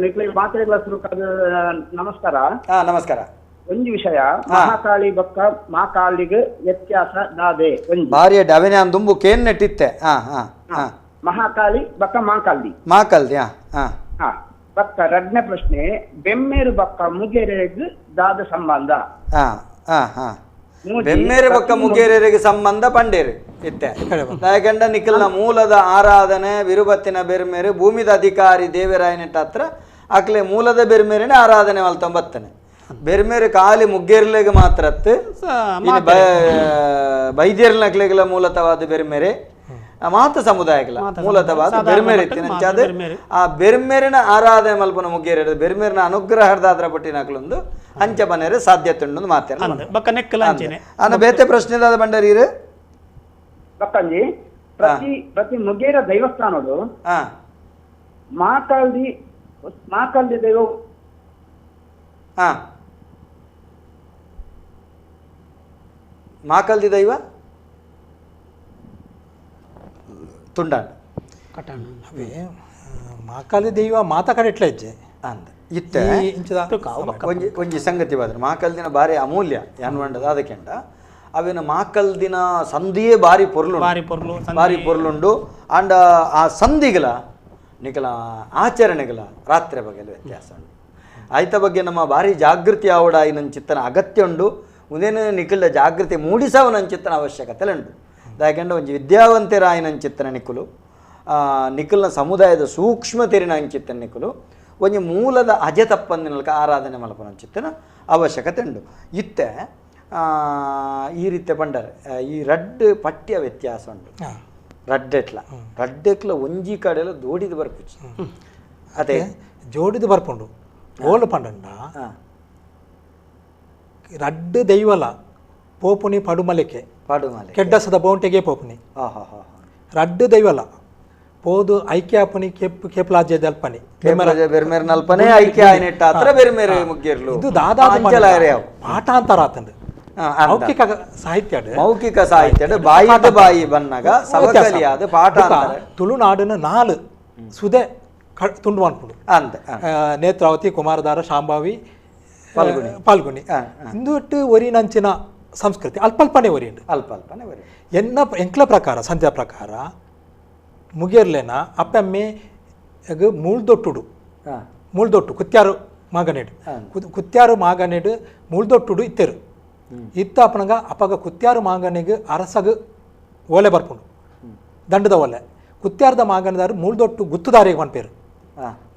ನಮಸ್ಕಾರ.
ಹಾ ನಮಸ್ಕಾರ.
ಒಂದು ವಿಷಯ ಮಹಾಕಾಳಿ ಬಕ್ಕ ಮಹಾಕಾಳಿಗೆ ವ್ಯತ್ಯಾಸ ದಾದೆ ಒಂದು
ಭಾರಿ ಅವಿನ ದುಂಬು ಕೇನ್ ನೆಟ್ಟಿತ್ತೆ. ಹಾ ಹಾ ಹಾ
ಮಹಾಕಾಳಿ ಬಕ್ಕ ಮಾಕಾಳಿ
ಮಾಕಲ್ದಿ. ಹಾ
ಹಾ ಬಕ್ಕ ರಡ್ನೇ ಪ್ರಶ್ನೆ ಬೆಮ್ಮೇರು ಬಕ್ಕ ಮುಗೇರೆಗ್ ದಾದ ಸಂಬಂಧ.
ಹಾ ಹಾ ಹಾ ಬೆಮ್ಮೇರು ಬಕ್ಕ ಮುಗೇರೆಗೆ ಸಂಬಂಧ ಪಂಡೇರು ಇತ್ತೆ ಯಾಕಂಡ ನಿಖಲ್ನ ಮೂಲದ ಆರಾಧನೆ ವಿರುಬತ್ತಿನ ಬೆರ್ಮೇರು ಭೂಮಿದ ಅಧಿಕಾರಿ ದೇವರಾಯನೆಟ್ಟ ಹತ್ರ ಆಕ್ಲೆ ಮೂಲದ ಬೆರ್ಮೇರಿನ ಆರಾಧನೆ ಮಲ್ತೊಂಬತ್ತನೆ ಬೆರ್ಮೇರು ಖಾಲಿ ಮುಗ್ಗೇರ್ಲೆಗೆ ಮಾತ್ರ ಬೈದ್ಯರ್ನಕ್ಲೆಗೆಲ್ಲ ಮೂಲತವಾದ ಬೆರ್ಮೇರೆ ಮಾತ ಸಮುದಾಯಗಳ ಮೂಲತವಾದ ಬೆರ್ಮೇರೆ ಇತ್ತಿನ ಆ ಬೆರ್ಮೇರಿನ ಆರಾಧನೆ ಮಲ್ಪನ ಮುಗ್ಗೇರ ಬೆರ್ಮೇರಿನ ಅನುಗ್ರಹದಾದ್ರ ಪಟ್ಟಿನಕ್ಲೊಂದು ಅಂಚ ಬನೇರೆ ಸಾಧ್ಯತೆ ಉಂಡು ಮಾತಾಡ ಅನ್ನ ಬೇತೆ ಪ್ರಶ್ನೆದಾದ ಬಂಡರೀರು
ಬಕ್ಕಂಜಿ ಪ್ರತಿ ಪ್ರತಿ ಮುಗೇರ ದೇವಸ್ಥಾನದು ಮಾಕಾಲ್ದಿ ಮಾಕಾಲ್ದಿ ದೈವ
ಹಾ ಮಾಕಲ್ದಿ ದೈವ ತುಂಡಾಂಡ
ಅವೇ ಮಾಕಾಲಿ ದೈವ ಮಾತ ಕಡೆ ಎಟ್ಲ ಹೆಜ್ಜೆ
ಅಂದ ಇತ್ತೆ ಒಂಜಿ ಒಂಜಿ ಸಂಗತಿ ಬಾದ್ರೆ ಮಾಕಲ್ದಿನ ಭಾರಿ ಅಮೂಲ್ಯ ಯಾನ್ವಂಡದ ಅದಕ್ಕೆಂಡ ಅವಿನ ಮಾಕಲ್ದಿನ ಸಂಧಿಯೇ ಭಾರಿ ಪೊರ್ಲು ಭಾರಿ ಪೊರ್ಲುಂಡು ಅಂಡ ಆ ಸಂಧಿಗಳ ನಿಕಲ ಆಚರಣೆಗಳ ರಾತ್ರಿ ಬಗ್ಗೆ ವ್ಯತ್ಯಾಸ ಉಂಟು. ಆಯ್ತ ಬಗ್ಗೆ ನಮ್ಮ ಭಾರಿ ಜಾಗೃತಿ ಆವಡ ಚಿತ್ತನ ಅಗತ್ಯ ಉಂಡು ಉದೇನು ನಿಖಲ ಜಾಗೃತಿ ಮೂಡಿಸವ ಚಿತ್ತನ ಅವಶ್ಯಕತೆ ಉಂಟು. ಯಾಕೆಂದ್ರೆ ಒಂಜಿ ವಿದ್ಯಾವಂತೆರಾಯಿನ ಚಿತ್ತನ ನಿಕ್ಕುಲು ನಿಖಲ್ನ ಸಮುದಾಯದ ಸೂಕ್ಷ್ಮ ತೆರಿನ ಅಂಚಿತ್ತನ ನಿಕ್ಕುಲು ಒಂಜಿ ಮೂಲದ ಅಜೆ ತಪ್ಪಂದಿನಲ್ಕ ಆರಾಧನೆ ಮಲ್ಪನ ಚಿತ್ತನ ಅವಶ್ಯಕತೆ ಉಂಡು. ಇತ್ತೆ ಈ ರೀತಿ ಪಂಡರೆ ಈ ರಡ್ಡ್ ಪಠ್ಯ ವ್ಯತ್ಯಾಸ ಉಂಟು. ರಡ್ಡೆಟ್ಲ ರಡ್ಡೆಟ್ಲ ಒಂಜಿ ಕಡೆಲ್ಲ ದೋಡಿದ ಬರ್ಪುಚಿ ಅದೇ
ಜೋಡಿದ ಬರ್ಪುಂಡು ಓಲು ಪಂಡಂಡ ರಡ್ಡು ದೈವಲ ಪೋಪುನಿ ಪಡುಮಲಿಕೆ
ಪಡುಮಲೆ
ಕೆಡ್ಡಸದ ಬೌಂಟೆಗೆ ಪೋಪುನಿ ರಡ್ಡು ದೈವಲ ಪೋದು ಐಕ್ಯ ಆಪುನಿ ಕೆಪ್ ಕೇಪ್ಲಾಜೆ ದಲ್ಪನಿ
ಬೆರ್ಮೇರ್ ನಲ್ಪನೆ ಐಕ್ಯ ಆಯ್ನೆಟ್ಟ ಹತ್ರ ಬೆರ್ಮೇರೆ ಮುಗ್ಗಿರ್ಲು
ಇದು ದಾದಾ ಪಾಠಾಂತರ ಆತಂದು ಮೌಖಿಕ ಸಾಹಿತ್ಯ
ಮೌಖಿಕ ಸಾಹಿತ್ಯ ಬಾಯಿದ ಬಾಯಿ ಬನ್ನಾಗ ಸವಕಲಿಯಾದ ಪಾಠ
ತುಳುನಾಡಿನ ನಾಲು ಸುದೆ ತುಂಡು ಅನ್ಪುಂಡು
ಅಂದ
ನೇತ್ರಾವತಿ ಕುಮಾರಧಾರ ಶಾಂಭಾವಿ ಪಾಲ್ಗುಣಿ ಪಾಲ್ಗುಣಿ ಇಂದು ಒರಿನಂಚಿನ ಸಂಸ್ಕೃತಿ ಅಲ್ಪಲ್ಪನೆ ಒರಿಯುಂಡು
ಅಲ್ಪ ಅಲ್ಪನೆ ಒರಿ
ಎನ್ನ ಎಂಕ್ಲ ಪ್ರಕಾರ ಸಂಧ್ಯಾ ಪ್ರಕಾರ ಮುಗೇರ್ಲೇನ ಅಪ್ಪಮ್ಮೆ ಮೂಳ್ದೊಟ್ಟುಡು ಮೂಳ್ದೊಟ್ಟು ಕುತ್ಯಾರು ಮಾಗನೇಡು ಕುತ್ಯಾರು ಮಾಗನೇಡು ಮೂಳ್ದೊಟ್ಟುಡು ಇತ್ತೆರು ಇತ್ತ ಅಪ್ಪನಗ ಅಪ್ಪಗ ಕುತ್ಯಾರು ಮಾಗನೆಗೆ ಅರಸಗ ಓಲೆ ಬರ್ಪುಂಡು ದಂಡದ ಓಲೆ ಕುತ್ಯಾರದ ಮಾಗನದಾರು ಮೂಳ್ದೊಟ್ಟು ಗುತ್ತುದಾರಿಗೆ ಪನ್ಪೇರು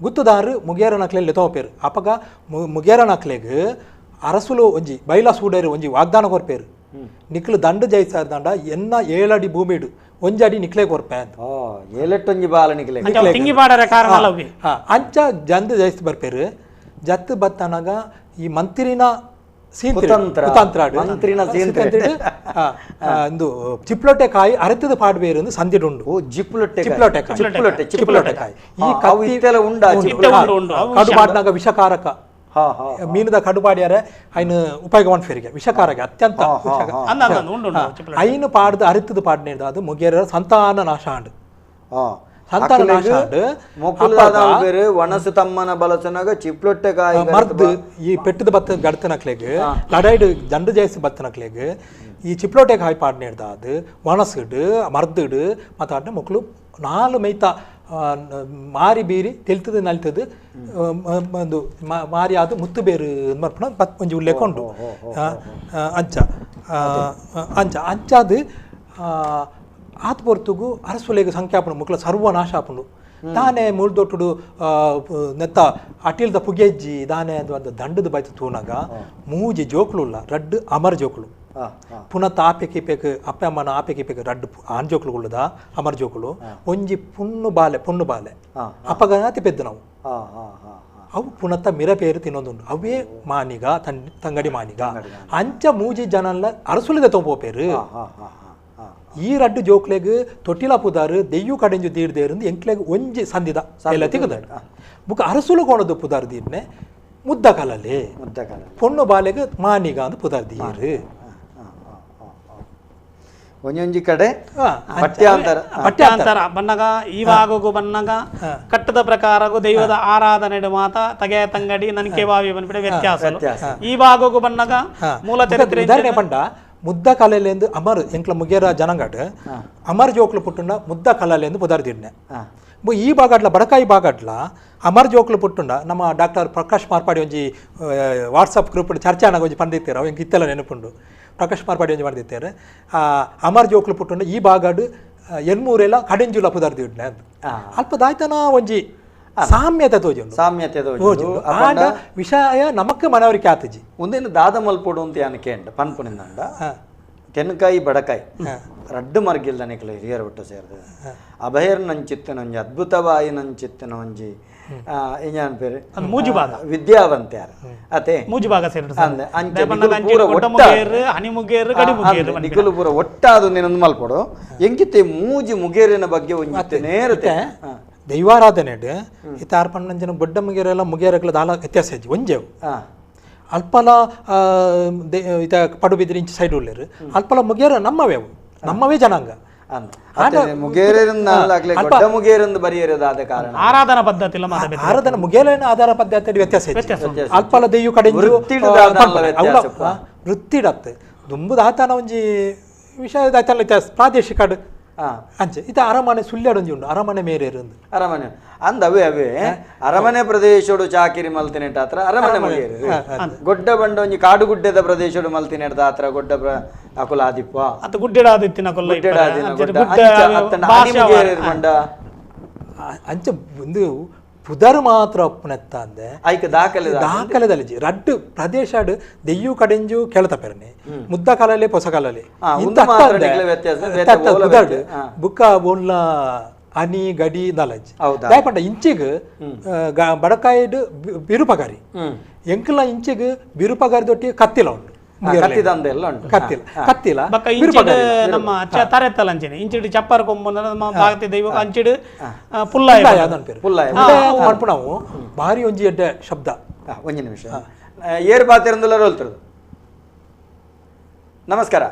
ಗುತ್ತುದಾರು ಮುಗೇರನಕ್ಲೆ ಲೆತೋಪೇರು ಅಪ್ಪಗ ಮುಗೇರನಕ್ಲೆಗ್ ಅರಸುಲು ಒಂಜಿ ಬೈಲ ಸೂಡೇರು ಒಂಜಿ ವಾಗ್ದಾನ ಕೊರ್ಪೇರು ನಿಕ್ಲು ದಂಡು ಜಯಿಸಾರ ದಂಡ ಎನ್ನ ಏಳಡಿ ಭೂಮಿಡು ಒಂಜಡಿ ನಿಕ್ಲೆ ಕೊರ್ಪೆ ಅಂತ
ಏಳೆಟ್ಟೊಂಜಿ ಬಾಲ ನಿಕ್ಲೆ
ಅಂಚ ಜಂದು ಜಯಿಸ್ ಬರ್ಪೇರು. ಜತ್ತು ಬತ್ತನಾಗ ಈ ಮಂತ್ರಿನ ಚಿಪ್ಲೊಟ್ಟೆ ಕಾಯಿ ಅರೆತದ ಪಾಡ್ಬೇರು ಸಂದಿಡುಂಡು.
ಜಿಪ್ಲೊಟ್ಟೆ
ಚಿಪ್ಲೊಟ್ಟೆ ಕಾಯಿ ಈ ಕಡು ಪಾಡ್ನಾಗ ವಿಷಕಾರಕ ಮೀನದ ಕಡುಪಾಡ್ಯಾರೆ ಐನು ಉಪಯೋಗ ಮಾಡ್ಫೇರಿಗೆ ವಿಷಕಾರಕ ಅತ್ಯಂತ ಐನು ಪಾಡ್ದು ಅರಿತದ ಪಾಡ್ನೇದು ಅದು ಮುಗಿಯರ ಸಂತಾನ ನಾಶ ಆಂಡ್. ಸಂತಾನ ನಾಶ ಆಂಡ್
ಒಣಸು ತಮ್ಮನ ಬಲಸನಾಗ ಚಿಪ್ಲೊಟ್ಟೆ ಕಾಯಿ
ಮರ್ದು ಈ ಪೆಟ್ಟದ ಬತ್ತ ಗಡ್ತನಕ್ಲೆಗ್ ಲಡಾಯ್ಡು ದಂಡು ಜಯಸಿ ಬತ್ತನಕ್ಲೆಗ್ ಈ ಚಿಪ್ಲೊಟ್ಟೆ ಕಾಯಿ ಪಾಡ್ನೇಡ್ದ ಅದು ಒಣಸುಡು ಮರ್ದುಡು ಮಾತಾಡ ಮಕ್ಕಳು ನಾಲು ಮೈತ ಮಾರಿ ಬೀರಿ ತೆಲ್ತದ ನಲ್ತದ ಒಂದು ಮಾರಿ ಅದು ಮುತ್ತು ಬೇರು ಮರ್ಪಣ ಒಂಜಿ ಉಲ್ಲೇಖ ಉಂಡು. ಅಂಚ ಅಂಚ ಅಂಚಾದು ಆತ್ ಪೊರ್ತುಗು ಅರಸುಲೆಗ್ ಸಂಖ್ಯಾಪುಂಡು ಮುಕ್ಲ ಸರ್ವನಾಶ ಆಪುಂಡು. ದಾನೆ ಮೂಲ್ದೊಟ್ಟುಡು ನೆತ್ತ ಅಟಿಲ್ದ ಪುಗೆಜ್ಜಿ ದಾನೆ ಅದು ದಂಡದ ಬೈತ ತೂನಾಗ ಮೂಜಿ ಜೋಕುಲು ರಡ್ಡು ಅಮರ ಜೋಕುಲು ಪುನಃ ಆಪೆ ಕಿಪೆಕ್ ಅಪ್ಪೆ ಅಮ್ಮನ ಆಪೆ ಕಿಪೆಕ್ ರಡ್ಡು ಆಣ್ ಜೋಕುಲು ಉಳ್ಳದ ಅಮರ ಜೋಕುಲು ಒಂಜಿ ಪುಣ್ಣು ಬಾಲೆ ಪೊಣ್ಣು ಬಾಲೆ ಅಪ್ಪಗನಾತಿ ಪೆದ್ದು ನಾವು ಅವು ಪುನಃ ಮಿರ ಪೇರು ತಿನ್ನೊಂದುಂಡು ಅವೇ ಮಾನಿಗ ತಂಗಡಿ ಮಾನಿಗ ಅಂಚ ಮೂಜಿ ಜನಲ್ಲ ಅರಸುಲಿದ ತೋಪೇರು. ಈ ರಡ್ಡು ಜೋಕ್ಲೆಗ್ ತೊಟ್ಟಿಲ ಪುದಾರು ದೆಯ್ಯು ಕಡೆಂಜು ದೀಡ್ದೇರು ಎಂಕ್ಲೆಗ್ ಒಂಜಿ ಸಂದಿದ ಎಲ್ಲ ತಿಗದ ಬುಕ್ ಅರಸುಲು ಕೋಣದ ಪುದಾರು ದೀಡ್ನೆ ಮುದ್ದ ಕಾಲಲ್ಲಿ ಪೊಣ್ಣು ಬಾಲೆಗ್ ಮಾನಿಗ ಅಂದ್ ಪುದಾರ್ ದೀರು.
ಒಂಜೊಂಜಿ ಕಡೆ ಪಠ್ಯಾಂತರ
ಪಠ್ಯಾಂತರ ಬನ್ನಗ ಈವಾಗು ಬನ್ನಗ ಕಟ್ಟದ ಪ್ರಕಾರಗೂ ದೈವದ ಆರಾಧನೆ ಮಾತ ತಗೆ ತಂಗಡಿ ನನಕೆ ಬಾವಿ ಬಂದ್ಬಿಡ ವ್ಯತ್ಯಾಸ. ಈವಾಗು ಬನ್ನಗ ಮೂಲ ಚರಿತ್ರೆ
ಪಂಡ ಮುದ್ದ ಕಲೆಲೆಂದು ಅಮರ್ ಎಂಕ್ಲ ಮುಗೇರ ಜನಾಂಗಡ್ ಅಮರ್ ಜೋಕ್ಲು ಪುಟ್ಟುಂಡ ಮುದ್ದ ಕಲಲೆಂದು ಪುದಾರ್ದಿಡ್ನೆ. ಈ ಭಾಗಡ್ಲ ಬಡಕಾಯಿ ಭಾಗಡ್ಲ ಅಮರ್ ಜೋಕ್ಲು ಪುಟ್ಟುಂಡ ನಮ್ಮ ಡಾಕ್ಟರ್ ಪ್ರಕಾಶ್ ಮಾರ್ಪಾಡಿ ಒಂಜಿ ವಾಟ್ಸಪ್ ಗ್ರೂಪ್ ಚರ್ಚೆ ಅನ್ನಾಗ ಒಂಜಿ ಪಂದಿತ್ತಾರೆ ಅವು ಇತ್ತೆಲ್ಲ ನೆನಪುಂಡು. ಪ್ರಕಾಶ್ ಮಾರ್ಪಾಡಿ ಒಂಜಿ ಪಂದಿತ್ತಾರೆ ಅಮರ್ ಜೋಕ್ಲು ಪುಟ್ಟುಂಡ ಈ ಭಾಗಡ್ ಎನ್ಮೂರೆಲ್ಲ ಕಡೆಂಜುಲ ಪುದಾರ್ದಿಡ್ನೆ ಅದು ಅಲ್ಪ ದಾಯ್ತನ ಒಂಜಿ ಸಾಮ್ಯತೆ ತೋಜುಂಡು
ಸಾಮ್ಯತೆ ತೋಜುಂಡು.
ಆಂಡ ವಿಷಯ ನಮಕ್ ಮನವರಿಕೆ ಆತಜಿ.
ಒಂದೇನು ದಾದ ಮಲ್ಪೊಡು ಅಂತ ಯಾನು ಪನ್ಪುನಿಂದಂಡ ತೆನ್ಕಾಯಿ ಬಡಕಾಯಿ ರಡ್ಡು ಮರ್ಗಿಲ್ದ ನಿಕಲ ಹಿರಿಯರ ಒಟ್ಟು ಸೇರಿದ ಅಭಯರ್ ನಂಚಿತ್ತನ ಒಂಜಿ ಅದ್ಭುತವಾಯಿ ನಂಚಿತ್ತನ ಒಂಜಿ ಏನ್ ಪೇರು
ಮೂಜುಭಾಗ
ವಿದ್ಯಾವಂತ್ಯಾರ ಅತೆ
ಮೂಜುಭಾಗ
ನಿಕುಲು ಪೂರ ಒಟ್ಟಾದ ಒಂದೇನೊಂದು ಮಲ್ಪೊಡು ಎಂಕಿತ್ತೆ ಮೂಜಿ ಮುಗೇರಿನ ಬಗ್ಗೆ ಒಂಜಿತ್ತೆ ನೇರತೆ
ದೈವಾರಾಧನೆ ಇತ್ತ ಆರ್ ಪಣ್ಣಂಜನ ಬೊಡ್ಡ ಮುಗೇರೆಲ್ಲ ಮುಗೇರಗಳ ದಾಲ ವ್ಯತ್ಯಾಸ ಹೆಜ್ಜೆ ಒಂಜೆವು ಅಲ್ಪಲ ಇತ ಪಡುಬಿದ್ರೆ ಇಂಚ ಸೈಡ್ ಉಳ್ಳೇರು ಅಲ್ಪಲ ಮುಗೇರ ನಮ್ಮವೇ ಅವು ನಮ್ಮವೇ ಜನಾಂಗ.
ಆರಾಧನಾ ಪದ್ಧತಿ
ಆರಾಧನಾ ಮುಗೇಲಿನ ಆಧಾರ ಪದ್ಧತಿ ವ್ಯತ್ಯಾಸ ಅಲ್ಪಲ ದೆಯ್ಯು ಕಡೆ ವೃತ್ತಿಡತ್ತೆ ದುಂಬುದ ಆತನ ಒಂಜಿ ವಿಷಯದ ಆತನ ವ್ಯತ್ಯಾಸ ಪ್ರಾದೇಶಿಕ ಅಂಚೆ ಇದು ಅರಮನೆ ಸುಳ್ಯಾಡೊಂಜಿ ಉಂಡು ಅರಮನೆ ಮೇರೇರು
ಅರಮನೆ ಅಂದ ಅವೇ ಅವೇ ಅರಮನೆ ಪ್ರದೇಶೋಡು ಚಾಕಿರಿ ಮಲ್ತಿನೆಟ ಆತ್ರ ಅರಮನೆ ಮಗೇರು ಗೊಡ್ಡ ಬಂಡ ಒಂಜಿ ಕಾಡುಗುಡ್ಡೆದ ಪ್ರದೇಶೋಡು ಮಲ್ತಿನೆಟ ಆತ್ರ ಗೊಡ್ಡ ಅಕುಲ ಆದಿಪ್ಪ
ಅತ್ತ ಗುಡ್ಡೆಡಾದಿತ್ತಿನ
ಬಂಡ
ಅಂಚೆ ಒಂದು ಪುದರ್ ಮಾತ್ರ ಅಪ್ಪನೆತ್ತ ಅಂದೆ
ಐಕ ದಾಖಲೆ
ದಾಖಲೆದಲ್ಲಿ ರಡ್ಡು ಪ್ರದೇಶ ದೆಯ್ಯು ಕಡೆಂಜು ಕೆಳತಪೆರನೆ ಮುದ್ದ ಕಾಲಲ್ಲಿ ಪೊಸ ಕಾಲಲ್ಲಿ ಬುಕ್ಕ ಬೋನ್ಲ ಅನಿ ಗಡಿ ನಾಲಜ್ ದಾಯಪಂಡ ಇಂಚಿಗ್ ಬಡಕಾಯಿಡ್ ಬಿರುಪಗಾರಿ ಎಂಕಲ ಇಂಚಿಗ್ ಬಿರುಪಗಾರಿ ದೊಟ್ಟಿ ಕತ್ತಿಲ ಉಂಟು ಕತ್ತಿಲ ಕತ್ತಿಲ
ನಮ್ಮ ತರೆತ್ತಲ ಅಂಚಿನ ಇಂಚಿಡು ಚಪ್ಪರ್ ಕೊಂಬು ನಮ್ಮ ಭಾಗತಿ ದೈವ ಅಂಚಿಡು ಪುಲ್ಲಾಯ
ಪುಲ್ಲಾಯ ಮನ್ಪುಣವು ಭಾರಿ ಒಂಜಿ ಎಡ್ಡೆ ಶಬ್ದ.
ಒಂಜಿ ನಿಮಿಷ ಏರ್ ಬಾತಿರಂದುಲ್ಲ ರೋಲ್ತಿರೋದು. ನಮಸ್ಕಾರ.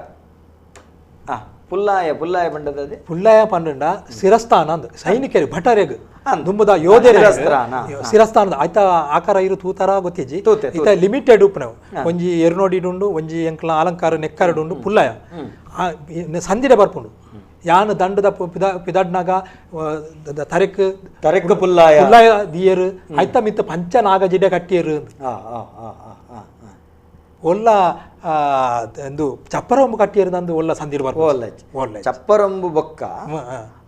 ಪುಲ್ಲಾಯ ಪುಲ್ಲಾಯ ಪಂಡದ
ಪುಲ್ಲಾಯ ಪಂಡ ಶಿರಸ್ಥಾನ ಅಂದ್ ಸೈನಿಕರು ಭಟರೆಗ್ ದುಂಬುದ ಯೋಧರ ಶಿರಸ್ಥಾನದ ಆಯ್ತಾ ಆಕಾರ ಇರು ತೂತರ ಗೊತ್ತಿಜ್ಜಿ ಇತ್ತ ಲಿಮಿಟೆಡ್ ಉಪ್ಪುನವು ಒಂಜಿ ಎರ್ನೋಡಿಡುಂಡು ಒಂಜಿ ಎಂಕ್ಲ ಅಲಂಕಾರ ನೆಕ್ಕರಡುಂಡು ಪುಲ್ಲಾಯ ಸಂದಿಡೆ ಬರ್ಪುಂಡು ಯಾನ್ ದಂಡದ ಪಿದಡ್ನಾಗ ತರೆಕ್
ತರೆಕ್ ಪುಲ್ಲಾಯ
ಪುಲ್ಲಾಯ ದಿಯರು ಆಯ್ತಾ ಮಿತ್ತ ಪಂಚ ನಾಗ ಜಿಡೆ ಕಟ್ಟಿಯರು ಒಲ್ಲ ಎಂದು ಚಪ್ಪರೊಂಬು ಕಟ್ಟಿಯರು ಒಲ್ಲ ಸಂದಿರು
ಒಲ್ಲ ಒಲ್ಲ ಚಪ್ಪರೊಂಬು ಬೊಕ್ಕ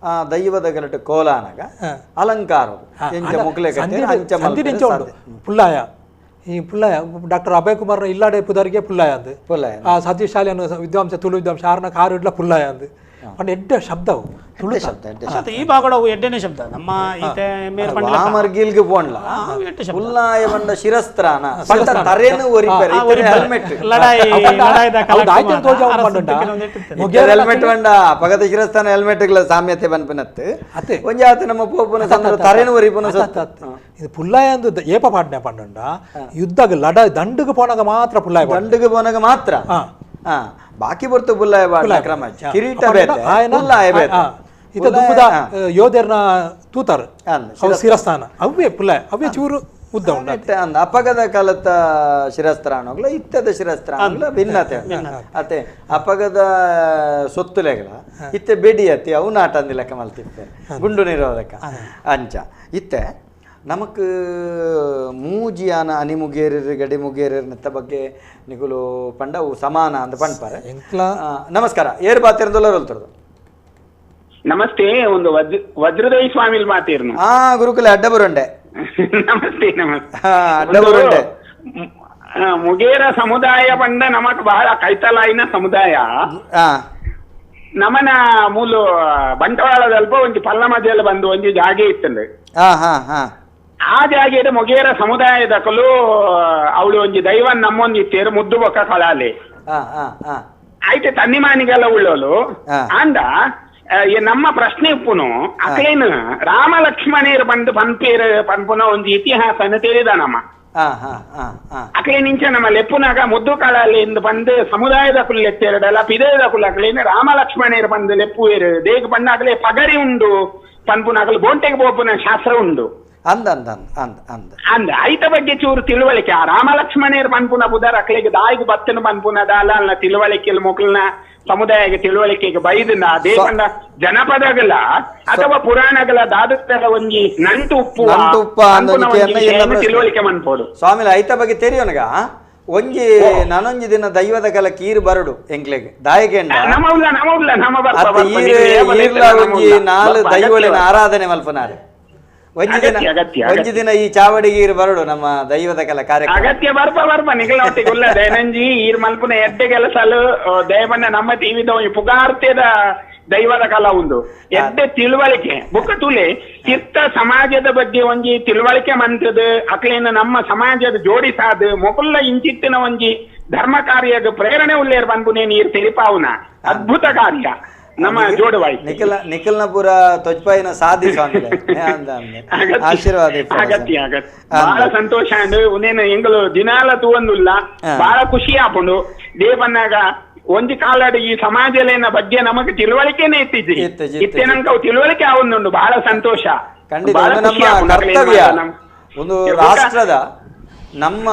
ಆ ದೈವದ ಗಲಟೆ ಕೋಲಾನಗ ಅಲಂಕಾರ
ಪುಲ್ಲಾಯ ಈ ಪುಲ್ಲಾಯ ಡಾಕ್ಟರ್ ಅಭಯ್ ಕುಮಾರ್ ಇಲ್ಲಾಡೆ ಪುದರಿಗೆ ಪುಲ್ಲಾಯ ಅಂದ್
ಪುಲ್ಲಾಯ
ಆ ಸತೀಶ್ ಶಾಲೆ ವಿದ್ವಾಂಸ ತುಳು ವಿದ್ವಾಂಸ ಆರ್ನ ಕಾರು ಇಡ್ಲ ಪುಲ್ಲಾಯ ಅಂದ್ ಪಂಡ ಎಡ್ಡೆ ಶಬ್ದ ಅವು ತುಳು
ಶಬ್ದ ಈ ಭಾಗಡ ಅವು ಎಡ್ಡೆನೇ ಶಬ್ದ ನಮ್ಮ ಈತೆ ಮೇರ್ ಪಂಡ
ವಾಮರ್ಗಿಲ್ಗೆ ಪೋಂಡ್ಲ ಪುಲ್ಲಾಯ ಪಂಡ ಶಿರಸ್ತ್ರಾನ ಪಂಡ ತರೇನು ಒರಿಪೆರೆ ಹೆಲ್ಮೆಟ್
ಲಡಾಯಿ ಲಡಾಯಿದ
ಹೆಲ್ಮೆಟ್ ಪಂಡ ಪಗದ ಶಿರಸ್ತಾನ ಹೆಲ್ಮೆಟ್ ಸಾಮ್ಯತೆ ಪನ್ಪಿನತ್ತು
ಅತ್ತೆ
ಒಂಜಾತ ನಮ್ಮ ಪೋಪುನ ಸಂದ್ರ ತರೇನು ಒರಿಪುನ
ಸತ್ತ ಇದು ಪುಲ್ಲಾಯ ಅಂದು ಏಪ ಪಾಡ್ನೆ ಪಂಡ ಯುದ್ಧಗ ಲಡಾಯಿ ದಂಡುಗೆ ಪೋನಾಗ ಮಾತ್ರ ಪುಲ್ಲಾಯ
ದಂಡುಗೆ ಪೋನಾಗ ಮಾತ್ರ ಬಾಕಿ ಬರ್ತು ಪುಲ್ಲಾಯ ಬಾಡ್ನ ಕ್ರಮ ಕಿರೀಟ ಬೇತೆ ಪುಲ್ಲಾಯ ಬೇತೆ
ಇತ ದುಂಬುದ ಯೋಧರ್ನ ತೂತಾರು ಶಿರಸ್ಥಾನ ಅವೇ ಪುಲ್ಲಾಯ ಅವೇ ಚೂರು ಉದ್ದ ಉಂಟು
ಅಂದ ಅಪಗದ ಕಾಲದ ಶಿರಸ್ತ್ರಾಣೋಗ್ಲ ಇತ್ತದ ಶಿರಸ್ತ್ರಾಣೋಗ್ಲ ಭಿನ್ನತೆ ಅತ್ತೆ ಅಪಗದ ಸೊತ್ತುಲೆಗಳ ಇತ್ತೆ ಬೆಡಿ ಅತ್ತಿ ಅವು ನಾಟ ಅಂದಿ ಲೆಕ್ಕ ಮಲ್ತಿತ್ತೆ ಗುಂಡು ನಿರೋಧಕ ಅಂಚ ಇತ್ತೆ ನಮಕ್ ಮೂಜಿಯಾನ ಅನಿಮುಗೇರಿರ್ ಗಡಿ ಮುಗೇರಿರ್ ನೆತ್ತ ಬಗ್ಗೆ ನಿಗುಲು ಪಂಡ ಅವು ಸಮಾನ ಅಂತ ಪಂಡ್ಪಾರೆ. ನಮಸ್ಕಾರ, ಏರ್ ಬಾತಿರಂದಲ್ಲ ರೋಲ್ತರದು.
ನಮಸ್ತೆ, ಒಂದು ವಜ್ರದೇವಿ ಸ್ವಾಮಿ ಮಾತಿರ್ನು.
ಹಾ ಗುರುಕುಲ ಅಡ್ಡ ಬರುಂಡೆ.
ನಮಸ್ತೆ ನಮಸ್ತೆ.
ಅಡ್ಡ ಬರುಂಡೆ.
ಮುಗೇರ ಸಮುದಾಯ ಪಂಡ ನಮಕ್ ಬಹಳ ಕೈತಲಾಯಿನ ಸಮುದಾಯ. ನಮನ ಮೂಲ ಬಂಟವಾಳದಲ್ಪ ಒಂಜಿ ಪಲ್ಲ ಮಧ್ಯದಲ್ಲಿ ಬಂದು ಒಂಜಿ ಜಾಗೆ ಇತ್ತಂದೆ. ಆ ಜಾಗೆದ ಮುಗೇರ ಸಮುದಾಯದಕಲು ಅವಳು ಒಂಜಿ ದೈವ ನಮ್ಮೊಂದು ಇತ್ತೇರು ಮುದ್ದು ಬೊಕ್ಕ ಕಳಾಲೆ ಆಯ್ತು ತನ್ನಿಮಾನಿಗೆಲ್ಲ ಉಳ್ಳೋಲು ಅಂದ. ನಮ್ಮ ಪ್ರಶ್ನೆ ಉಪ್ಪುನು ಅಕಲೇನು ರಾಮ ಲಕ್ಷ್ಮಣೇರು ಬಂದು ಪನ್ಪೇರು ಪನ್ಪುನ ಒಂದು ಇತಿಹಾಸನ ತಿಳಿದ ನಮ್ಮ ಅಕಲೇ ನಿಂಚ ನಮ್ಮ ಲೆಪ್ಪುನಾಗ ಮುದ್ದು ಕಾಳಲ್ಲಿ ಎಂದು ಬಂದು ಸಮುದಾಯದ ಕುಲ್ ಎತ್ತೇರಡಲ್ಲ ಪಿದೇದ ಕುಲ್ ಅಕಲೇನು ರಾಮ ಲಕ್ಷ್ಮಣೇರು ಬಂದು ಲೆಪ್ಪುವೇರು ದೇಗ ಬಂದ ಅಕಲೇ ಪಗರಿ ಉಂಡು ಪನ್ಪುನ ಅಕಲು ಬೋಂಟೆಗೆ ಬೋಪುನ ಶಾಸ್ತ್ರ ಉಂಡು
ಅಂದ ಅಂದ ಅಂದ ಅಂದ
ಅಂದ ಐತ ಬಗ್ಗೆ ಚೂರು ತಿಳುವಳಿಕೆ ಆ ರಾಮ ಲಕ್ಷ್ಮಣೇರು ಪನ್ಪುನ ಬುಧರ ಅಕಲಿಗೆ ದಾಯಿಗೆ ಬತ್ತನ ಪನ್ಪುನ ದಾಲ ತಿಳುವಳಿಕೆ ಮೊಕಲ್ನ ಸಮುದಾಯಕ್ಕೆ ತಿಳುವಳಿಕೆಗೆ ಬೈದಿನ ದೇಪಂಡ ಜನಪದಗಳ ಅಥವಾ ಪುರಾಣಗಳ ದಾದತ್ತರ ಒಂಜಿ ನಂಟು ಉಪ್ಪು ತಿಳುವಳಿಕೆ ಮನ್ಪೋಡು.
ಸ್ವಾಮಿ ಐತ ಬಗ್ಗೆ ತೆರಿಯೋನಗ ಒಂಜಿ ನಾನೊಂಜಿ ದಿನ ದೈವದ ಕಲ ಕೀರು ಬರಡು ಎಂಕ್ಲೆಗ್ ದಾಯಕೆಂಡ ಒಂಜಿ ನಾಲ್ ದೈವಳಿನ ಆರಾಧನೆ ಮಲ್ಪನಾರೆ ಒಂಜಿ ದಿನ ಒಂಜಿ ದಿನ ಈ ಚಾವಡಿಗೆ ಈರು ಬರಡು ನಮ್ಮ ದೈವದ ಕಲ ಕಾರ್ಯಕ್ರಮ
ಅಗತ್ಯ ಬರ್ಪ ಬರ್ಪ ನಿಗಲೊಟ್ಟಿಗುಲ್ಲ ದಯನಂಜಿ ಈರ್ ಮಲ್ಪುನ ಎಡ್ಡೆ ಕೆಲಸಲು ದಯಬನ್ನ ನಮ್ಮ ಟಿವಿದ ಒಂಜಿ ಪುಗಾರ್ತೆದ ದೈವದ ಕಲ ಉಂಡು ಎಡ್ಡೆ ತಿಳುವಳಿಕೆ ಬುಕ್ಕ ತುಲೆ ಚಿತ್ತ ಸಮಾಜದ ಬಗ್ಗೆ ಒಂಜಿ ತಿಳುವಳಿಕೆ ಮಂತದ ಅಕ್ಲೇನ ನಮ್ಮ ಸಮಾಜದ ಜೋಡಿಸಾದ ಮೊಕುಲ್ಲ ಇಂಚಿತ್ತಿನ ಒಂಜಿ ಧರ್ಮ ಕಾರ್ಯದ ಪ್ರೇರಣೆ ಉಲ್ಲೇರ್ ಬಂದ್ಬುನೇ ನೀರು ತಿಳಿಪಾವುನ ಅದ್ಭುತ ಕಾರ್ಯ ನಮ್ಮ ಜೋಡವಾಯಿ
ನಿಖಿಲ್ ನಿಖಿಲ್ನಪುರ ತೊಜ್ಪಾಯಿನ ಸಾಧಿ ಸ್ವಾಮಿ ಆಶೀರ್ವಾದ
ಅಗತ್ಯ ಅಗತ್ಯ ಬಹಳ ಸಂತೋಷ ಅಂಡ್ ಉನೇನು ಎಂಗಳು ದಿನಾಲ ತೂವೊಂದುಲ್ಲ ಬಹಳ ಖುಷಿ ಆಪುಂಡು ದೇವನ್ನಾಗ ಒಂಜಿ ಕಾಲಡ್ ಈ ಸಮಾಜಲೇನ ಬಗ್ಗೆ ನಮಗೆ ತಿಳುವಳಿಕೆನೆ ಇತ್ತಿಜಿ ಇತ್ತೆ ನಂಗೆ ಅವು ತಿಳುವಳಿಕೆ ಆವೊಂದುಂಡು ಬಹಳ ಸಂತೋಷ.
ಖಂಡಿತ ನಮ್ಮ ಕರ್ತವ್ಯ ಒಂದು ರಾಷ್ಟ್ರದ ನಮ್ಮ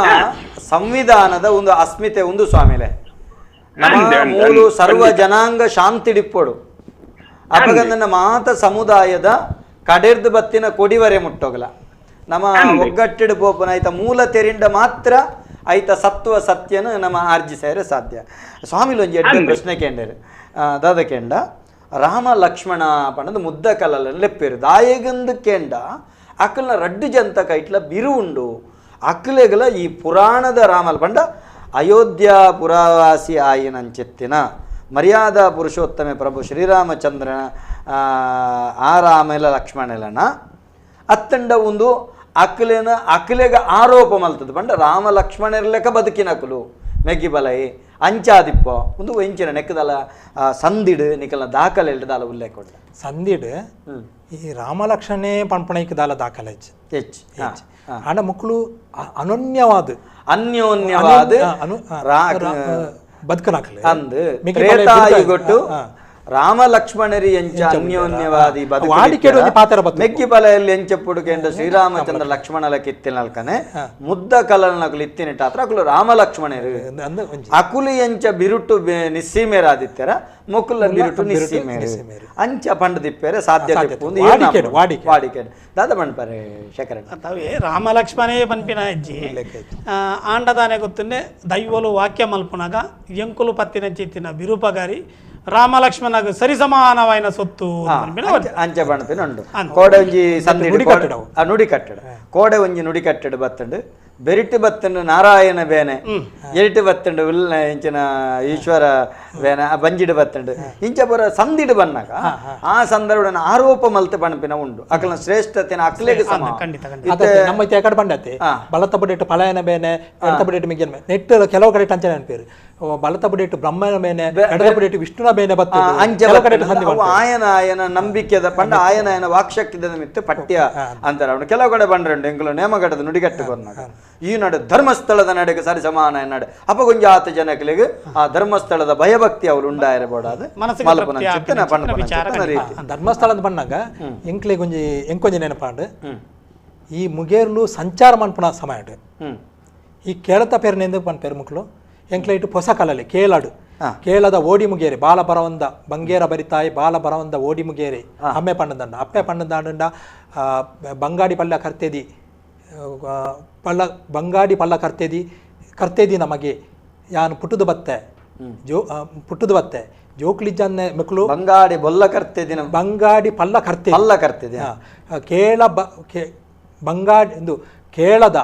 ಸಂವಿಧಾನದ ಒಂದು ಅಸ್ಮಿತೆ ಒಂದು ಸ್ವಾಮಿಲೆ ನಮ್ಮ ಮೂಲು ಸರ್ವ ಜನಾಂಗ ಶಾಂತಿ ಡಿಪ್ಪೋಡು ಅಪಗಂದನ ಮಾತ ಸಮುದಾಯದ ಕಡೆರ್ದು ಬತ್ತಿನ ಕೊಡಿವರೆ ಮುಟ್ಟೋಗಲ ನಮ್ಮ ಒಗ್ಗಟ್ಟಿಡು ಪೋಪನ ಐತ ಮೂಲ ತೆರಿಂಡ ಮಾತ್ರ ಐತ ಸತ್ವ ಸತ್ಯನ ನಮ್ಮ ಆರ್ಜಿಸೇರೆ ಸಾಧ್ಯ. ಸ್ವಾಮಿಲು ಒಂಜಿ ಎಡ್ಡೆ ಪ್ರಶ್ನೆ ಕೇಂಡೇರು ದಾದ ಕೇಂಡ ರಾಮ ಲಕ್ಷ್ಮಣ ಪಂಡದು ಮುದ್ದ ಕಲಲ್ಲ ಲೆಪ್ಪೇರು ದಾಯಗಂದು ಕೇಂಡ ಅಕಲ್ನ ರಡ್ಡು ಜಂತ ಕೈಟ್ಲ ಬಿರು ಉಂಡು ಅಕ್ಲೆಗಲ ಈ ಪುರಾಣದ ರಾಮಲ್ ಪಂಡ ಅಯೋಧ್ಯ ಪುರವಾಸಿ ಆಯಿನಂಚೆತ್ತಿನ ಮರ್ಯಾದಾ ಪುರುಷೋತ್ತಮೆ ಪ್ರಭು ಶ್ರೀರಾಮಚಂದ್ರನ ಆ ರಾಮೆಲ ಲಕ್ಷ್ಮಣಲನ ಅತ್ತಂಡ ಒಂದು ಅಕ್ಲೆನ ಅಕ್ಲೆಗ ಆರೋಪ ಮಲ್ತದ ಪಂಡ ರಾಮ ಲಕ್ಷ್ಮಣರ್ಲೆಕ ಬದುಕಿನ ಅಕುಲು ಮೆಗ್ಗಿ ಬಲೈ ಅಂಚಾದಿಪ್ಪ ಒಂದು ಎಂಚಿನ ನೆಕ್ಕದಲ ಸಂದಿಡು ನಿಕಲ ದಾಖಲೆ ದಾಲ ಉಲ್ಲೇಖ ಉಂಡು
ಸಂದಿಡು ಈ ರಾಮಲಕ್ಷ್ಮಣೇ ಪನ್ಪಣೈಕ್ ದಾಲ ದಾಖಲೆ
ಹೆಚ್ಚು
ಹೆಚ್ಚು ಆಂಡ ಮಕ್ಕಳು ಅನನ್ಯವಾದ
ಅನ್ಯೋನ್ಯವಾದ
ಬದುಕನಾಕಲೆ
ಅಂದು ತ್ರೇತಾಯುಗೊಟ್ಟು ರಾಮ ಲಕ್ಷ್ಮಣರಿ ಎಂಚ ಅನ್ಯೋನ್ಯವಾದಿ ಬದುಕು ಮೆಕ್ಕಿ ಬಲೆಯಲ್ಲಿ ಎಂಚಪ್ಪುಡು ಕೇಂದ್ರ ಶ್ರೀರಾಮಚಂದ್ರ ಲಕ್ಷ್ಮಣಲ ಕಿತ್ತಿನಲ್ಕನೆ ಮುದ್ದ ಕಲನಕುಲು ಇತ್ತಿನಿಟ್ಟ ಆತ್ರ ಅಕುಲು ರಾಮ ಲಕ್ಷ್ಮಣರು ಅಕುಲು ಎಂಚ ಬಿರುಟು ನಿಸ್ಸೀಮೇರಾದಿತ್ಯರ ಮೊಕುಲ ಬಿರುಟು ನಿಸ್ಸೀಮೇರು ಅಂಚ ಪಂಡದಿಪ್ಪೇರೆ ಸಾಧ್ಯತೆ ವಾಡಿಕೆ ದಾದ ಪಂಡ್ಪಾರೆ ಶೇಖರಣ್ಣ
ತಾವೇ ರಾಮ ಲಕ್ಷ್ಮಣೇ ಪನ್ಪಿನ ಅಜ್ಜಿ ಆಂಡದಾನೆ ಗೊತ್ತುಂಡೆ ದೈವಲು ವಾಕ್ಯ ಮಲ್ಪುನಾಗ ಎಂಕುಲು ಪತ್ತಿನ ಚಿತ್ತಿನ ಬಿರುಪಗಾರಿ ರಾಮ ಲಕ್ಷ್ಮಣಗ ಸರಿಸಮಾನವಾಯಿನ ಸೊತ್ತು
ಅಂಚ ಪಣಪಿನ ಉಂಡು ಕೋಡೆ ಒಂಜಿ ಸಂಧಿ ನುಡಿ ಕಟ್ಟಡ ಕೋಡೆ ಒಂಜಿ ನುಡಿ ಕಟ್ಟಡ ಬತ್ತಂಡು ಬೆರಿಟ್ ಬತ್ತಂಡು ನಾರಾಯಣ ಬೇನೆ, ಎರಿಟ್ ಬತ್ತಂಡು ಉಲ್ಲ ಇಂಚಿನ ಈಶ್ವರ ಬೇನೆ, ಆ ಬಂಜಿಡು ಬತ್ತಂಡು ಇಂಚ ಪೂರ ಸಂದಿಡು ಬನ್ನಾಗ ಆ ಸಂದರ್ಭ ಆರೋಪ ಮಲ್ತೆ ಪಣಪಿನ ಉಂಡು ಅಕಲ್ನ ಶ್ರೇಷ್ಠತೆನ ಅಕ್ಲೆಗೆ ಸಮ.
ನಮ್ಮ ಕಡೆ ಬಂಡತೆ ಬಲತ ಬಡಿಟ್ಟು ಪಲಾಯನ ಬೇನೆ, ಎಡತ ಬಡಿಟ್ಟು ಮಿಗ್ಗನ ನೆಟ್ಟು ಕೆಲವು ಕಡೆ ಟಂಚನೆ ಅನ್ಪೇರು ಬಲತ ಬಡಿಟ್ಟು ಬ್ರಹ್ಮನ ಬೇನೆ, ಎಡತ ಬಡಿಟ್ಟು ವಿಷ್ಣುನ ಬೇನೆ ಬತ್ತ
ಆಯನ ಆಯನ ನಂಬಿಕೆದ ಪಂಡ ಆಯನ ಆಯನ ವಾಕ್ಶಕ್ತಿದ ಮಿತ್ತು ಪಠ್ಯ ಅಂತಾರೆ. ಅವನು ಕೆಲವು ಕಡೆ ಬಂಡ್ರಂಡು ಎಂಕುಲು ನೇಮಗಡದ ನುಡಿಗಟ್ಟು ಬಂದಾಗ ಈ ನಡು ಧರ್ಮಸ್ಥಳದ ನಡೆಗೆ ಸರಿ ಸಮಾನ ನಡೆ ಅಪ್ಪ ಗೊಂಜಾತ ಜನಗಳಿಗೆ ಆ ಧರ್ಮಸ್ಥಳದ ಭಯಭಕ್ತಿ ಅವರು ಉಂಡಾಯಿರಬೋಡಾದ
ಧರ್ಮಸ್ಥಳದ ಬಣ್ಣಾಗ ಎಂಕ್ಲೆ ಗೊಂಜಿ ಎಂಕೊಂಜಿ ನೆನಪಾಂಡು ಈ ಮುಗೇರ್ಲು ಸಂಚಾರ ಮನ್ಪುನ ಸಮಯ ಈ ಕೇಳತ ಪೇರ್ನೆಂದು ಪನ್ಪೇರು ಮುಕ್ಳು ಎಂಕ್ಲೆ ಇಟ್ಟು ಹೊಸ ಕಲಲ್ಲಿ ಕೇಳಾಡು ಕೇಳದ ಓಡಿ ಮುಗೇರಿ ಬಾಲ ಬರವಂದ ಬಂಗೇರ ಬರಿತಾಯಿ ಬಾಲ ಬರವಂದ ಓಡಿ ಮುಗೇರಿ ಅಮ್ಮೆ ಪಣ್ಣದಂಡ ಅಪ್ಪೆ ಪಣ್ಣದಂಡ ಬಂಗಾಡಿ ಪಲ್ಲ ಕರ್ತೇದಿ ಪಳ್ಳ ಬಂಗಾಡಿ ಪಳ್ಳ ಕರ್ತೇದಿ ಕರ್ತೇದಿ ನಮಗೆ ಯಾನು ಪುಟ್ಟುದು ಬತ್ತೆ ಜೋ ಪುಟ್ಟುದು ಬತ್ತೆ ಜೋಕ್ಲಿಜ್ಜನ್ನೆ ಮಕ್ಕಳು
ಬಂಗಾಡಿ ಬೊಲ್ಲ ಕರ್ತೇದಿ
ಬಂಗಾಡಿ ಪಲ್ಲ ಕರ್ತೆ
ಪಲ್ಲ ಕರ್ತೇದಿ
ಕೇಳ ಬ ಬಂಗಾಡಿ ಎಂದು ಕೇಳದ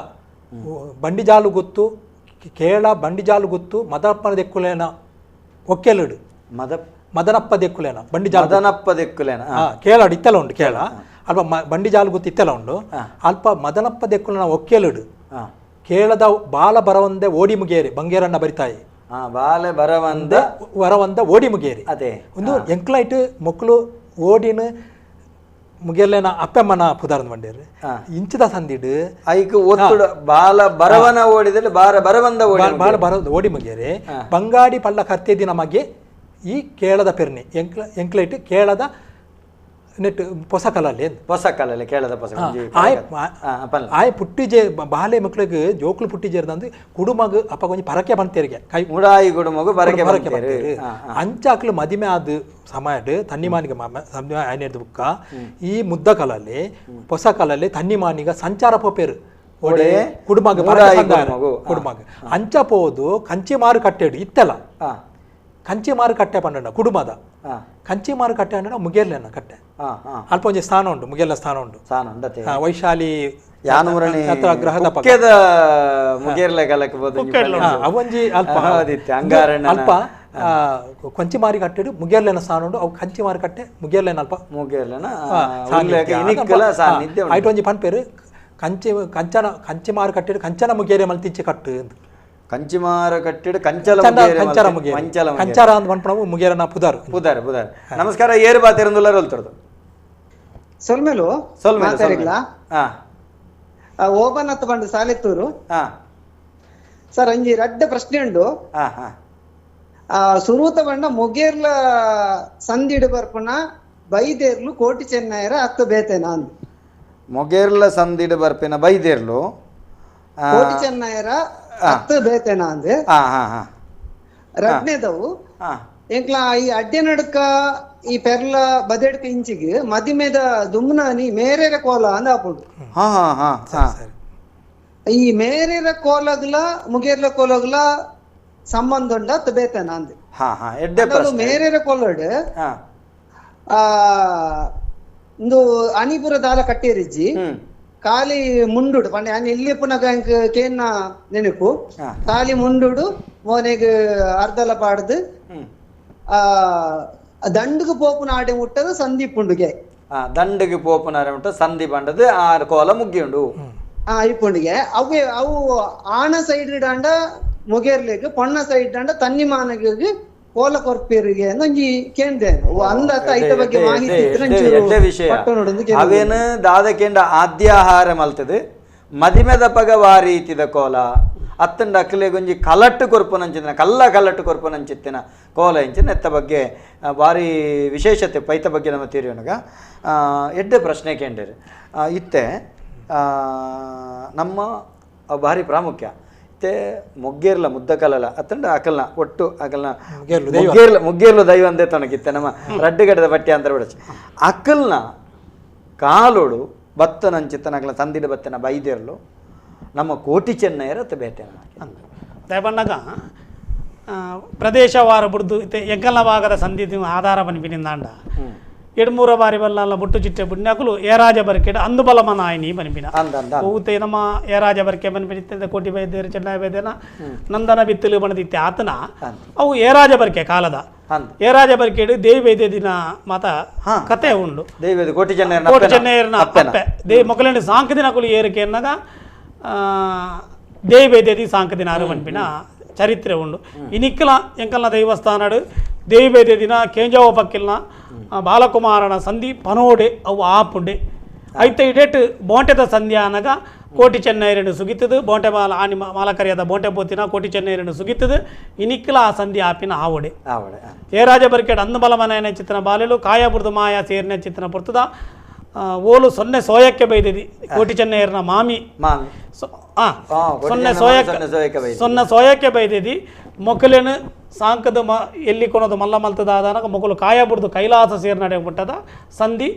ಬಂಡಿಜಾಲು ಗೊತ್ತು ಕೇಳ ಬಂಡಿಜಾಲು ಗೊತ್ತು ಮದಪ್ಪನ ದೆಕ್ಕುಲೇನ ಒಕ್ಕೆಲುಡು ಮದನಪ್ಪ ದೆಕ್ಕುಲೇನ ಬಂಡಿಜಾಲು
ಮದನಪ್ಪ ದೆಕ್ಕುಲೇನ
ಕೇಳಾಡು ಇತ್ತೆಲ್ಲ ಉಂಟು ಕೇಳ ಅಲ್ಪ ಬಂಡಿಜಾಲು ಗೊತ್ತು ಇತ್ತೆಲ್ಲ ಉಂಟು ಅಲ್ಪ ಮದನಪ್ಪ ದೆಕ್ಕುಲೇನ ಒಕ್ಕೆಲುಡು ಕೇಳದ ಬಾಲ ಬರವಂದೆ ಓಡಿ ಮುಗೇರಿ ಬಂಗೇರಣ್ಣ ಬರಿತಾಯಿ
ಬಾಲೆ ಬರವಂದ
ವರವಂದ ಓಡಿ ಮುಗೇರಿ
ಅದೇ
ಒಂದು ಎಂಕ್ಲೈಟ್ ಮಕ್ಕಳು ಓಡಿನ ಮುಗೇರ್ಲೇನ ಅಪ್ಪಮ್ಮನ ಪುದಾರ್ನ ಬಂಡೇರು ಇಂಚದ ಸಂದಿಡು
ಐಕ್ ಒತ್ತುಡ ಬಾಲ ಬರವನ ಓಡಿದಲ್ಲಿ ಬಾರ ಬರವಂದ ಓಡಿ
ಬಾಲ ಬರ ಓಡಿ ಮುಗೇರಿ ಬಂಗಾಡಿ ಪಳ್ಳ ಕರ್ತೇದಿ ನಮಗೆ ಈ ಕೇಳದ ಪೆರ್ನಿ ಎಂಕ್ಲೈಟ್ ಕೇಳದ ನೆಟ್ ಹೊಸ ಕಲಲ್ಲಿ
ಹೊಸ ಕಲಲ್ಲಿ ಕೇಳದ ಹೊಸ
ಆಯ್ ಪುಟ್ಟಿಜೆ ಬಾಲೆ ಮಕ್ಕಳಿಗೆ ಜೋಕ್ಲು ಪುಟ್ಟಿಜೇರ್ದಂದು ಕುಡುಮಗು ಅಪ್ಪ ಕೊಂಚ ಪರಕೆ ಬಂತೇರಿಗೆ ಕೈ
ಮುಡಾಯಿ ಕುಡುಮಗು ಪರಕೆ
ಪರಕೆ ಬಂತೇರು ಅಂಚಾಕ್ಲು ಮದಿಮೆ ಆದ ಸಮಯಡ್ ತನ್ನಿಮಾನಿಗೆ ಆಯ್ನೇರ್ದು ಬುಕ್ಕ ಈ ಮುದ್ದ ಕಲಲ್ಲಿ ಹೊಸ ಕಲಲ್ಲಿ ತನ್ನಿಮಾನಿಗ ಸಂಚಾರ ಪೋಪೇರು ಒಡೆ ಕುಡುಮಗು ಕುಡುಮಗು ಅಂಚ ಪೋದು ಕಂಚಿ ಮಾರು ಕಟ್ಟೇಡು ಇತ್ತಲ್ಲ ಕಂಚಿ ಮಾರುಕಟ್ಟೆ ಪಂಡ ಕುಡುಮದ ಕಂಚಿ ಮಾರುಕಟ್ಟೆ ಅಂದ್ರೆ ಮುಗೇರ್ಲೆನ ಕಟ್ಟೆ ಅಲ್ಪ ಒಂಜಿ ಸ್ಥಾನ ಉಂಟು ಮುಗೇರ್ಲ ಸ್ಥಾನ ಉಂಟು ವೈಶಾಲಿ
ಗ್ರಹದ
ಅವೊಂಜಿ ಅಲ್ಪ ಅಲ್ಪ ಕಂಚಿ ಮಾರುಕಟ್ಟೆ ಮುಗೇರ್ಲೆನ ಸ್ಥಾನ ಉಂಟು ಅವು ಕಂಚಿ ಮಾರುಕಟ್ಟೆ ಮುಗೇರ್ಲೆನ ಅಲ್ಪ
ಮುಗೇರ್ಲೆನ
ಐಟ್ ಒಂಜಿ ಪನ್ಪೇರು ಕಂಚಿ ಕಂಚನ ಕಂಚಿ ಮಾರುಕಟ್ಟೆ ಕಂಚನ ಮುಗೇರೆ ಮಲ್ತಿಂಚಿ ಕಟ್ಟು ಅಂತ
ಕಂಚಿಮಾರ ಕಟ್ಟಿಡು ಕಂಚಲ
ಕಂಚರ ಮುಗೇರ ಕಂಚಾರ ಅಂತ ಪನ್ಪಣವು ಮುಗೇರನ ಪುದಾರ್
ಪುದಾರ್ ಪುದಾರ್. ನಮಸ್ಕಾರ ಏರು ಬಾತಿರಂದುಲ್ಲಾರ ಹೊಲ್ತರದು
ಸೊಲ್ಮೇಲು
ಸೊಲ್ಮೇಲು
ಓಬನತ್ ಬಂಡು ಸಾಲೆತ್ತೂರು ಸರ್ ಅಂಜಿ ರಡ್ಡ ಪ್ರಶ್ನೆ ಉಂಡು. ಸುರೂತ ಬಂಡ ಮುಗೇರ್ಲ ಸಂದಿಡು ಬರ್ಪುನ ಬೈದೇರ್ಲು ಕೋಟಿ ಚೆನ್ನಯರ ಅತ್ತ ಬೇತೇನ ಅಂದು
ಮೊಗೇರ್ಲ ಸಂದಿಡು ಬರ್ಪಿನ ಬೈದೇರ್ಲು
ಕೋಟಿ ಚೆನ್ನಯರ ಅತ್ತ ಬೇತೇನ ಅಂದೆ. ರಡ್ನೇದವು ಎಂಕ್ಲ ಈ ಅಡ್ಡೆ ನಡ್ಕ ಈ ಪೆರ್ಲ ಬದೆಡ್ಕ ಇಂಚಿಗೆ ಮದಿಮೆದ ದುಮ್ನಾನಿ ಮೇರೆರ ಕೋಲ ಅಂದ ಆಪುಂಡು. ಈ ಮೇರೆರ ಕೋಲಗ್ಲ ಮುಗೇರ್ಲ ಕೋಲಗ್ಲ ಸಂಬಂಧ ಉಂಡ ಅತ್ತ ಬೇತೇನ ಅಂದೆ. ಮೇರೆರ ಕೋಲಡ್ ಆ ಇಂದು ಅನಿಪುರ ದಾಲ ಕಟ್ಟೇರಿಜ್ಜಿ ಖಾಲಿ ಮುಂಡುಡು ಪಂಡ ಯಾನ್ ಎಲ್ಲಿ ಪುನಗ ಕೇನ್ನ ನೆನಪು ಖಾಲಿ ಮುಂಡುಡು ಮೋನೆಗ್ ಅರ್ಧಲ ಪಾಡ್ದು ಆ ದಂಡುಗು ಪೋಪುನ ಆಡೆ ಮುಟ್ಟದು ಸಂಧಿ ಪುಂಡುಗೆ
ದಂಡುಗೆ ಪೋಪುನ ಆಡೆ ಮುಟ್ಟ ಸಂಧಿ ಪಂಡದು ಆ ಕೋಲ ಮುಗ್ಗಿಯುಂಡು
ಆ ಇಪ್ಪುಂಡಿಗೆ ಅವು ಅವು ಆಣ ಸೈಡ್ ದಾಂಡ ಮುಗೇರ್ಲೆಗ್ ಪೊಣ್ಣ ಸೈಡ್ ದಾಂಡ ತನ್ನಿಮಾನಗೆ ಕೋಲ ಕೊರ್ಪೇರಿಗೆ ಒಂಜಿ ಕೇಂದ್ರ ಅಂದಾತ ಐತ ಬಗ್ಗೆ ಮಾಹಿತಿ
ವಿಷಯ ಅವೇನು ದಾದ ಕೇಂಡ ಆದ್ಯಾಹಾರ ಮಲ್ತದೆ ಮದಿಮೆದ ಪಗ ವಾರೀತಿದ ಕೋಲ ಅತ್ತಂಡ ಅಕ್ಲೆಗೊಂಜಿ ಕಲಟ್ಟು ಕೊರ್ಪುನಂಚಿನ ಕಲ್ಲ ಕಲ್ಲಟ್ಟು ಕೊರ್ಪುನಂಚಿತ್ತಿನ ಕೋಲ ಇಂಚಿನ ಎತ್ತ ಬಗ್ಗೆ ಭಾರಿ ವಿಶೇಷತೆ ಪೈತ ಬಗ್ಗೆ ನಮ್ಮ ತೀರ್ಯೋನಗ ಎಡ್ಡೆ ಪ್ರಶ್ನೆ ಕೇಂದ್ರ ಇತ್ತೆ ನಮ್ಮ ಭಾರಿ ಪ್ರಾಮುಖ್ಯ ಇತ್ತೆ ಮೊಗ್ಗೇರ್ಲ ಮುದ್ದಕಲಲ ಅತ್ತಂಡ ಅಕಲ್ನ ಒಟ್ಟು ಅಕಲ್ನ ಮೊಗ್ಗೇರ್ಲ ಮೊಗ್ಗೇರ್ಲ ದೈವ ಅಂದೇ ತನಗಿತ್ತೆ ನಮ್ಮ ರಡ್ಡುಗಡದ ಪಟ್ಯ ಅಂತ ಬಿಡಚ್ ಅಕಲ್ನ ಕಾಲೋಡು ಬತ್ತನಂಚಿತ್ತನ ಅಕಲ್ನ ತಂದಿಡ ಬತ್ತನ ಬೈದೇರ್ಲು ನಮ್ಮ ಕೋಟಿ ಚೆನ್ನೈಯರ ಅತ್ತ ಬೇಟೆ
ದಯಪಣ್ಣಗ ಪ್ರದೇಶವಾರ ಬುಡ್ದು ಇತ್ತೆ ಎಂಕಲ್ನ ಭಾಗದ ಸಂಧಿ ಆಧಾರ ಪನ್ಪಿನಿಂದಾಂಡ ಎಡ್ಮೂರ ಬಾರಿ ಬಲ್ಲ ಬೊಟ್ಟು ಚಿಟ್ಟೆ ಬುಡ್ನಾಕುಲು ಏರಾಜ ಬರ್ಕೆಡ್ ಅಂದು ಬಲಮನ ಆಯ್ನಿ ಬನ್ಪಿನ ಊತೆ ನಮ್ಮ ಏರಾಜ ಬರ್ಕೆ ಬನ್ಪಿನ ಕೋಟಿ ಬೈದೇರು ಚೆನ್ನೈ ಬೈದೇನ ನಂದನ ಬಿತ್ತಲು ಬಣದಿತ್ತೆ ಆತನ ಅವು ಏರಾಜ ಬರ್ಕೆ ಕಾಲದ ಏರಾಜ ಬರ್ಕೇಡು ದೇವಿ ಬೈದೆ ದಿನ ಮಾತ ಕತೆ ಉಂಡು.
ಕೋಟಿ ಚೆನ್ನೈಯರ್ನ
ಅಪ್ಪೆ ದೇವಿ ಮೊಕಲೆಂಡು ಸಾಂಕ ದಿನಕುಲು ಏರಿಕೆ ಅನ್ನಾಗ ದೇವಿ ಬೈದೇದಿ ಸಾಂಕ ದಿನ ಆರು ಬನ್ಪಿನ ಚರಿತ್ರೆ ಉಂಡು. ಇನಿಕ್ಕಲ ಎಂಕಲ್ನ ದೈವಸ್ಥಾನಡು ದೇವಿ ಬೈದೆ ದಿನ ಕೇಂಜಾವ ಪಕ್ಕಿಲ್ನ ಬಾಲಕುಮಾರನ ಸಂಧಿ ಪನೋಡೆ ಅವು ಆಪುಂಡೆ ಐತೆ ಇಡೇಟ್ ಬೋಂಟೆದ ಸಂಧಿ ಆನಗ ಕೋಟಿ ಚೆನ್ನೈರನ್ನು ಸುಗಿತದು ಬೋಂಟೆ ಮಾಲ ಆನಿ ಮಾಲಕರಿಯಾದ ಬೋಂಟೆ ಪೋತಿನ ಕೋಟಿ ಚೆನ್ನೈರನ್ನು ಸುಗಿತದು ಇನಿಕ್ಕಲ ಆ ಸಂಧಿ ಆಪಿನ ಆವಡೆ ಏರಾಜ ಬರ್ಕೆಡ್ ಅಂದು ಬಲಮನ ಚಿತ್ರನ ಬಾಲೆಲು ಕಾಯಬುರ್ದು ಮಾಯ ಸೇರಿನ ಚಿತ್ರನ ಪೊರ್ತದ ಓಲು ಸೊನ್ನೆ ಸೋಯಕ್ಕೆ ಬೈದಿದಿ ಕೋಟಿ ಚೆನ್ನೈಯರ್ನ ಮಾಮಿ ಸೊನ್ನೆ ಸೋಯಕ್ಕೆ ಸೊನ್ನೆ ಸೋಯಕ್ಕೆ ಬೈದಿದಿ ಮೊಕಲೇನು ಸಾಂಕದ ಮ ಎಲ್ಲಿ ಕೊನೋದು ಮಲ್ಲ ಮಲ್ತದ ಆದಾನಗ ಮೊಕಲು ಕಾಯಬುರ್ದು ಕೈಲಾಸ ಸೇರ್ನಡೆ ಬಿಟ್ಟದ ಸಂಧಿ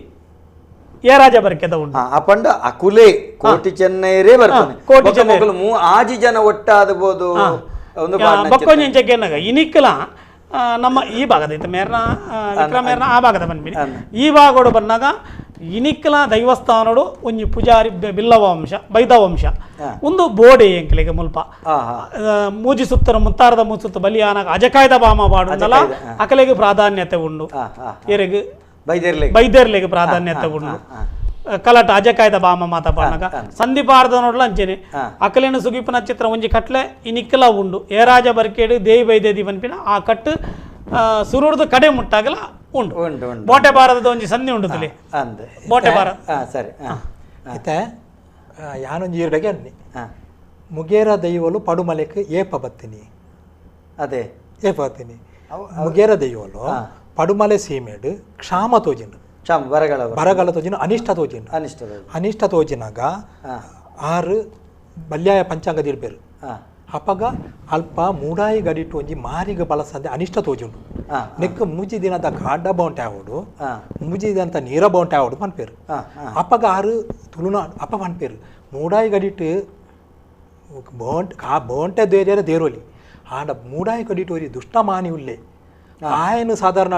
ಏರಾಜ ಬರ್ಕೆದ ಉಂಡು.
ಅಪಂಡ ಅಕುಲೇ ಕೋಟಿ ಚೆನ್ನೈರೇ ಬರ್ತಾನೆ
ಕೋಟಿ ಚೆನ್ನೈ
ಆಜಿ ಜನ ಒಟ್ಟಾದಬೋದು
ಬಕ್ಕೊಂಜೆಂಚಕ್ಕೆ ಇನಿಕ್ಕಲ ನಮ್ಮ ಈ ಭಾಗದ ಇತ್ತು ಮೇರ್ನ ವಿಕ್ರಮೇರ್ನ ಆ ಭಾಗದ ಬಂದ್ಬಿಡಿ ಈ ಭಾಗಡು ಬಂದಾಗ ಇನಿಕ್ಕಲ ದೈವಸ್ಥಾನಡು ಒಂಜಿ ಪೂಜಾರಿ ಬಿಲ್ಲವ ವಂಶ ಬೈದ ವಂಶ ಒಂದು ಬೋಡೆ ಎಂಕಲಿಗೆ ಮುಲ್ಪ ಮೂಜಿ ಸುತ್ತರ ಮುತ್ತಾರದ ಮೂಸುತ್ತ ಬಲಿಯಾನಾಗ ಅಜಕಾಯ್ದ ಬಾಮ ಬಾಡುಂದಲ್ಲ ಅಕಲೆಗೆ ಪ್ರಾಧಾನ್ಯತೆ ಉಂಡು. ಎರೆಗ್ ಬೈದೇರ್ಲೆಗೆ ಪ್ರಾಧಾನ್ಯತೆ ಉಂಡು. ಕಲಟ ಅಜಕಾಯ್ದ ಬಾಮ ಮಾತ ಪಾಡನಾಗ ಸಂಧಿಪಾರದ ನೋಡ್ಲ ಅಂಚೆನೆ ಅಕಲೇನು ಸುಗಿಪನ ಚಿತ್ರ ಒಂಜಿ ಕಟ್ಲೆ ಇನಿಕ್ಕಲ ಉಂಡು. ಏರಾಜ ಬರ್ಕೇಡು ದೇವಿ ಬೈದೇದಿ ಬನ್ಪಿನ ಆ ಕಟ್ಟು ಸುರುಡ್ದು ಕಡೆ ಮುಟ್ಟಾಗಲ ಉಂಡು. ಬೋಟೆ ಬಾರದ ಒಂಜಿ ಸಂಧಿ ಉಂಡು ತುಲಿ ಬೋಟೆ ಬಾರ
ಸರಿ
ಇತ್ತೆ ಯಾನೊಂಜಿ ಈರ್ಡಗೆ ಅನ್ನಿ ಮುಗೇರ ದೈವಲು ಪಡುಮಲೆಕ್ ಏಪ ಬತ್ತಿನಿ
ಅದೇ
ಏಪ ಬತ್ತಿನಿ ಮುಗೇರ ದೈವಲು ಪಡುಮಲೆ ಸೀಮೆಡು ಕ್ಷಾಮ ತೋಜಿಂಡು
ಬರಗಾಲ
ಬರಗಾಲ ತೋಜಿನ ಅನಿಷ್ಟ ತೋಜಿಂಡು ಅನಿಷ್ಟ ತೋಜಿನಾಗ ಆರು ಬಲ್ಯಾಯ ಪಂಚಾಂಗ ದಿಡ್ಬೇರು ಅಪಗ ಅಲ್ಪ ಮೂಡಾಯಿ ಗಡಿಟ್ಟು ಒಂಜಿ ಮಾರಿಗ ಬಳಸದೆ ಅನಿಷ್ಟ ತೋಜುಂಡು ನೆಕ್ ಮೂಜಿ ದಿನದ ಕಾಡ ಬೌಂಟೆ ಆವಡು ಮೂಜಿ ದಿನದ ನೀರ ಬೌಂಟೆ ಆವಡು ಪನ್ಪೇರು. ಅಪಗ ಆರು ತುಳುನಾಡು ಅಪ್ಪ ಪನ್ಪೇರು ಮೂಡಾಯಿ ಗಡಿಟ್ಟು ಬೋಂಟ್ ಕಾ ಬೋಂಟೆ ದೇರ್ಯಾರ ದೇರೋಲಿ ಆಂಡ ಮೂಡಾಯಿ ಗಡಿಟ್ಟು ಒರಿ ದುಷ್ಟ ಮಾನಿ ಉಲ್ಲೆ ಆಯನು ಸಾಧಾರಣ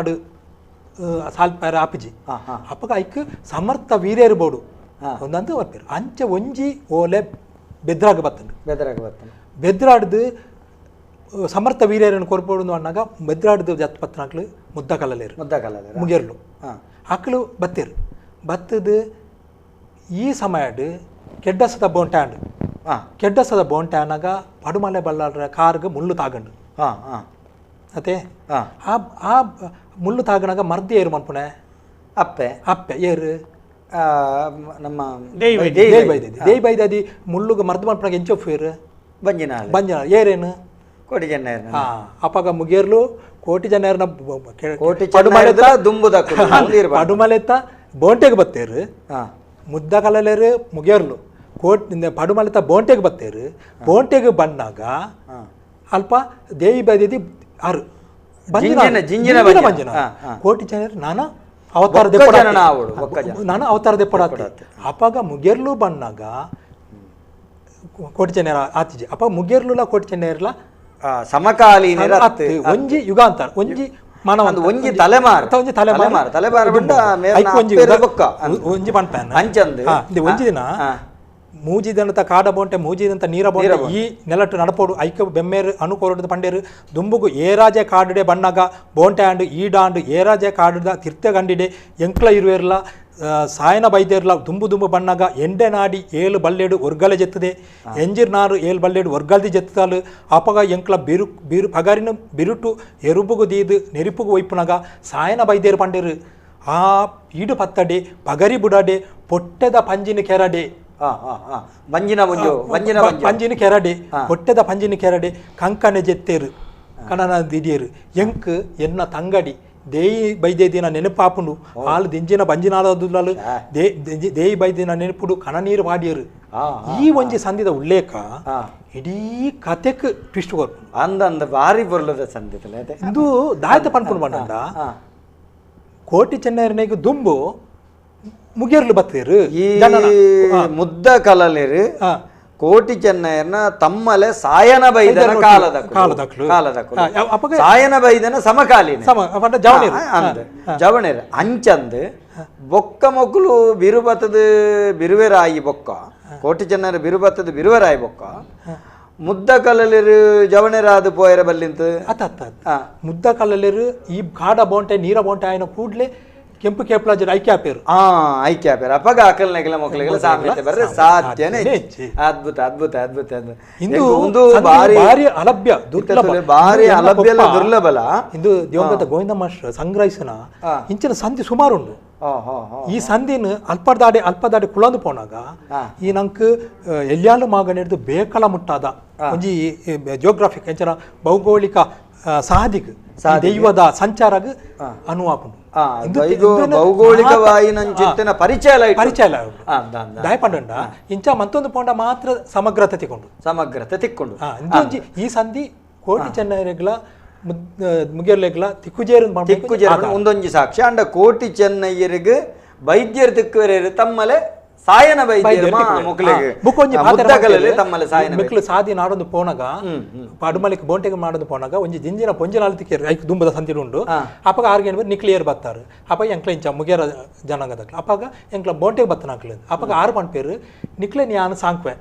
ಸಾಲ್ಪಾರ ಆಪಿಜಿ ಅಪ್ಪಗ ಐಕ್ ಸಮರ್ಥ ವೀರೇರು ಬೋಡು ಒಂದಂತ ಬರ್ಪೇರು ಅಂಚೆ ಒಂಜಿ ಓಲೆ ಬೆದ್ರಾಗ ಬತ್ತಂಡು
ಬೆದ್ರಾಗ ಬತ್ತಂಡು
ಬೆದ್ರಾಡ್ದು ಸಮರ್ಥ ವೀರ್ಯರನ್ನು ಕೊರ್ಪೋಡು ಅನ್ನಾಗ ಬೆದ್ರಾಡ್ದು ಜತ್ ಪತ್ನಾಕ್ಲು ಮುದ್ದ ಕಲ್ಲಲೇರು
ಮುದ್ದ ಕಲ್ಲಲೇರು
ಮುಗೇರ್ಲು ಆಕ್ಲು ಬತ್ತೇರು ಬತ್ತದು ಈ ಸಮಯಡ್ ಕೆಡ್ಡಸದ ಬೋಂಟ್ಯಾಂಡ್ ಕೆಡ್ಡಸದ ಬೋಂಟೆ ಅನ್ನಾಗ ಪಡುಮಲೆ ಬಲ್ಲಾಡ್ರ ಕಾರ್ಗೆ ಮುಳ್ಳು ತಾಗಂಡು ಅತ್ತೆ ಆ ಮುಳ್ಳು ತಾಗನಾಗ ಮರ್ದಿ ಏರು ಮನ್ಪುಣೆ
ಅಪ್ಪೆ
ಅಪ್ಪೆ ಏರು
ನಮ್ಮ
ದೇಯಿ ಬೈದಿ ದೇಯಿ ಬೈದಾದಿ ಮುಳ್ಳುಗೆ ಮರ್ದು ಮನ್ಪುಣಾಗ ಎಂಚೊಪ್ಪು ಏರು
ಬಂಜಿನ
ಬಂಜಿನ ಏರೇನು
ಕೋಟಿ ಜನ
ಅಪ್ಪಗ ಮುಗೇರ್ಲು ಕೋಟಿ ಜನರನ್ನ
ಕೋಟಿ ದುಂಬುದ
ಪಡುಮಲೆತ್ತ ಬೋಂಟೆಗೆ ಬತ್ತೇರು ಮುದ್ದ ಕಲಲೇರು ಮುಗೇರ್ಲು ಕೋಟಿ ಪಡುಮಲೆತ್ತ ಬೋಂಟೆಗೆ ಬತ್ತೇರು ಬೋಂಟೆಗೆ ಬಂದಾಗ ಅಲ್ಪ ದೇವಿ ಬೈದಿದಿ ಆರು ಬಂಜಿನ ಕೋಟಿ ಜನರು ನಾನಾ ಅವತಾರ ನಾನಾ ಅವತಾರ ದೆಪ್ಪಡಾತೆ ಅಪಾಗ ಮುಗೇರ್ಲು ಬಣ್ಣಾಗ ಕೋಟಿ ಚೆನ್ನೇರ ಆತಿಜಿ ಅಪ್ಪ ಮುಗೇರ್ಲುಲ ಕೋಟಿ ಚೆನ್ನೇರ್ಲ
ಸಮಕಾಲೀನ
ಒಂಜಿ ಯುಗಾಂತರ ಒಂಜಿ ಮಾನವ
ಒಂಜಿ ತಲೆಮಾರು
ಒಂಜಿ ತಲೆಮಾರು
ತಲೆಮಾರು
ಒಂಜಿ ಪನ್ಪೇನ
ಅಂಚಂದು
ಒಂಜಿ ದಿನ ಮೂಜಿದಂತ ಕಾಡ ಬೋಂಟೆ ಮೂಜಿದಂತ ನೀರ ಬೋಂಟೆ ಈ ನೆಲಟ್ಟು ನಡಪೋಡು ಐಕ ಬೆಮ್ಮೇರು ಅನುಕೋರಡು ಪಂಡೇರು ದುಂಬುಗು ಏರಾಜೆ ಕಾಡುಡೆ ಬಣ್ಣಗ ಬೋಂಟೆ ಆಂಡು ಈಡಾಂಡು ಏರಾಜೆ ಕಾಡುದ ತಿರ್ತೆ ಗಂಡಿಡೆ ಎಂಕ್ಲ ಇರುವೆರ್ಲ ಸಾಯನ ಬೈದೇರ್ಲ ದುಂಬು ದುಂಬು ಬಣ್ಣಗ ಎಂಡೆ ನಾಡಿ ಏಳು ಬಲ್ಲೆಡು ಒರ್ಗಲೆ ಜೆತ್ತದೆ ಎಂಜಿರ್ ನಾರು ಏಳು ಬಲ್ಲೆಡು ಒರ್ಗಲ್ದಿ ಜೆತ್ತಲು ಅಪಗ ಎಂಕ್ಲ ಬಿರು ಬಿರು ಪಗರಿನ ಬಿರುಟು ಎರುಬುಗು ದೀದು ನೆರಿಪುಗು ಒಯ್ಪುನಗ ಸಾಯನ ಬೈದೇರು ಪಂಡೇರು ಆ ಈಡು ಪತ್ತಡೆ ಪಗರಿ ಬುಡಡೆ ಪೊಟ್ಟೆದ ಪಂಜಿನ ಕೆರಡೆ
ಬಂಜಿನ ಬಂಜಿನ
ಪಂಜಿನ ಕೆರಡೆ ಹೊಟ್ಟೆದ ಪಂಜಿನ ಕೆರಡೆ ಕಂಕಣೆ ಜೆತ್ತೇರು ಕಣನ ದಿಡಿಯರು ಎಂಕ್ ಎನ್ನ ತಂಗಡಿ ದೇಯಿ ಬೈದೇ ದಿನ ನೆನಪಾಪುಂಡು ಹಾಲು ದಿಂಜಿನ ಬಂಜಿನಾಲದುಲ್ಲಲು ದೇಯಿ ಬೈದಿನ ನೆನಪುಡು ಕಣನೀರು ವಾಡಿಯರು ಈ ಒಂಜಿ ಸಂಧಿದ ಉಲ್ಲೇಖ ಇಡೀ ಕತೆಕ್ ಟ್ವಿಸ್ಟ್ ಕೊರ್ಪುಂಡು
ಅಂದ ಅಂದ ಭಾರಿ ಬೊರ್ಲದ ಸಂಧಿತಲೆ
ಇಂದು ದಾಯತ ಪನ್ಪುಂಡು ಪಂಡ ಕೋಟಿ ಚೆನ್ನೈರನೆಗೆ ದುಂಬು ಮುಗೇರ್ಲು ಬತ್ತೇರು
ಈ ಮುದ್ದ ಕಲಲೇರು ಕೋಟಿ ಚೆನ್ನಯ್ಯನ ತಮ್ಮಲೆ ಸಾಯನ ಬೈದನ ಕಾಲದಕುಲು ಸಾಯನ ಬೈದನ ಸಮಕಾಲೀನ ಜವಣೇರು ಅಂಚಂದ್ ಬೊಕ್ಕ ಮೊಕ್ಕಲು ಬಿರುಬತ್ತದ ಬಿರುವೆರಾಯಿ ಬೊಕ್ಕ ಕೋಟಿ ಚೆನ್ನರ ಬಿರುಬತ್ತದ ಬಿರುವೆರಾಯಿ ಬೊಕ್ಕ ಮುದ್ದ ಕಲ್ಲಲಿರು ಜವಣೇರಾದ ಪೋಯರ ಬಲ್ಲಿಂತ
ಅತ್ತ ಮುದ್ದ ಕಲ್ಲಲಿರು ಈ ಕಾಡ ಬೋಂಟೆ ನೀರ ಬೋಂಟೆ ಆಯ್ನ ಕೂಡ್ಲೆ ಕೆಂಪು ಕೇಪ್ಲಾಜರ್ ಐಕ್ಯ ಆಪೇರು
ಐಕ್ಯ ಆಪೇರು ಅಪ್ಪಗ ಅಕಲ್ನೆಗೆಲ್ಲ ಮಕ್ಕಳಿಗೆಲ್ಲ ಸಾಮ್ಯತೆ ಬರ್ರೆ ಸಾಧ್ಯನೇ ಅದ್ಭುತ ಅದ್ಭುತ ಅದ್ಭುತ. ಇಂದು ಭಾರಿ
ಭಾರಿ ಅಲಭ್ಯ ದುರ್ಲಭ
ಭಾರಿ ಅಲಭ್ಯ ದುರ್ಲಭಲ.
ಇಂದು ದಿವಂಗತ ಗೋವಿಂದ ಮಾಸ್ಟರ್ ಸಂಗ್ರಹಿಸನ ಇಂಚಿನ ಸಂಧಿ ಸುಮಾರು ಉಂಡು. ಈ ಸಂಧಿನ ಅಲ್ಪದಾಡಿ ಅಲ್ಪದಾಡಿ ಕುಳಂದು ಪೋನಾಗ ಈ ನಂಕ್ ಎಲ್ಯಾಲು ಮಾಗಣಿಡ್ದು ಬೇಕಲ ಮುಟ್ಟಾದ ಒಂಜಿ ಜಿಯೋಗ್ರಾಫಿಕ್ ಎಂಚನ ಭೌಗೋಳಿಕ ಸಾಧಿಗ್ ದೈವದ ಸಂಚಾರಗ್ ಅನುವಾಪುಂಡು.
ಭೌಗೋಳಿಕವಾಯಿನಂಚಿತ್ತಿನ ಪರಿಚಯ
ಪರಿಚಯ ದಾಯಪಂಡ ಇಂಚ ಮತ್ತೊಂದು ಪೋಂಡ ಮಾತ್ರ ಸಮಗ್ರತೆ ತಿಕ್ಕೊಂಡು
ಸಮಗ್ರತೆ ತಿಕ್ಕೊಂಡು
ಈ ಸಂಧಿ ಕೋಟಿ ಚೆನ್ನೈರೆಗ್ಲ ಮುಗಿಯರ್ಲೆಗ್ಲ ತಿಕ್ಕುಜೇರು
ತಿಕ್ಕುಜೇರು ಒಂದೊಂಜಿ ಸಾಕ್ಷಿ. ಅಂಡ ಕೋಟಿ ಚೆನ್ನಯ್ಯರಿಗೆ ವೈದ್ಯರು ತಿಕ್ಕುವರೇರು ತಮ್ಮಲೆ ಸಾಯನ ವೈದ್ಯರು ತಮ್ಮಲೆ ಸಾಯನ
ಮೆಕ್ಲು ಸಾದಿ ನಾಡೊಂದು ಪೋನಾಗ ಪಡುಮಲಿಕ್ ಬೋಂಟೆಗೆ ಮಾಡೋದು ಪೋನಾಗ ಒಂಜಿ ಜಿಂಜಿನ ಪೊಂಜಿನಾಲ್ ತಿಕ್ಕೇರು ಐಕ್ ದುಂಬದ ಸಂದಿಡು ಉಂಡು. ಅಪ್ಪಗ ಆರ್ಗೇನು ನಿಕ್ಲಿಯರ್ ಬತ್ತಾರೆ ಅಪ್ಪ ಎಂಕ್ಲ ಇಂಚ ಮುಗಿಯರ ಜನಾಂಗದಕ್ಲು ಅಪ್ಪಾಗ ಎಂಕ್ಲ ಬೋಂಟೆಗೆ ಬತ್ತನಾಕ್ಲು ಅಪ್ಪಗ ಆರು ಪನ್ಪೇರು ನಿಕ್ಲೆ ಯಾನು ಸಾಂಕ್ವೆ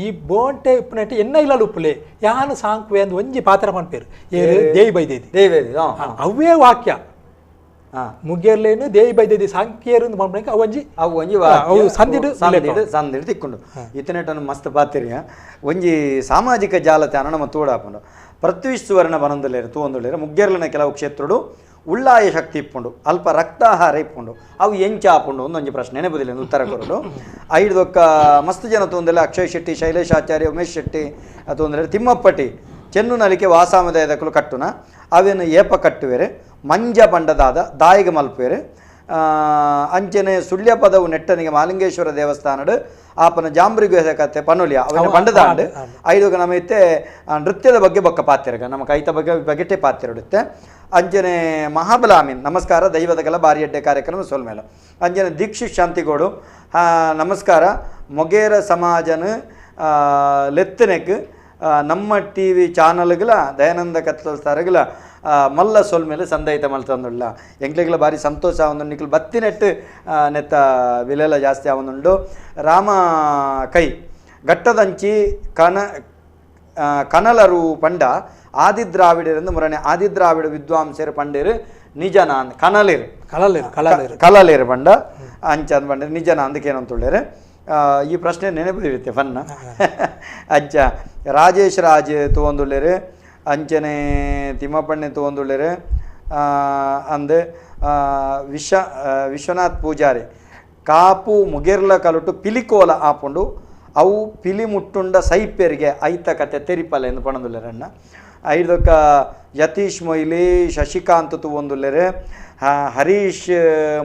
ಈ ಬೋಂಟೆ ಇಪ್ಪನೆಟ್ಟು ಎನ್ನ ಇಲ್ಲ ಉಪ್ಪುಲೆ ಯಾನು ಸಾಂಕ್ವೆ ಅಂದ್ ಒಂಜಿ ಪಾತ್ರ ಪನ್ಪೇರು ಏರು ದೇವಿ ಬೈದೇದಿ
ದೇವಿ
ಅವೇ ವಾಕ್ಯ ಮುಗಿಯರ್ಲೇನು ದೇವಿ ಬೈದೇದಿ ಸಾಂಕಿಯರು ಅವಂಜಿ
ಅವು ಒಂಜಿ
ಅವು ಸಂದಿಡು
ಸಂದಿಡು ಸಂದಿಡು ತಿಕ್ಕೊಂಡು ಇತನೆಟನ್ನು ಮಸ್ತ್ ಪಾತಿರಿಯ ಒಂಜಿ ಸಾಮಾಜಿಕ ಜಾಲತಾಣ ನಮ್ಮ ತೋಡಾಪುಂಡು ಪೃಥ್ವಿ ಸುವರ್ಣ ಬನಂದುಲೇರು ತೂವೊಂದುಲೇರು ಮುಗ್ಗೇರ್ಲಿನ ಕೆಲವು ಕ್ಷೇತ್ರಡು ಉಳ್ಳಾಯ ಶಕ್ತಿ ಇಪ್ಪುಂಡು ಅಲ್ಪ ರಕ್ತಾಹಾರ ಇಪ್ಪುಂಡು ಅವು ಎಂಚ ಆಪುಂಡು ಒಂದೊಂಜಿ ಪ್ರಶ್ನೆ ನೆನಪುದಿಲ್ಲ ಉತ್ತರ ಕೊರಡು. ಐದೊಕ್ಕ ಮಸ್ತ್ ಜನ ತೂಂದಿಲ್ಲ ಅಕ್ಷಯ್ ಶೆಟ್ಟಿ ಶೈಲೇಶ್ ಆಚಾರ್ಯ ಉಮೇಶ್ ಶೆಟ್ಟಿ ತೂಂದಿಲ್ಲ ತಿಮ್ಮಪ್ಪಟಿ ಚೆನ್ನು ನಲಿಕೆ ವಾಸಾಮುದಾಯದಕ್ಕಲು ಕಟ್ಟುನ ಅವೇನು ಏಪ ಕಟ್ಟುವೆರು ಮಂಜ ಬಂಡದಾದ ದಾಯಿಗೆ ಮಲ್ಪುವೆರು ಅಂಚನೆ ಸುಳ್ಯ ಪದವು ನೆಟ್ಟನಿಗೆ ಮಾಲಿಂಗೇಶ್ವರ ದೇವಸ್ಥಾನಡು ಆಪನ ಜಾಂಬ್ರಿಗು ಕತೆ ಪನೊಲಿಯ ಅವನ ಬಂಡದಾಂಡು ಐದು ನಮೈತೆ ನೃತ್ಯದ ಬಗ್ಗೆ ಬೊಕ್ಕ ಪಾತಿರಗ ನಮ್ಮ ಕೈತ ಬಗ್ಗೆ ಬಗೆಟೆ ಪಾತಿರುಡುತ್ತೆ. ಅಂಜನೆ ಮಹಾಬಲಾಮೀನ್ ನಮಸ್ಕಾರ ದೈವದಗಲ ಬಾರಿ ಅಡ್ಡೆ ಕಾರ್ಯಕ್ರಮ ಸೋಲ್ಮೇಲ. ಅಂಜನೆ ದೀಕ್ಷಿತ್ ಶಾಂತಿಗೋಡು ನಮಸ್ಕಾರ ಮೊಗೇರ ಸಮಾಜನ ಲೆತ್ತನೆಕ್ ನಮ್ಮ ಟಿ ವಿ ಚಾನಲ್ಗಳ ದಯಾನಂದ ಕತ್ಲಲ್ ಸಾರಗಳ ಮಲ್ಲ ಸೊಲ್ಮೇಲೆ ಸಂದಯಿತ ಮಲ್ತಂದುಳ್ಳ ಎಂಕ್ಲೆಗಳ ಭಾರಿ ಸಂತೋಷ ಒಂದು ನಿಕ್ಲು ಬತ್ತಿನೆಟ್ಟು ನೆತ್ತ ವಿಲೆಲ್ಲ ಜಾಸ್ತಿ ಆವೊಂದುಂಡು. ರಾಮ ಕೈ ಘಟ್ಟದಂಚಿ ಕನಲರು ಪಂಡ ಆದಿದ್ರಾವಿಡರಿಂದ ಮುರನೆ ಆದಿದ್ರಾವಿಡ ವಿದ್ವಾಂಸರು ಪಂಡೇರು ನಿಜನ ಕನಲೇರು
ಕಲಲೇರು ಕಲಲೇರು
ಕಲಲೇರು ಪಂಡ ಅಂಚ ಅಂದ್ ಪಂಡೇರು ನಿಜನ ಅಂದಕ್ಕೇನಂತುಳ್ಳೇರು. ಈ ಪ್ರಶ್ನೆ ನೆನಪು ಇರುತ್ತೆ ಫನ್ನ. ಅಂಚ ರಾಜೇಶ್ ರಾಜ್ ತೂವೊಂದುಳ್ಳೇರು ಅಂಚನೆ ತಿಮ್ಮಪ್ಪಣ್ಣೆ ತೂವೊಂದುಳ್ಳೇರು ಅಂದ್ ವಿಶ್ವನಾಥ್ ಪೂಜಾರಿ ಕಾಪು ಮುಗೆರ್ಲ ಕಲುಟು ಪಿಲಿಕೋಲ ಆಪುಂಡು ಅವು ಪಿಲಿ ಮುಟ್ಟುಂಡ ಸೈಪೆರಿಗೆ ಐತ ಕತೆ ತೆರಿಪಲೆ ಎಂದು ಪಣದುಲ್ಲೇರಣ್ಣ. ಐದೊಕ್ಕ ಯತೀಶ್ ಮೊಯ್ಲಿ ಶಶಿಕಾಂತ್ ತೂವೊಂದುಲ್ಲೇರು ಹರೀಶ್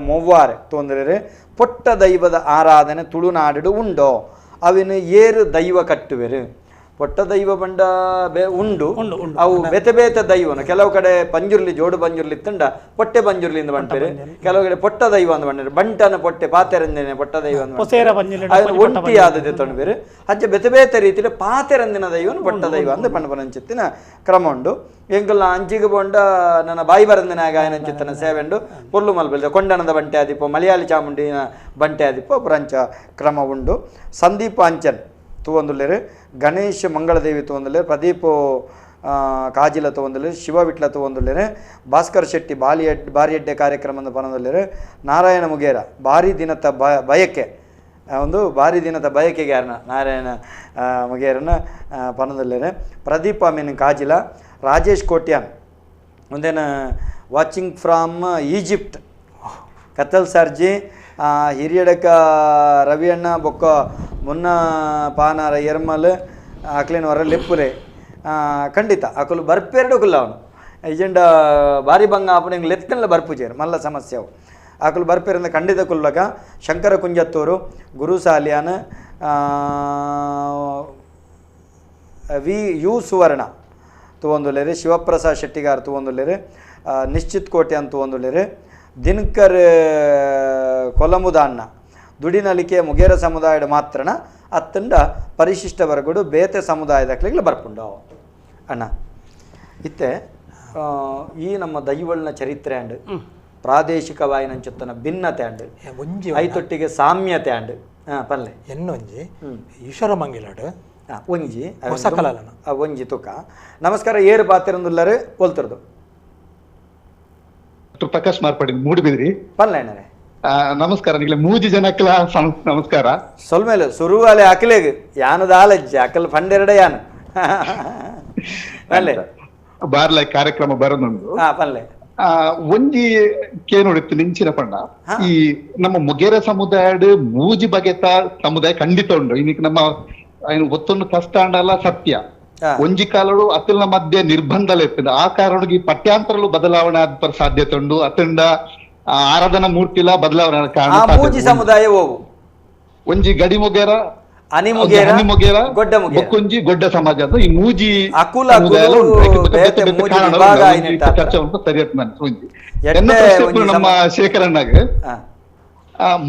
ಮೊವ್ವಾರ್ ತೂವೊಂದುಲ್ಲೇರು ಪೊಟ್ಟ ದೈವದ ಆರಾಧನೆ ತುಳುನಾಡು ಉಂಡೋ ಅವಿನ ಏರು ದೈವ ಕಟ್ಟುವೆರು. ಪೊಟ್ಟ ದೈವ ಬಂಡ ಬೆ ಉಂಡು ಅವು ಬೇತೆ ಬೇತೆ ದೈವನು ಕೆಲವು ಕಡೆ ಪಂಜುರ್ಲಿ ಜೋಡು ಪಂಜುರ್ಲಿ ಇತ್ತಂಡ ಪೊಟ್ಟೆ ಪಂಜುರ್ಲಿ ಅಂತ ಬಂಟೇರು ಕೆಲವು ಕಡೆ ಪೊಟ್ಟ ದೈವ ಅಂತ ಬಂಡೇರು ಬಂಟನ ಪೊಟ್ಟೆ ಪಾತೆರಂದಿನ ಪೊಟ್ಟ ದೈವ ಅಂತ ಒಂಟಿ ಆದದೆ ತೊಂಡ್ಬೇರು ಅಂಚೆ ಬೇತೆ ಬೇತೆ ರೀತಿಯಲ್ಲಿ ಪಾತೆರಂದಿನ ದೈವನು ಪೊಟ್ಟ ದೈವ ಅಂತ ಪಂಡ ಕ್ರಮ ಉಂಡು. ಎಂಕಲ್ನ ಅಂಚಿಗೆ ಪೋಂಡ ನನ್ನ ಬಾಯಿ ಬರಂದಿನ ಗಾಯನಂಚಿತ್ತನ ಸೇವೆಂಡು ಪೊರ್ಲು ಮಲ್ಬೆಲ್ದ ಕೊಂಡನದ ಬಂಟೆ ಆದಿಪ್ಪೋ ಮಲಯಾಳಿ ಚಾಮುಂಡಿನ ಬಂಟೆ ಆದಿಪ್ಪೋ ಪುರಂಚ ಕ್ರಮ ಉಂಡು. ಸಂದೀಪ್ ಅಂಚನ್ ತೂವೊಂದುಲ್ಲೇರು ಗಣೇಶ್ ಮಂಗಳದೇವಿ ತೂವೊಂದುಲ್ಲೇರು ಪ್ರದೀಪ್ ಕಾಜಿಲ ತೂವೊಂದುಲ್ಲೇರು ಶಿವ ವಿಟ್ಲ ತೂವೊಂದುಲ್ಲೇರು ಭಾಸ್ಕರ್ ಶೆಟ್ಟಿ ಬಾರಿಯಡ್ಡೆ ಕಾರ್ಯಕ್ರಮ ಪನೊಂದುಲ್ಲೇರು ನಾರಾಯಣ ಮುಗೇರ ಭಾರಿ ದಿನದ ಬಯಕೆ ಒಂದು ಭಾರಿ ದಿನದ ಬಯಕೆಗೆ ಅರ್ನ Narayana ಮುಗೇರನ ಪನೊಂದುಲ್ಲೇರು Pradeep Amin ಕಾಜಿಲ Rajesh Kotian ಒಂದೇನ watching from Egypt Kattal Sarji Hiriyadka ರವಿಯಣ್ಣ ಬೊಕ್ಕ ಮುನ್ನ ಪಾನಾರ ಎರ್ಮಲ್ ಅಕ್ಲೇನು ಹೊರ ಲೆಪ್ಪುಲೆ ಖಂಡಿತ ಅಕುಲು ಬರ್ಪೇರಡು ಕುಲ್ಲ ಅವನು ಇಜೆಂಡ ಭಾರಿ ಬಂಗ ಆಪುನ ಹಿಂಗೆ ಲೆತ್ತನ್ಲ ಬರ್ಪುಜೇರು ಮಲ್ಲ ಸಮಸ್ಯೆ ಅವು ಅಕುಲು ಬರ್ಪೇರಂದ ಖಂಡಿತ ಕುಲ್ಲಗ. ಶಂಕರ ಕುಂಜತ್ತೂರು ಗುರು ಸಾಲಿಯಾನ್ ವಿ you ಸುವರ್ಣ ತೂವೊಂದುಲ್ಲೇರು ಶಿವಪ್ರಸಾದ್ ಶೆಟ್ಟಿಗಾರ್ ತೂವೊಂದುಲ್ಲೇರು ನಿಶ್ಚಿತ್ ಕೋಟೆ ಅಂತ ತೂವೊಂದುಲ್ಲೇರು ದಿನಕರ್ ಕೊಲಮುದಾಣ್ಣ ದುಡಿನಲಿಕೆ ಮುಗೇರ ಸಮುದಾಯದ ಮಾತ್ರನ ಅತ್ತಂಡ ಪರಿಶಿಷ್ಟ ವರ್ಗಡು ಬೇತೆ ಸಮುದಾಯದ ಬರ್ಪುಂಡು ಅಣ್ಣ. ಇತ್ತೆ ಈ ನಮ್ಮ ದೈವಳ್ನ ಚರಿತ್ರೆ ಅಂಡ್ ಪ್ರಾದೇಶಿಕವಾಯಿನಂಚುತ್ತನ ಭಿನ್ನತೆ ಅಂಡ್
ಒಂಜಿ
ಐತೊಟ್ಟಿಗೆ ಸಾಮ್ಯತೆ ಅಂಡ್ ಪಲ್ಲೆ
ಎನ್ನೊಂಜಿ ಈಶ್ವರ ಮಂಗಿಲಾಡು
ಒಂಜಿ
ಹೊಸ ಕಲಲನ
ಒಂಜಿ ತುಕ. ನಮಸ್ಕಾರ, ಏರು ಪಾತಿರಂದುಲ್ಲರು ಒಲ್ತರದು
ಪ್ರಕಾಶ್ ಮಾರ್ಪಾಡಿ ಮೂಡಿಬಿದ್ರಿ
ಪಲ್ಲೆ ಅಣ್ಣರೇ.
ನಮಸ್ಕಾರ ನಿಗ್ಲೆ ಮೂಜಿ ಜನಕ್ಲ ನಮಸ್ಕಾರ.
ಸೊಲ್ಮೇಲೆ ಸುರುವಾಲೆ ಅಕಲೇಗ್ ಯಾನದ ಆಲಜ್ಜೆ ಅಕಲ್ ಫಂಡೆರಡೆ ಯಾನು ಪಲ್ಲೆ
ಬಾರ್ಲ ಕಾರ್ಯಕ್ರಮ ಬರೋದುಂಡು.
ಪಲ್ಲೆ
ಒಂಜಿ ಕೇನುಡಿತ್ತು ನಿಂಚಿನ ಪಂಡ ಈ ನಮ್ಮ ಮುಗೇರ ಸಮುದಾಯಡ್ ಮೂಜಿ ಬಗೆತ ಸಮುದಾಯ ಖಂಡಿತ ಉಂಡು. ಇನ್ನಿಕ್ ನಮ್ಮ ಒತ್ತೊಂದು ಕಷ್ಟ ಅಂಡಲ್ಲ ಸತ್ಯ. ಒಂಜಿ ಕಾಲಡು ಅತಿಲ್ನ ಮಧ್ಯೆ ನಿರ್ಬಂಧಲ ಇರ್ತದೆ. ಆ ಕಾರಣಕ್ಕೆ ಈ ಪಠ್ಯಾಂತರಲು ಬದಲಾವಣೆ ಆದ ಸಾಧ್ಯತೆ ಉಂಡು. ಅತಿಂಡ ಆರಾಧನಾ ಮೂರ್ತಿಲ ಬದಲಾವಣೆ ಕಾರಣ
ಸಮುದಾಯ
ಒಂಜಿ ಗಡಿ ಮುಗೇರ,
ಅನಿ ಮುಗೇರ, ಗೊಡ್ಡ
ಬೊಕ್ಕೊಂಜಿ ಗೊಡ್ಡ ಸಮಾಜ ಈ ಮೂಜಿ ಚರ್ಚೆ ಉಂಟು. ಸರಿ ಒಂಜಿ ನಮ್ಮ ಶೇಖರಣ್ಣಗ್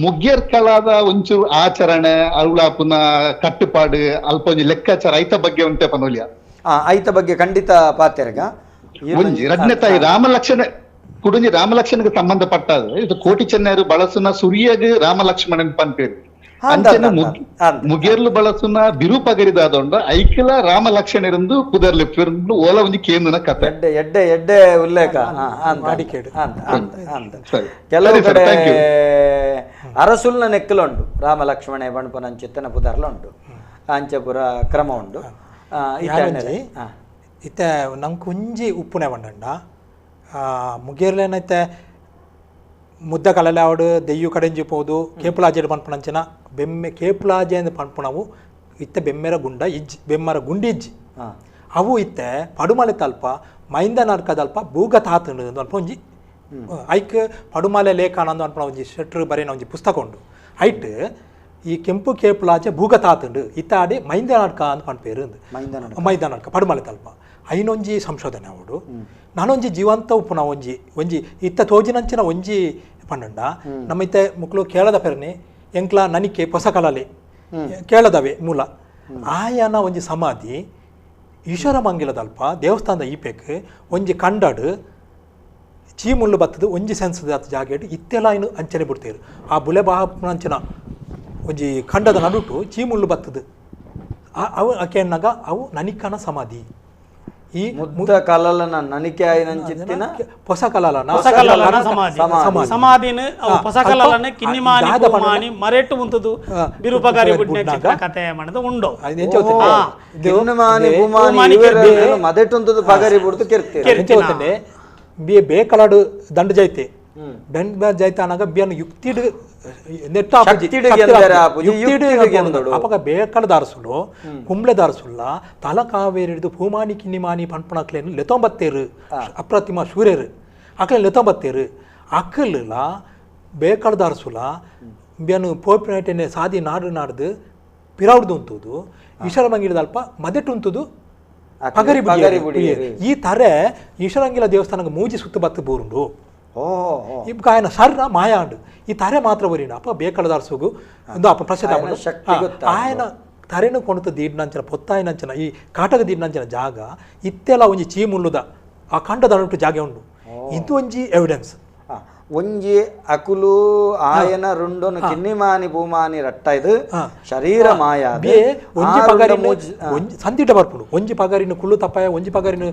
ಮುಗ್ಗೇರ್ ಕಲಾದ ಒಂಚೂರು ಆಚರಣೆ ಅರುಳಾಪುನ ಕಟ್ಟುಪಾಡು ಅಲ್ಪ ಒಂಜಿ ಲೆಕ್ಕಾಚಾರ ಐತ ಬಗ್ಗೆ ಉಂಟೆ ಪನೋಲಿಯ
ಐತ ಬಗ್ಗೆ ಖಂಡಿತ ಪಾತೆರ್ಗ.
ಒಂಜಿ ರಡ್ನೇ ತಾಯಿ ರಾಮಲಕ್ಷ್ಮಣ ಕುಡುಂಜಿ ರಾಮಲಕ್ಷ್ಮಣಗೆ ಸಂಬಂಧಪಟ್ಟಾದ ಇದು ಕೋಟಿ ಚೆನ್ನೈರು ಬಳಸುನ ಸುರಿಯಗ್ ರಾಮಲಕ್ಷ್ಮಣನ್ ಪನ್ಪೇರು. ಅಂಚನೆ ಮುಗೇರ್ಲು ಬಳಸುನ ಬಿರುಪಗರಿದಾದೊಂಡ ಐಕಿಲ ರಾಮ ಲಕ್ಷ್ಮಣರೆಂದು ಪುದರ್ಲಿ ಓಲ ಒಂಜಿ ಕೇಂದ್ರ ಕತೆ.
ಎಡ್ಡೆ ಎಡ್ಡೆ ಉಲ್ಲೇಖ. ಕೆಲವು ಕಡೆ ಅರಸುಲ್ನ ನೆಕ್ಕಲು ಉಂಟು ರಾಮ ಲಕ್ಷ್ಮಣೆ ಬಣ್ಪನಂಚಿತ್ತನ ಪುದರ್ಲ ಉಂಟು, ಅಂಚಪುರ ಕ್ರಮ ಉಂಟು.
ಇತ್ತೆ ನಂಗೆ ಒಂಜಿ ಉಪ್ಪುನೆ ಬಂಡಂಡ ಮುಗೇರ್ಲೇನೈತೆ ಮುದ್ದ ಕಲಲಾವಡು ದೆಯ್ಯು ಕಡೆಂಜಿ ಪೋದು ಕೇಪುಲಾಜೆಡ್ ಪನ್ಪುನಂಚಿನ ಬೆಮ್ಮೆ ಕೇಪುಲಾಜೆ ಅಂದ್ ಪನ್ಪುನವು ಇತ್ತೆ ಬೆಮ್ಮೆರ ಗುಂಡ ಇಜ್ಜಿ ಬೆಮ್ಮರ ಗುಂಡಿ ಇಜ್ಜಿ ಅವು ಇತ್ತೆ ಪಡುಮಲೆ ತಲ್ಪ ಮೈಂದ ನರ್ಕದಲ್ಪ ಭೂಗತ ಆತಂಡು ಅಲ್ಪ ಒಂಜಿ ಐಕ್ ಪಡುಮಲೆ ಲೇಖನ ಅಂದು ಅನ್ಪುನ ಒಂಜಿ ಶೆಟ್ರು ಬರೆಯನ ಒಂಜಿ ಪುಸ್ತಕ ಉಂಡು. ಐಟ್ ಈ ಕೆಂಪು ಕೇಪುಲಾಜೆ ಭೂಗತ ಆತಂಡು ಇತ್ತಾಡಿ ಮೈಂದ ನಡ್ಕ ಅಂದ್ ಪನ್ಪೇರು ಮೈಂದ ನಡ್ಕ ಪಡುಮಲೆ ತಲ್ಪ ಐನೊಂಜಿ ಸಂಶೋಧನೆ ಅವಡು. ನಾನೊಂಜಿ ಜೀವಂತ ಉಪ್ಪುನ ಒಂಜಿ ಒಂಜಿ ಇತ್ತ ತೋಜಿನಂಚಿನ ಒಂಜಿ ಪಂಡಂಡ ನಮ್ಮ ಇತ್ತೆ ಮುಕ್ಳು ಕೇಳದ ಪೆರ್ನಿ ಎಂಕ್ಲ ನನಿಕೆ ಪೊಸ ಕಲಲೆ ಕೇಳದವೆ ಮೂಲ ಆಯನ ಒಂಜಿ ಸಮಾಧಿ ಈಶ್ವರ ಮಂಗಿಲದಲ್ಪ ದೇವಸ್ಥಾನದ ಈಪೆಕ್ ಒಂಜಿ ಕಂಡಡು ಚೀಮುಳ್ಳು ಬತ್ತದು ಒಂಜಿ ಸೆನ್ಸದ ಜಾಗೆಡ್ ಇತ್ತೆಲ್ಲ ಇನ್ನು ಅಂಚನೆ ಬಿಡ್ತೇರು. ಆ ಬುಲೆ ಬಾಪುನಂಚಿನ ಒಂಜಿ ಖಂಡದ ನಡುಟು ಚೀಮುಳ್ಳು ಬತ್ತದು ಅವು ಅಕೆನ್ನಾಗ ಅವು ನನಿಕನ ಸಮಾಧಿ. ಈ
ಮುದ್ದ ಕಲಲನ ನನಿಕೆ ಆಯಿನಂಚಿತ್ತಿನ
ಹೊಸ ಕಲಲನ
ಹೊಸ ಕಲಲನ ಸಮಾಧಿ ಸಮಾಧಿನ ಅವು ಹೊಸ ಕಲಲನ ಕಿನ್ನಿಮಾನಿ ಪೂಮಾನಿ ಮರೆಟ್ಟು ಉಂತದು ಬಿರುಪಗಾರಿ ಬುಡ್ನೆ ಕತೆ ಮಾಡದು ಉಂಡು.
ಕಿನ್ನಿಮಾನಿ ಪೂಮಾನಿ ಇವರ ಮದೆಟ್ಟುಂತದು ಪಗರಿ ಬುಡ್ದು ಕೆರ್ತೆ
ಎಂಚ ಬಿ ಬೇಕಲಡು ದಂಡ ಜೈತೆ ದಂಡ ಜೈತೆ ಅನಾಗ ಬಿಯನ್ನು ಯುಕ್ತಿಡ್ ಅಪಗ ಬೇಕಳ ದಾರಸುಲು ಕುಂಬ್ಳೆ ದಾರಸುಲ್ಲ ತಲಕಾವೇರಿ ಹಿಡಿದು ಪೂಮಾನಿ ಕಿನ್ನಿಮಾನಿ ಪನ್ಪುನಕ್ಲೇನು ಲೆತೊಂಬತ್ತೇರು ಅಪ್ರತಿಮ ಶೂರ್ಯರು ಅಕ್ಲೇನು ಲೆತೊಂಬತ್ತೇರು ಅಕ್ಕಲ ಬೇಕಳ ದಾರಸುಲ ಬಿಯನ್ನು ಪೋಪಿನಟೆನೆ ಸಾದಿ ನಾಡು ನಾಡ್ದು ಪಿರಾವ್ದು ಉಂತುದು ಈಶ್ವರ ಮಂಗಿಡದಲ್ಪ ಮದೆಟುಂತುದು ಪಗರಿ ಬುಡಿ. ಈ ತರೆ ಈಶ್ವರಂಗಿಲ ದೇವಸ್ಥಾನಕ್ಕೆ ಮೂಜಿ ಸುತ್ತು ಬತ್ತು ಬೂರುಂಡು. ಇಪ್ಪ ఆయన ಸರ್ನ ಮಾಯಾಂಡು ಈ ತಾರೆ ಮಾತ್ರ ಬರೀನ ಅಪ್ಪ ಬೇಕಳದಾರ್ಸುಗು ಒಂದು ಅಪ್ಪ ಪ್ರಸಿದ್ಧ ఆయన ತರೆನು ಕೊಣತ ದೀಡ್ನಂಚಿನ ಪೊತ್ತಾಯಿನಂಚಿನ ಈ ಕಾಟಕ ದೀಡ್ನಂಚಿನ ಜಾಗ ಇತ್ತೆಲ್ಲ ಒಂಜಿ ಚೀಮುಳ್ಳುದ ಆ ಕಂಡದ ಅನುಟು ಜಾಗೆ ಉಂಡು. ಇದು ಒಂಜಿ ಎವಿಡೆನ್ಸ್.
ಒಂಜಿ ಅಕುಲು ಆಯನ ರುಂಡನು ಕಿನ್ನಿಮಾನಿ ಭೂಮಾನಿ ರಟ್ಟ ಇದು ಶರೀರ ಮಾಯ
ಒಂಜಿ ಪಗರಿನ ಒಂಜಿ ಸಂದಿಟ ಬರ್ಪುಂಡು. ಒಂಜಿ ಪಗರಿನ ಕುಳ್ಳು ತಪ್ಪಾಯ, ಒಂಜಿ ಪಗರಿನ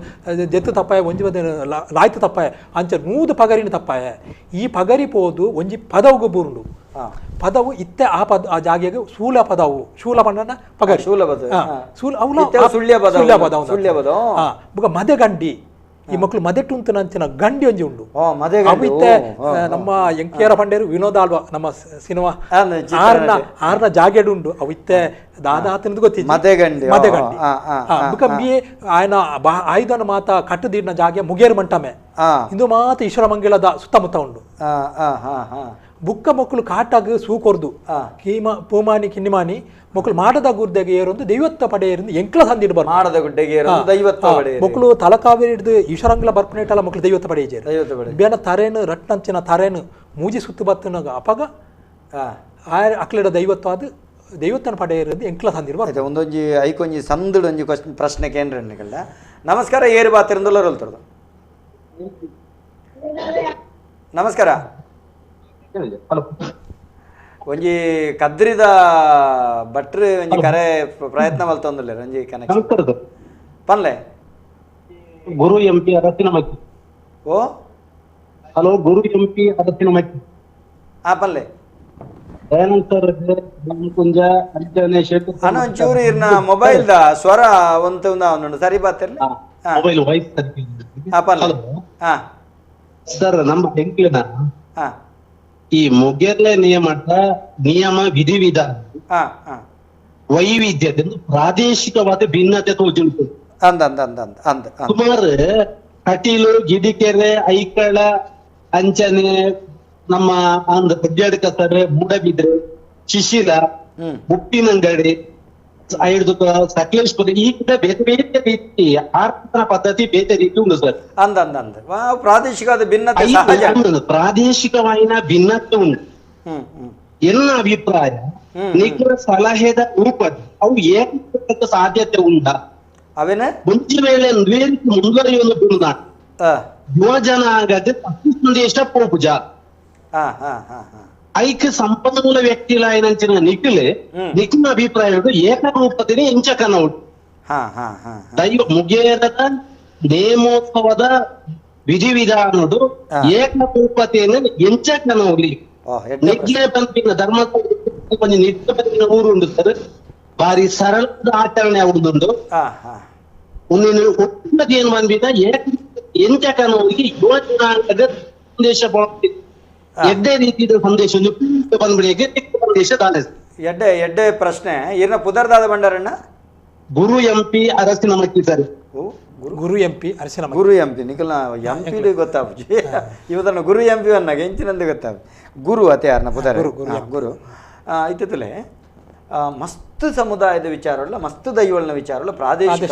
ಜೆತ್ತು ತಪ್ಪಾಯ, ಒಂಜಿ ಲಾಯ್ತು ತಪ್ಪಾಯ, ಅಂಚ ನೂದು ಪಗರಿನ ತಪ್ಪಾಯ. ಈ ಪಗರಿ ಪೋದು ಒಂಜಿ ಪದವುಗು ಬೂರುಂಡು. ಪದವು ಇತ್ತೆ ಆ ಪದ ಆ ಜಾಗೆಗೆ ಶೂಲ ಪದವು ಶೂಲ ಪಂಡನ ಪಗರಿ
ಶೂಲ ಪದ
ಶೂಲ ಅವುಲ
ಸುಳ್ಯ ಪದ
ಸುಳ್ಯ ಪದವು ಸುಳ್ಯ ಪದವು ಬುಗ ಮದೆಗಂಡಿ ಈ ಮಕ್ಕಳು ಮದೆಟುಂತನಂಚಿನ ಗಂಡಿ ಒಂಜಿ ಉಂಡು. ಅವಿತ್ತೆ ನಮ್ಮ ಎಂಕೇರ ಪಂಡೇರು ವಿನೋದ ಆಳ್ವ ನಮ್ಮ ಸಿನಿಮಾ ಆರ್ನ ಆರ್ನ ಜಾಗೆಡ್ ಉಂಡು. ಅವಿತ್ತೆ ದಾದಾತನದು ಗೊತ್ತಿಲ್ಲ
ಮದೆಗಂಡಿ
ಮದೆಗಂಡಿ ಬುಕ ಬಿ ಆಯನ ಆಯುಧನ ಮಾತ ಕಟ್ಟುದೀಡ್ನ ಜಾಗೆ ಮುಗೇರು ಮಂಟಮೆ ಇಂದು ಮಾತ ಈಶ್ವರ ಮಂಗಿಳದ ಸುತ್ತಮುತ್ತ ಉಂಡು. ಬುಕ್ಕ ಮಕ್ಕಳು ಕಾಟಾಗ ಸೂಕೊರ್ದು ಕೀಮ ಪೂಮಾನಿ ಕಿನ್ನಿಮಾನಿ ಮಕ್ಕಳು ಮಾಡದ ಗುಡ್ಡೆಗೆ ಏರೊಂದು ದೈವತ್ವ ಪಡೆಯರಿಂದ ಎಂಕ್ಲ ಸಂದಿಡ್ ಬರ್
ಮಾಡದ ಗುಡ್ಡೆಗೆ ಏರೊಂದು ದೈವತ್ವ ಪಡೆಯ
ಮಕ್ಕಳು ತಲಕಾವೇರಿ ಹಿಡಿದು ಈಶ್ವರಂಗ್ಲ ಬರ್ಪನೇಟಲ್ಲ ಮಕ್ಕಳು ದೈವತ್ವ ಪಡೆಯಜೇರು. ಬೇನ ತರೇನು ರಟ್ನಂಚಿನ ತರೇನು ಮೂಜಿ ಸುತ್ತು ಬತ್ತನಾಗ ಅಪಗ ಆ ಅಕ್ಲೆಡ ದೈವತ್ವಾದ ದೈವತ್ವನ ಪಡೆಯಿರೋದು ಎಂಕ್ಲ ಸಂದಿರುವ
ಒಂದೊಂಜಿ ಐಕೊಂಜಿ ಸಂದುಡು ಒಂಜಿ ಕ್ವಶನ್ ಪ್ರಶ್ನೆ ಕೇಂದ್ರ. ನಮಸ್ಕಾರ, ಏರು ಬಾತಿರಂದುಲ್ಲ ರೋಲ್ತರದು. ನಮಸ್ಕಾರ. ಒಂಜಿ ಕದ್ರಿದ ಭಟ್ರು ಒಂಜಿ ಕರೆ ಪ್ರಯತ್ನ ಮಲ್ತೊಂದುಲ್ಲೆ ಒಂಜಿ ಕನೆಕ್ಷನ್ ಪನ್ಲೆ.
ಗುರು ಎಂ ಪಿ ಅರಸಿನಮಕ್ಕಿ.
ಓ
ಹಲೋ, ಗುರು ಎಂ ಪಿ ಅರಸಿನಮಕ್ಕಿ.
ಆ ಪನ್ಲೆ.
ದಯಾನಂದ್ ಸರ್ ಕುಂಜ ಅಂಚನೆ ಶೇಖರ್
ಅಣ್ಣ ಒಂಚೂರು ಇರ್ನ ಮೊಬೈಲ್ the ಸ್ವರ ಒಂತ ಉಂಡು ಸರಿ ಬಾತಿರ್ಲಿ.
ಮೊಬೈಲ್ ವಾಯ್ಸ್
ಆ ಪನ್ಲೆ. ಹಾ
ಸರ್, ನಮ್ಮ ಎಂಕ್ಲೆನ ಈ ಮುಗೇರ್ಲೆ ನಿಯಮ ನಿಯಮ ವಿಧಿ ವಿಧಾನ ವೈವಿಧ್ಯತೆ ಪ್ರಾದೇಶಿಕವಾದ ಭಿನ್ನತೆ ತೋಜುಂಟು. ಸುಮಾರು ಕಟೀಲು, ಗಿಡಿಕೆರೆ, ಐಕಳ, ಅಂಚನೆ ನಮ್ಮ ಆಂಧ್ರ ಕಡ್ಯಾಡ ಕಸರೆ, ಮೂಡಬಿದ್ರೆ, ಶಿಶಿಲ, ಉಪ್ಪಿನಂಗಡಿ, ಸಕಲೇಶ್ಪುರ ಈ ಕಡೆ ಬೇರೆ ಬೇರೆ ರೀತಿ ಆರ್ಥಿಕ ಪದ್ಧತಿ ಬೇರೆ ರೀತಿ ಉಂಟು ಸರ್.
ಅಂದ ಅಂದ ಅಂದ ಪ್ರಾದೇಶಿಕವಾದ ಭಿನ್ನತೆ ಸಹಜ,
ಪ್ರಾದೇಶಿಕವಾದ ಭಿನ್ನತೆ ಉಂಟು. ಎಲ್ಲ ಅಭಿಪ್ರಾಯ ನಿಖರ ಸಲಹೆದ ರೂಪ ಅವು ಏಕ ಸಾಧ್ಯತೆ ಉಂಟ.
ಅವೇನ
ಮುಂಚೆ ವೇಳೆ ಮುಂದುವರಿಯುವುದು ಯುವಜನ ಆಗದೆ ತಪ್ಪು ಸಂದೇಶ ಪೋಪುಜ ಐಕ್ ಸಂಪನ್ಮೂಲ ವ್ಯಕ್ತಿಲಾಯನಂಚಿನ ನಿಖಿಲ್ ನಿಖಿಲ ಅಭಿಪ್ರಾಯ ಏಕರೂಪದಲ್ಲಿ ಎಂಚಕನ ದೈವ ಮುಗೇರದ ನೇಮೋತ್ಸವದ ವಿಧಿವಿಧಾನಡು ಏಕರೂಪತೆಯನ್ನು ಎಂಚಕನೌಲಿ ನಿಖಿಲ ಪಂಪಿನ ಧರ್ಮ ಕೊಂಚ ನಿತ್ಯ ಪಂಪಿನ ಊರು ಉಂಟು ಸರ್. ಬಾರಿ ಸರಳದ ಆಚರಣೆ ಉಂಟು. ಒಟ್ಟುನದಿ ಏನು ಬಂದಿದ್ದ ಎಂಚಕನೌಲಿ ಯುವ ಜನಾಂಗದ ಸಂದೇಶ ಎಡ್ಡೆ ರೀತಿಯ ಸಂದೇಶ ಬಂದ್ಬಿಡಿಗೆ ಸಂದೇಶ ದಾನೆ.
ಎಡ್ಡೆ ಎಡ್ಡೆ ಪ್ರಶ್ನೆ. ಏನ ಪುದರ್ದಾದ ಬಂಡಾರಣ್ಣ?
ಗುರು ಎಂ ಪಿ ಅರಸಿನಮಕ್ಕಿ ಸರ್.
ಗುರು ಎಂ ಪಿ ಅರಸಿನ
ಗುರು ಎಂ ಪಿ ನಿಖಲ ಎಂ ಪಿ ಗೊತ್ತಾಪುಜಿ ಇವದನ್ನ ಗುರು ಎಂ ಪಿ ಅನ್ನಾಗ ಎಂಚಿನಂದು ಗೊತ್ತಾಪ ಗುರು ಅತೆ ಯಾರನ್ನ ಪುದರ್ ಗುರು ಇತ್ತಲೆ ಮಸ್ತ್ ಸಮುದಾಯದ ವಿಚಾರವಲ್ಲ, ಮಸ್ತ್ ದೈವಳನ ವಿಚಾರವಲ್ಲ, ಪ್ರಾದೇಶಿಕ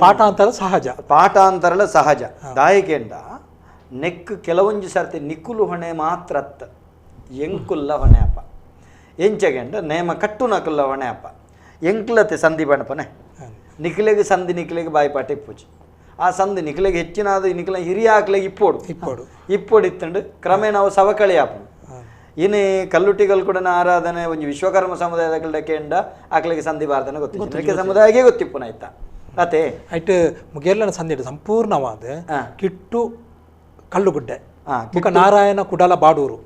ಪಾಠಾಂತರ ಸಹಜ,
ಪಾಠಾಂತರಲ್ಲ ಸಹಜ. ದಾಯಕೆಂಡ ನೆಕ್ ಕೆಲವೊಂಜಿ ಸರ್ತಿ ನಿಕ್ಕುಲು ಹೊಣೆ ಮಾತ್ರ ಅತ್ತ ಎಂಕುಲ್ಲ ಹೊಣೆ ಅಪ್ಪ ಎಂಚಗೆಂಡ ನೇಮ ಕಟ್ಟು ನಕುಲ್ಲ ಹೊಣೆ ಅಪ್ಪ ಎಂಕ್ಲತೆ ಸಂಧಿ ಬಣಪನೆ ನಿಖಿಲೆಗೆ ಸಂಧಿ ನಿಖಿಲೆಗೆ ಬಾಯಿಪಾಟ ಇಪ್ಪುಜಿ. ಆ ಸಂಧಿ ನಿಖಿಲೆಗೆ ಹೆಚ್ಚಿನಾದ ನಿಖಿಲ ಹಿರಿಯ ಆಕ್ಲೆಗೆ ಇಪ್ಪೋಡು ಇಪ್ಪೋಡು ಇಪ್ಪೋಡು ಇತ್ತಂಡು ಕ್ರಮೇಣ ಅವು ಸವಕಳಿ ಆಪುಂಡು. ಇನ್ನು ಕಲ್ಲುಟ್ಟಿಗಳು ಕೂಡ ಆರಾಧನೆ ಒಂಜಿ ವಿಶ್ವಕರ್ಮ ಸಮುದಾಯದ ಕೆಂಡ ಆಕ್ಲೆಗೆ ಸಂಧಿ ಬಾರ್ದನ ಗೊತ್ತಿತ್ತು ಸಮುದಾಯಕ್ಕೆ ಗೊತ್ತಿಪ್ಪುನ ಆಯ್ತಾ ಅತೆ
ಐಟ್ ಮುಗೇರ್ಲನ ಸಂಧಿ ಸಂಪೂರ್ಣವಾದ ಕಿಟ್ಟು ಕಲ್ಲುಗುಡ್ಡೆ ಬುಕ್ಕ ನಾರಾಯಣ ಕುಡಲ ಬಾಡೂರು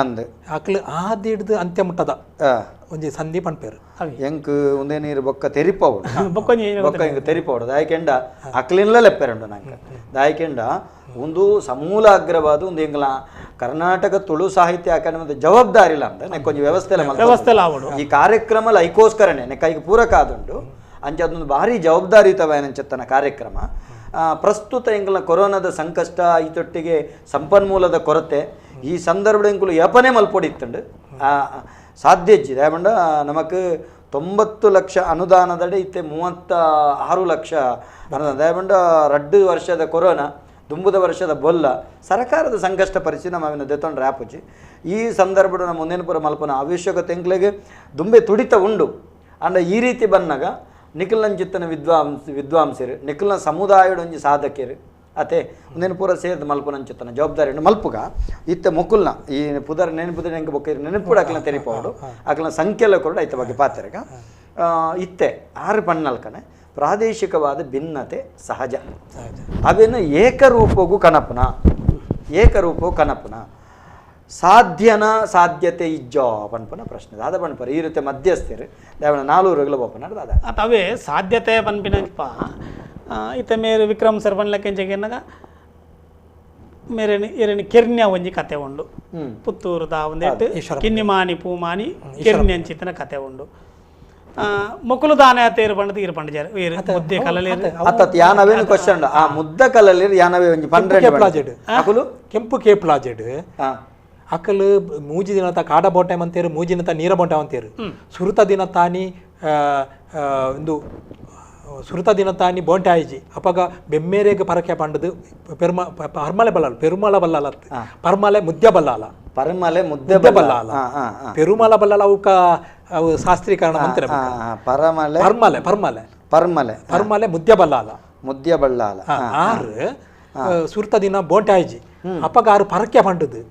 ಅಂದ್
ಆಕ್ಲು ಆದಿ ಹಿಡ್ದು ಅಂತ್ಯ ಮುಟ್ಟದ ಒಂಜಿ ಸಂಧಿ ಪನ್ಪೇರು.
ಎಂಕ್ ಒಂದೇ ನೀರು ಬೊಕ್ಕ ತೆರಿಪವಡು ಬೊಕ್ಕ ಇಂಕ್ ತೆರಿಪವಡು ದಾಯಕೆಂಡ ಅಕ್ಲಿನ್ಲ ಲೆಪ್ಪೆರುಂಡು ನಂಗೆ. ದಾಯಕೆಂಡ ಒಂದು ಸಮೂಲಾಗ್ರವಾದ ಒಂದು ಎಂಗ್ಲ ಕರ್ನಾಟಕ ತುಳು ಸಾಹಿತ್ಯ ಅಕಾಡೆಮಿದ ಜವಾಬ್ದಾರಿ ಇಲ್ಲ ಅಂತ ನೆಕ್ ಒಂಜಿ ವ್ಯವಸ್ಥೆ
ವ್ಯವಸ್ಥೆ
ಈ ಕಾರ್ಯಕ್ರಮ ಐಕೋಸ್ಕರನೇ ನೆಕ್ ಐಕ್ ಪೂರಕ ಆದುಂಡು. ಅಂಚ ಅದೊಂದು ಭಾರಿ ಜವಾಬ್ದಾರಿಯುತವಾದ ಕಾರ್ಯಕ್ರಮ. ಪ್ರಸ್ತುತ ಎಂಗ್ಲ ಕೊರೋನಾದ ಸಂಕಷ್ಟ ಈತೊಟ್ಟಿಗೆ ಸಂಪನ್ಮೂಲದ ಕೊರತೆ ಈ ಸಂದರ್ಭದ ಎಂಕುಲು ಯಪನೆ ಮಲ್ಪೊಡಿತ್ತುಂಡು ಸಾಧ್ಯ ಇಜ್ಜಿ. ದಯಮಂಡ ನಮಕ್ 90 ಲಕ್ಷ ಅನುದಾನದಡೆ ಇತ್ತೆ 36 ಲಕ್ಷ ಅನುದಾನ. ದಯಮಂಡ 2 ವರ್ಷದ ಕೊರೋನಾ ದುಂಬುದ ವರ್ಷದ ಬೊಲ್ಲ ಸರ್ಕಾರದ ಸಂಕಷ್ಟ ಪರಿಸ್ಥಿತಿ ನಮ್ಮ ಅವಿನ ದೆತ್ತೊಂಡ್ರೆ ಆಪುಜಿ. ಈ ಸಂದರ್ಭದ ನಮ್ಮ ಮುಂದೇನಪುರ ಮಲ್ಪನ ಅವಶ್ಯಕತೆ ಎಂಕ್ಲೆಗೆ ದುಂಬೆ ತುಡಿತ ಉಂಡು. ಅಂಡ ಈ ರೀತಿ ಬಂದಾಗ ನಿಖಿಲ್ನಂಚಿತ್ತನ ವಿದ್ವಾಂಸರು ನಿಖಿಲ್ನ ಸಮುದಾಯಡೊಂಜಿ ಸಾಧಕರು ಅತೆ ಒಂದೇನು ಪೂರ ಸೇರಿದ ಮಲ್ಪುನಂಚಿತ್ತನ ಜವಾಬ್ದಾರಿ ಮಲ್ಪುಗ ಇತ್ತ ಮುಕುಲ್ನ ಈ ಪುದರ್ ನೆನಪುದ ನೆಂಕ ಬೊಕ್ಕ ನೆನಪುಡ ಅಕ್ಲನ ತೆರಿಪವಡು ಅಕ್ಲನ ಸಂಖ್ಯೆಲ್ಲ ಕೊರಡು ಐತ ಬಗ್ಗೆ ಪಾತ್ರಗ ಇತ್ತೆ 6 ಪಣ್ಣಲ್ಕನೆ ಪ್ರಾದೇಶಿಕವಾದ ಭಿನ್ನತೆ ಸಹಜ. ಅವೇನು ಏಕರೂಪಗೂ ಕನಪುನ ಏಕರೂಪವು ಕನಪುನ ಸಾಧ್ಯನ ಸಾಧ್ಯತೆ ಇಜ್ಜೋ ಪನ್ಪುನ ಪ್ರಶ್ನೆ ದಾದ ಪನ್ಪರ ಈ ರೀತಿ ಮಧ್ಯಸ್ಥರು ದೇವನ ನಾಲ್ವರು ಬೋಪನ ದಾದ
ಅವೇ ಸಾಧ್ಯತೆ ಪನ್ಪಿನಪ್ಪ ಇತ್ತ ಮೇರು ವಿಕ್ರಮ್ ಸರ್ ಪನ್ಲಕ್ಕೆಂಚೆಗೆನ್ನಗ ಮೇರೆ ಎರನಿ ಕೆರ್ನ್ಯ ಒಂಜಿ ಕತೆ ಉಂಡು ಪುತ್ತೂರುದ ಒಂದೇಟ್ ಕಿನ್ನಿಮಾನಿ ಪೂಮಾನಿ ಕೆರ್ನ್ಯ ಅಂಚಿತನ ಕತೆ ಉಂಡು. ಮೊಕಲು ದಾನ ತೇರು ಪಂಡದ ಇರು ಪಂಡಜಾರ ಮುದ್ದೆ ಕಲಲೇರು
ಅತ್ತ ಯಾನವೇನು ಕ್ವಶನ್ ಆ ಮುದ್ದ ಕಲಲೇರು ಯಾನವೇ ಒಂಜಿ ಪಂಡ್ರೆ
ಅಕುಲು ಕೆಂಪು ಕೇಪ್ಲಾಜೆಡ್ ಅಕಲು ಮೂಜಿ ದಿನತ ಕಾಡ ಬೋಟೆ ಮಂತೇರು ಮೂಜಿನತ ನೀರ ಬೋಟೆ ಅಂತೇರು ಸುರುತ ದಿನ ತಾನಿ ಒಂದು ಸುರುತ ದಿನ ತಾನಿ ಬೋಂಟೆ ಆಯಿಜಿ ಅಪಗ ಬೆಮ್ಮೇರೆಗ್ ಪರಕೆ ಪಂಡದು ಪೆರ್ಮ ಪರ್ಮಲೆ ಬಲ್ಲಾಲ ಪೆರುಮಲ ಬಲ್ಲಾಲ ಪರ್ಮಲೆ ಮುದ್ದೆ ಬಲ್ಲಾಲ
ಪರ್ಮಲೆ ಮುದ್ದೆ
ಬಲ್ಲಾಲ ಪೆರುಮಲ ಬಲ್ಲಾಲ ಅವಕ ಅವು ಶಾಸ್ತ್ರೀಕರಣ ಮಂತ್ರ
ಪರಮಲೆ
ಪರ್ಮಲೆ ಪರ್ಮಲೆ
ಪರ್ಮಲೆ
ಪರ್ಮಲೆ ಮುದ್ದೆ ಬಲ್ಲಾಲ
ಮುದ್ದೆ ಬಲ್ಲಾಲ
ಆರು ಸುರುತ ದಿನ ಬೋಂಟೆ ಆಯಿಜಿ ಅಪಗ ಆರು ಪರಕೆ ಪಂಡದು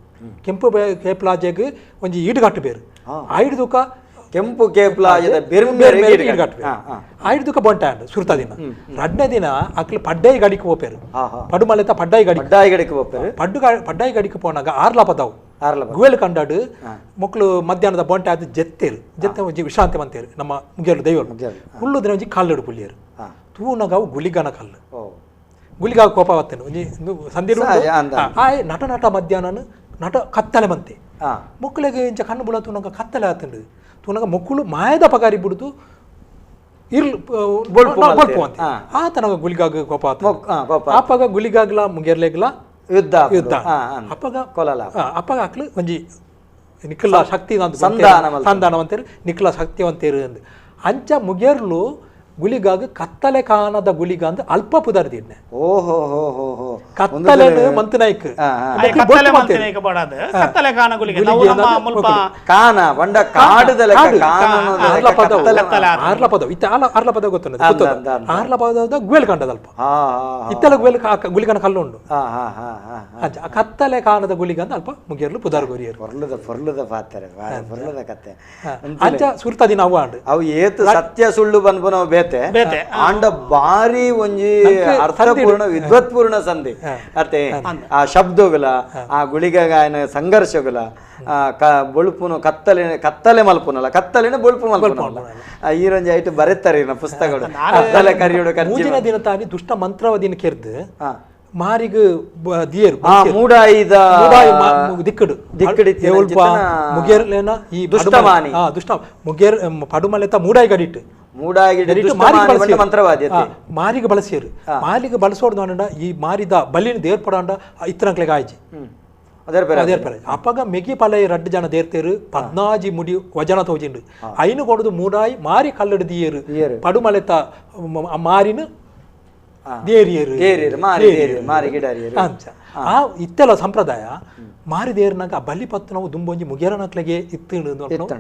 ಕೆಂಪು ಕೇಪ್ಲಾಜೆಗ್ ಒಂಜಿ ಈಡುಗಟ್ಟು ಬೇರು ಐಡು ದುಕ
ಕೆಂಪು ಕೇಪ್ಲಾಜದ
ಐದು ದುಕ ಬೊಂಟೆ ಅಂಡು ಸುರುತ ದಿನ ರಡ್ನೇ ದಿನ ಅಕ್ಲು ಪಡ್ಡಾಯಿ ಗಡಿಗೆ ಹೋಪೇರು ಪಡುಮಲೆತ ಪಡ್ಡಾಯಿ ಗಡಿ
ಪಡ್ಡಾಯಿ ಗಡಿಗೆ ಹೋಪೇರು
ಪಡ್ಡು ಪಡ್ಡಾಯಿ ಗಡಿಗೆ ಪೋನಾಗ ಆರ್ಲ ಪದವು ಗುವೆಲ್ ಕಂಡಾಡು ಮಕ್ಕಳು ಮಧ್ಯಾಹ್ನದ ಬೊಂಟೆ ಅದು ಜೆತ್ತೇರು ಜೆತ್ತ ಒಂಜಿ ವಿಶ್ರಾಂತಿ ಮಂತೇರು ನಮ್ಮ ಮುಗಿಯಲು ದೈವರು ಹುಲ್ಲು ದಿನ ಒಂಜಿ ಕಲ್ಲು ಪುಳ್ಳಿಯರು ತೂನಾಗ ಅವು ಗುಲಿಗನ ಕಲ್ಲು ಗುಲಿಗ ಕೋಪ ಬತ್ತೇನೆ ಒಂಜಿ ಸಂಧಿ ಆ ನಟ ನಟ ಮಧ್ಯಾಹ್ನ ನಟ ಕತ್ತಲೆ ಮಂತೆ ಮಕ್ಕಳಿಗೆ ಇಂಚ ಕಣ್ಣು ಬುಳ ತೂನಾಗ ಕತ್ತಲೆ ಆತಂಡು ತೂನಾಗ ಮಕ್ಕಳು ಮಾಯದ ಪಗಾರಿ ಬಿಡುದು ಇರ್ಲು ಬೊಳ್ಪು ಅಂತ ಆತನಾಗ ಗುಲಿಗಾಗ ಕೋಪ ಆತ ಆಪಗ ಗುಲಿಗಾಗ್ಲ ಮುಗಿರ್ಲೆಗ್ಲ
ಯುದ್ಧ
ಯುದ್ಧ ಅಪ್ಪಗ
ಕೊಲಲ
ಅಪ್ಪಗ ಹಾಕ್ಲು ಒಂಜಿ ನಿಕ್ಕಲ ಶಕ್ತಿ ಸಂಧಾನ ಅಂತೇರು ನಿಕ್ಕಲ ಶಕ್ತಿ ಅಂತೇರು ಅಂದು ಅಂಚ ಮುಗೇರ್ಲು ಗುಲಿಗಾಗ ಕತ್ತಲೆ ಕಾಣದ ಗುಲಿಗ ಅಂದ್ ಅಲ್ಪ ಪುದರ್ ದಿಡ್ನೆ
ಓಹೋ ಹೋ ಹೋ ಹೋ
ಕತ್ತಲೆ ಮಂತನಾಯ್ಕ
ಕತ್ತಲೆ ಮಂತನಾಯ್ಕ ಬಡಾದ ಕತ್ತಲೆ ಕಾಣ ಗುಲಿಗ ನಾವು ನಮ್ಮ ಮುಲ್ಪ
ಕಾನ ಬಂಡ ಕಾಡುದ ಲೆಕ್ಕ
ಆರ್ಲ ಪದ ಆರ್ಲ ಪದ ಇತ್ತ ಆರ್ಲ ಪದ ಗೊತ್ತುಂಟು ಆರ್ಲ ಪದದ ಗುವೆಲ್ ಕಂಡದ ಅಲ್ಪ ಇತ್ತಲ ಗುವೆಲ್ ಗುಲಿಗನ ಕಲ್ಲು ಉಂಡು ಅಂಚ ಕತ್ತಲೆ ಕಾಣದ ಗುಲಿಗ ಅಂದ್ ಅಲ್ಪ ಮುಗಿಯರ್ಲು ಪುದರ್ ಗೊರಿಯರು
ಪೊರ್ಲುದ ಪೊರ್ಲುದ ಪಾತ್ರೆ ಪೊರ್ಲುದ ಕತೆ
ಅಂಚ ಸುರ್ತ ದಿನ ಅವು ಆಂಡ್
ಅವು ಏತು ಸತ್ಯ ಸುಳ್ಳು ಬನ್ಪುನವು ಬೇತೆ ಆಂಡ ಬಾರಿ ಒಂಜಿ ಅರ್ಥಪೂರ್ಣ ವಿದ್ವತ್ಪೂರ್ಣ ಸಂಧಿ ಅತ್ತೆ ಆ ಶಬ್ದಗಳ ಆ ಗುಳಿಗಾಯನ ಸಂಘರ್ಷಗಳ ಆ ಬೊಳುಪುನು ಕತ್ತಲೆ ಕತ್ತಲೆ ಮಲ್ಪುನಲ್ಲ ಕತ್ತಲೆನ ಬೊಳುಪು ಮಲ್ಪುನಲ್ಲ ಈ ರಂಜಿ ಐಟು ಬರೆತಾರೆ ಪುಸ್ತಕಗಳು ಕತ್ತಲೆ ಕರಿಯೋಡು
ಮೂಜಿನ ದಿನ ತಾನಿ ದುಷ್ಟ ಮಂತ್ರವದಿನ ಕೆರ್ದು ಮಾರಿಗ್ ದಿಯರು
ಮೂಡಾಯಿದ
ದಿಕ್ಕಡು
ದಿಕ್ಕಡಿ
ಮುಗೇರ್ಲೇನ ಈ
ದುಷ್ಟಮಾನಿ
ದುಷ್ಟ ಮುಗೇರ್ ಪಡುಮಲೆತ ಮೂಡಾಯಿ ಗಡಿಟ್ಟು
ಮಂತ್ರವಾದಿ
ಮಾರಿಗೆ ಬಳಸಿಯರು ಮಾರಿಗೆ ಬಳಸೋಡ್ದ ಈ ಮಾರಿದ ಬಲಿನ ದೇರ್ಪಡಾಂಡ ಇತ್ತನಕ್ಲೆಗ್ ಆಯ್ಜಿ ಅಪಗ ಮೆಗಿ ಪಲೈ ರಡ್ಡು ಜನ ದೇರ್ತೇರು ಪದ್ನಾಜಿ ಮುಡಿ ವಜನ ತೋಜಿಂಡು ಐನು ಕೊಡುದು ಮೂಡಾಯಿ ಮಾರಿ ಕಲ್ಲಡು ದಿಯರು ಪಡುಮಲೆತ ಮಾರಿನ ದೇರಿಯರು ಅಂಚ ಆ ಇತ್ತೆಲ್ಲ ಸಂಪ್ರದಾಯ ಮಾರಿ ದೇರ್ನಾಗ ಆ ಬಲಿ ಪತ್ತು ನಾವು ದುಂಬೊಂಜಿ ಮುಗೇರನಕ್ಲೆಗೆ ಇತ್ತು ಇತ್ತು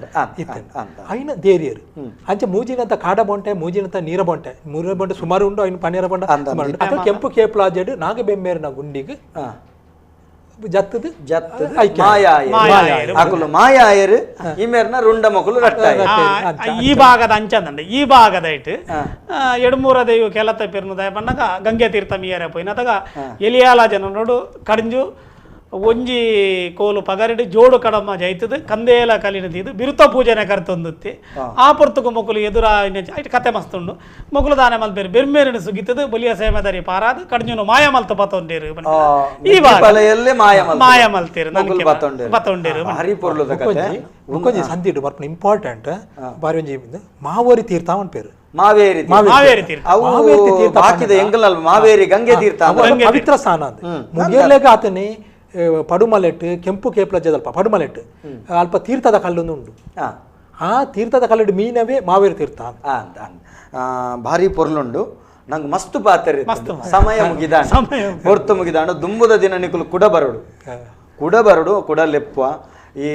ಐನ ದೇರಿಯರು ಅಂಚೆ ಮೂಜಿನಂತ ಕಾಡ ಬೊಂಟೆ ಮೂಜಿನಂತ ನೀರ ಬೊಂಟೆ ಮೂರ ಬೊಂಟೆ ಸುಮಾರು ಉಂಡು ಐನು ಪನ್ನೀರ ಬೊಂಡ ಸುಮಾರು ಉಂಡು ಅಕ್ಕ ಕೆಂಪು ಕೇಪ್ಲಾಜೆಡ್ ನಾಗಬೆಮ್ಮೇರಿನ ಗುಂಡಿಗೆ ಜತ್ತದು
ಜತ್ತದು ಅಕುಲು ಮಾಯಾಯರು ಈ ಮೇರ್ನ ರುಂಡ ಮಕ್ಕಳು
ಈ ಭಾಗದ ಅಂಚಂದಂಡ ಈ ಭಾಗದ ಇಟ್ಟು ಎಡ್ಮೂರ ದೈವ ಕೆಲತ ಪಿರ್ನುದಾಯ ಬಣ್ಣಗ ಗಂಗೆ ತೀರ್ಥ ಮೀಯರ ಪೋಯಿನತಗ ಎಲಿಯಾಲ ಜನ ನೋಡು ಕಡಿಂಜು ಒಂಜಿ ಕೋಲು ಪಗರಿಡು ಜೋಡು ಕಡಮ ಜೈತದು ಕಂದೇಲ ಕಲಿನ ತೀದು ಬಿರುತ ಪೂಜೆನೆ ಕರ್ತೊಂದುತ್ತಿ ಆ ಪೊರ್ತುಕು ಮೊಕ್ಕಲು ಎದುರ ಐಟ್ ಕತೆ ಮಸ್ತುಂಡು ಮೊಕ್ಕಲು ದಾನೆ ಮಲ್ಪೇರು ಬೆರ್ಮೇರಿನ ಸುಗಿತದು ಬಲಿಯ ಸೇಮದರಿ ಪಾರಾದು ಕಡಿಂಜುನು ಮಾಯ ಮಲ್ತು ಪತೊಂಡೇರು ಈ ಮಾಯ ಮಲ್ತೇರು ಪತೊಂಡೇರು
ಬುಕ್ಕೊಂಜಿ ಸಂಧಿಡು ಬರ್ಪುನ ಇಂಪಾರ್ಟೆಂಟ್ ಬಾರಿ ಒಂಜಿ ಮಾವೋರಿ ತೀರ್ಥ ಪೇರು
ಮಾವೇರಿ
ಮಾವೇರಿ ತೀರ್ಥ
ಬಾಕಿದ ಎಂಗಲಲ್ಲ ಮಾವೇರಿ ಗಂಗೆ ತೀರ್ಥ
ಪವಿತ್ರ ಸ್ಥಾನ ಅಂತ ಮುಗಿಯರ್ಲೇಗ ಆತನೇ ಪಡುಮಲೆಟ್ಟು ಕೆಂಪು ಕೇಪ್ಲಜ್ಜದಲ್ಪ ಪಡುಮಲೆಟ್ಟು ಅಲ್ಪ ತೀರ್ಥದ ಕಲ್ಲೊಂದು ಉಂಡು ಆ ತೀರ್ಥದ ಕಲ್ಲುಡು ಮೀನವೇ ಮಾವೇರಿ ತೀರ್ಥ
ಭಾರಿ ಪೊರ್ಲುಂಡು ನಂಗೆ ಮಸ್ತು ಪಾತ್ರೆ ಸಮಯ ಮುಗಿದ ಹೊರ್ತು ಮುಗಿದಾಂಡು ದುಂಬುದ ದಿನ ನಿಕುಲು ಕುಡ ಬರಡು ಕುಡ ಬರಡು ಕುಡ ಲೆಪ್ಪ ಈ